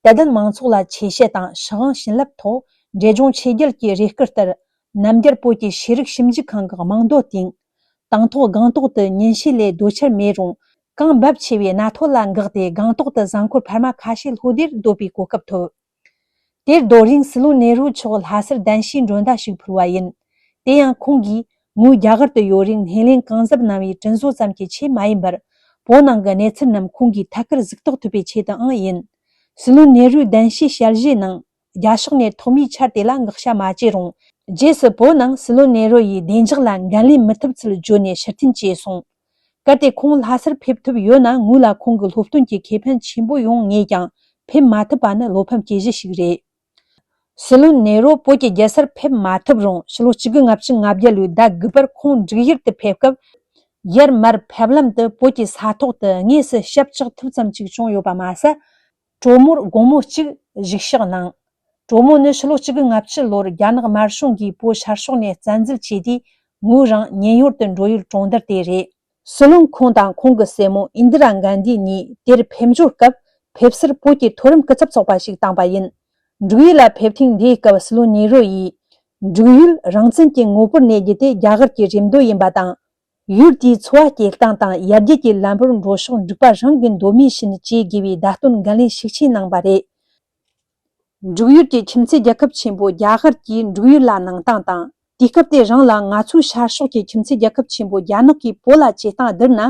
དད་ལྡན་མང་ཚོགས་ལ་ཆེ་བཤད་དང་ཕྱི་དབང་བྱིན་རླབས་ཐོག་འབྲས་ལྗོངས་ཆོས་རྒྱལ་གྱི་རེ་སྐུལ་ལྟར། ནམ་རྒྱལ་བོད་ཀྱི་ཤེས་རིག་ཞིབ་འཇུག་ཁང་གི་རྨང་རྡོ་བཏིང་། དང་ཐོག་སྒང་ཏོག་ཏུ་ཉིན་ཤས་ལས་སྡོད་འཆར་མེད་རུང་། གངས་འབབ་ཆེ་བའི་གནའ་ཐོ་ལ་འགགས་ཏེ། སྒང་ཏོག་ཏུ་གཟའ་འཁོར་འཕར་མ་ཁ་ཤས་ལྷོ་སྡེར་སྡོད་པའི་གོ་སྐབས་ཐོབ། དེར་སྡོད་རིང་། སྲིད་བློན་ནེ་རུ་མཆོག་ལྷ་སར་གདན་ཞུའི་མགྲོན་བརྡ་ཞིག་ཕུལ་བ་ཡིན། དེ་ཡང་ཁོང་གིས་མོའི་རྒྱ་གར་དུ་ཡོད་རིང་སྣེ་ལེན་གང་ཟབ་གནང་བའི་དྲིན་གཟོ་ཙམ་གྱི་ཆེད་མ་ཡིན་པར། བོད་ནང་གི་གནས་ཚུལ་རྣམས་ཁོང་གིས་ཐད་ཀར་གཟིགས་རྟོགས་ཐུབ་པའི་ཆེད་དུའང་ཡིན། སྲིད་བློན་ནེ་རུའི་གདན་ཞུའི་ཞལ་བཞེས་ནང་། རྒྱ་ཕྱོགས་ནས་ཐོག་མའི་ཆར་དེ་ལ་དགག་བྱ་མ་བྱས་རུང་། རྗེས་སུ་བོད་ནང་སྲིད་བློན་ནེ་རུ་ཡིས་བདེ་འཇགས་ལ་འགན་ལེན་མི་ཐུབ་ཚུལ་བརྗོད་ནས་ཕྱིར་འཐེན་བྱས་སོང་། གལ་ཏེ་ཁོང་ལྷ་སར་ཕེབས་ཐུབ་ཡོད་ན། ངོས་ལ་ཁོང་གི་སློབ་སྟོན་གྱི་ཁེ་ཕན་ཆེན་པོ་ཡོང་ངེས་ཀྱང་། ཕེབས་མ་ཐུབ་པ་ནི་བློ་ཕམ་སྐྱེ་གཞི་ཞིག་རེད། སྲིད་བློན་ནེ་རུ་བོད་ཀྱི་རྒྱལ་སར་ཕེབས་མ་ཐུབ་རུང་། ཕྱི་ལོ་ཆིག་སྟོང་དགུ་བརྒྱ་ལྔ་བཅུ་ང་བརྒྱད་ལོའི་ཟླ་དགུ་པར་ཁོང་འབྲུག་ཡུལ་དུ་ཕེབས་སྐབས། ཡར་མར་ཕེབས་ལམ་དུ་བོད་ཀྱི་ས་ཐོག་ཏུ་དངོས་སུ་ཞབས་བཅགས་ཐུབ་ཙམ་ཅིག་བྱུང་ཡོད་པ་མ་ཟད། གྲོ་མོར་དགོང་མོ་གཅིག་བཞུགས་ཞག་གནང་། གྲོ་མོ་ནི་ཕྱི་ལོ་ཆིག་སྟོང་དགུ་བརྒྱ་ལྔ་བཅུ་ལོར་རྒྱ་ནག་དམར་གཞུང་གིས་བོད་ཤར་ཕྱོགས་ནས་བཙན་འཛུལ་བྱས་དུས། ངོས་རང་ཉེན་གཡོལ་དུ་འགྲོ་ཡུལ་གྲོང་རྡལ་དེ་རེད། སྲིད་བློན་ཁོང་དང་ཁོང་གི་སྲས་མོ་ཨིན་དི་ར་གྷན་དྷི་གཉིས་དེར་ཕེབས་འབྱོར་སྐབས། ཕེབས་བསུར་བོད་ཀྱི་མཐོ་རིམ་སྐུ་ཚབ་ཚོགས་པ་ཞིག་བཏང་པ་ཡིན། འབྲུག་ཡུལ་ལ་ཕེབས་ཐེངས་འདིའི་སྐབས། སྲིད་བློན་ནེ་རུ་ཡིས། འབྲུག་ཡུལ་རང་བཙན་གྱི་ངོ་བོར་གནས་རྒྱུ་དེ་རྒྱ་གར་གྱི་རེ་འདོད་ཡིན་པ་དང་། ཡུལ་དེའི་འཚོ་བ་སྐྱེལ་སྟངས་དང་ཡར་རྒྱས་ཀྱི་ལམ་བུར་འགྲོ་ཕྱོགས་འབྲུག་པ་རང་གིས་འདོད་མོས་བྱས་ནས་བྱེད་དགོས་པའི་བརྡ་སྟོན་འགན་ལེན་ཤུགས་ཆེ་གནང་བ་རེད། འབྲུག་ཡུལ་གྱི་ཁྱིམ་མཚེས་རྒྱལ་ཁབ་ཆེན་པོ་རྒྱ་གར་གྱིས་འབྲུག་ཡུལ་ལ་གནང་སྟངས་དང་། དུས་སྐབས་དེ་རང་ལ་ང་ཚོའི་ཤར་ཕྱོགས་ཀྱི་ཁྱིམ་མཚེས་རྒྱལ་ཁབ་ཆེན་པོ་རྒྱ་ནག་གིས་བོད་ལ་བྱེད་སྟངས་བསྡུར་ན།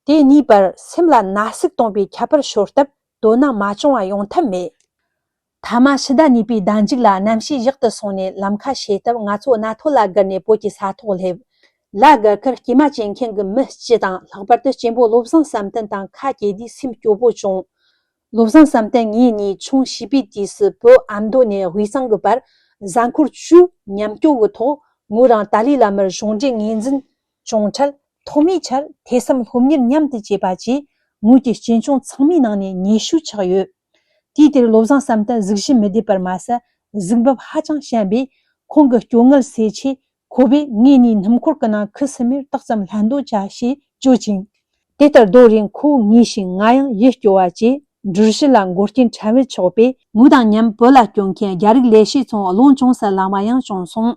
དེ་གཉིས་བར་སེམས་ལ་ན་ཟུག་གཏོང་བའི་ཁྱད་པར་ཤོར་སྟབས། དོ་སྣང་མ་བྱུང་བ་ཡོང་ཐབས་མེད། མཐའ་མ་ཕྱི་ཟླ་གཉིས་པའི་ཟླ་མཇུག་ལ་གནམ་གཤིས་ཡག་ཏུ་སོང་ནས་ལམ་ཁ་ཕྱེ་སྟབས། ང་ཚོ་གནའ་ཐོ་ལ་བརྒལ་ནས་བོད་ཀྱི་ས་ཐོག་སླེབས། ལ་བརྒལ་ཁར་སྐྱེས་མ་སྐྱེས་མཁན་གྱི་མི་སྤྱི་དང་། ལྷག་པར་དུ་གཅེན་པོ་བློ་བཟང་བསམ་གཏན་དང་ཁ་གྱེས་དུས་སེམས་སྐྱོ་པོ་བྱུང་། བློ་བཟང་བསམ་གཏན་ངེད་གཉིས་ཆུང་བྱིས་པའི་དུས་སུ་བོད་ཨ་མདོ་ནས་དབུས་གཙང་གི་བར་གཟའ་འཁོར་བཅུའི་མཉམ་སྐྱོད་ཀྱི་ཐོག་ངོས་རང་ཏཱ་ལའི་བླ་མར་གཞུང་འབྲེལ་ངོས་འཛིན་བྱུང་འཕྲལ། ཐོག་མའི་ཆར་ཐོས་བསམ་སློབ་གཉེར་མཉམ་དུ་བྱས་པ་བཅས། ངོས་ཀྱི་གཅེན་གཅུང་ཚང་མའི་ནང་ནས་ཉེ་ཤོས་ཆགས་ཡོད། དུས་དེར་བློ་བཟང་བསམ་གཏན་གཟུགས་གཞི་མི་བདེ་བར་མ་ཟད། གཟུགས་འབུབ་ཧ་ཅང་ཞན་པས། ཁོང་གི་སྐྱོ་ངལ་སེལ་ཆེད། ཁོ་པས་ངེད་གཉིས་སྣུམ་འཁོར་གྱི་ནང་ཁུ་སིམ་མེར་ཏོག་ཙམ་ལྷན་དུ་བཅའ་ཞེས་བརྗོད་ཅིང་། དེ་ལྟར་སྡོད་རིང་ཁོ་ངུས་ཤིང་ང་ཡང་ཡིད་སྐྱོ་བ་བཅས། འགྲུལ་བཞུད་ལ་འགོག་རྐྱེན་ཕྲན་བུ་ཆགས་པས། ངོས་དང་མཉམ་བོད་ལ་སྐྱོད་མཁན་རྒྱ་རིགས་ལས་བྱེད་ཚོ་རླུང་བྱུང་ས་ལ་མ་ཡང་བྱུང་སོང་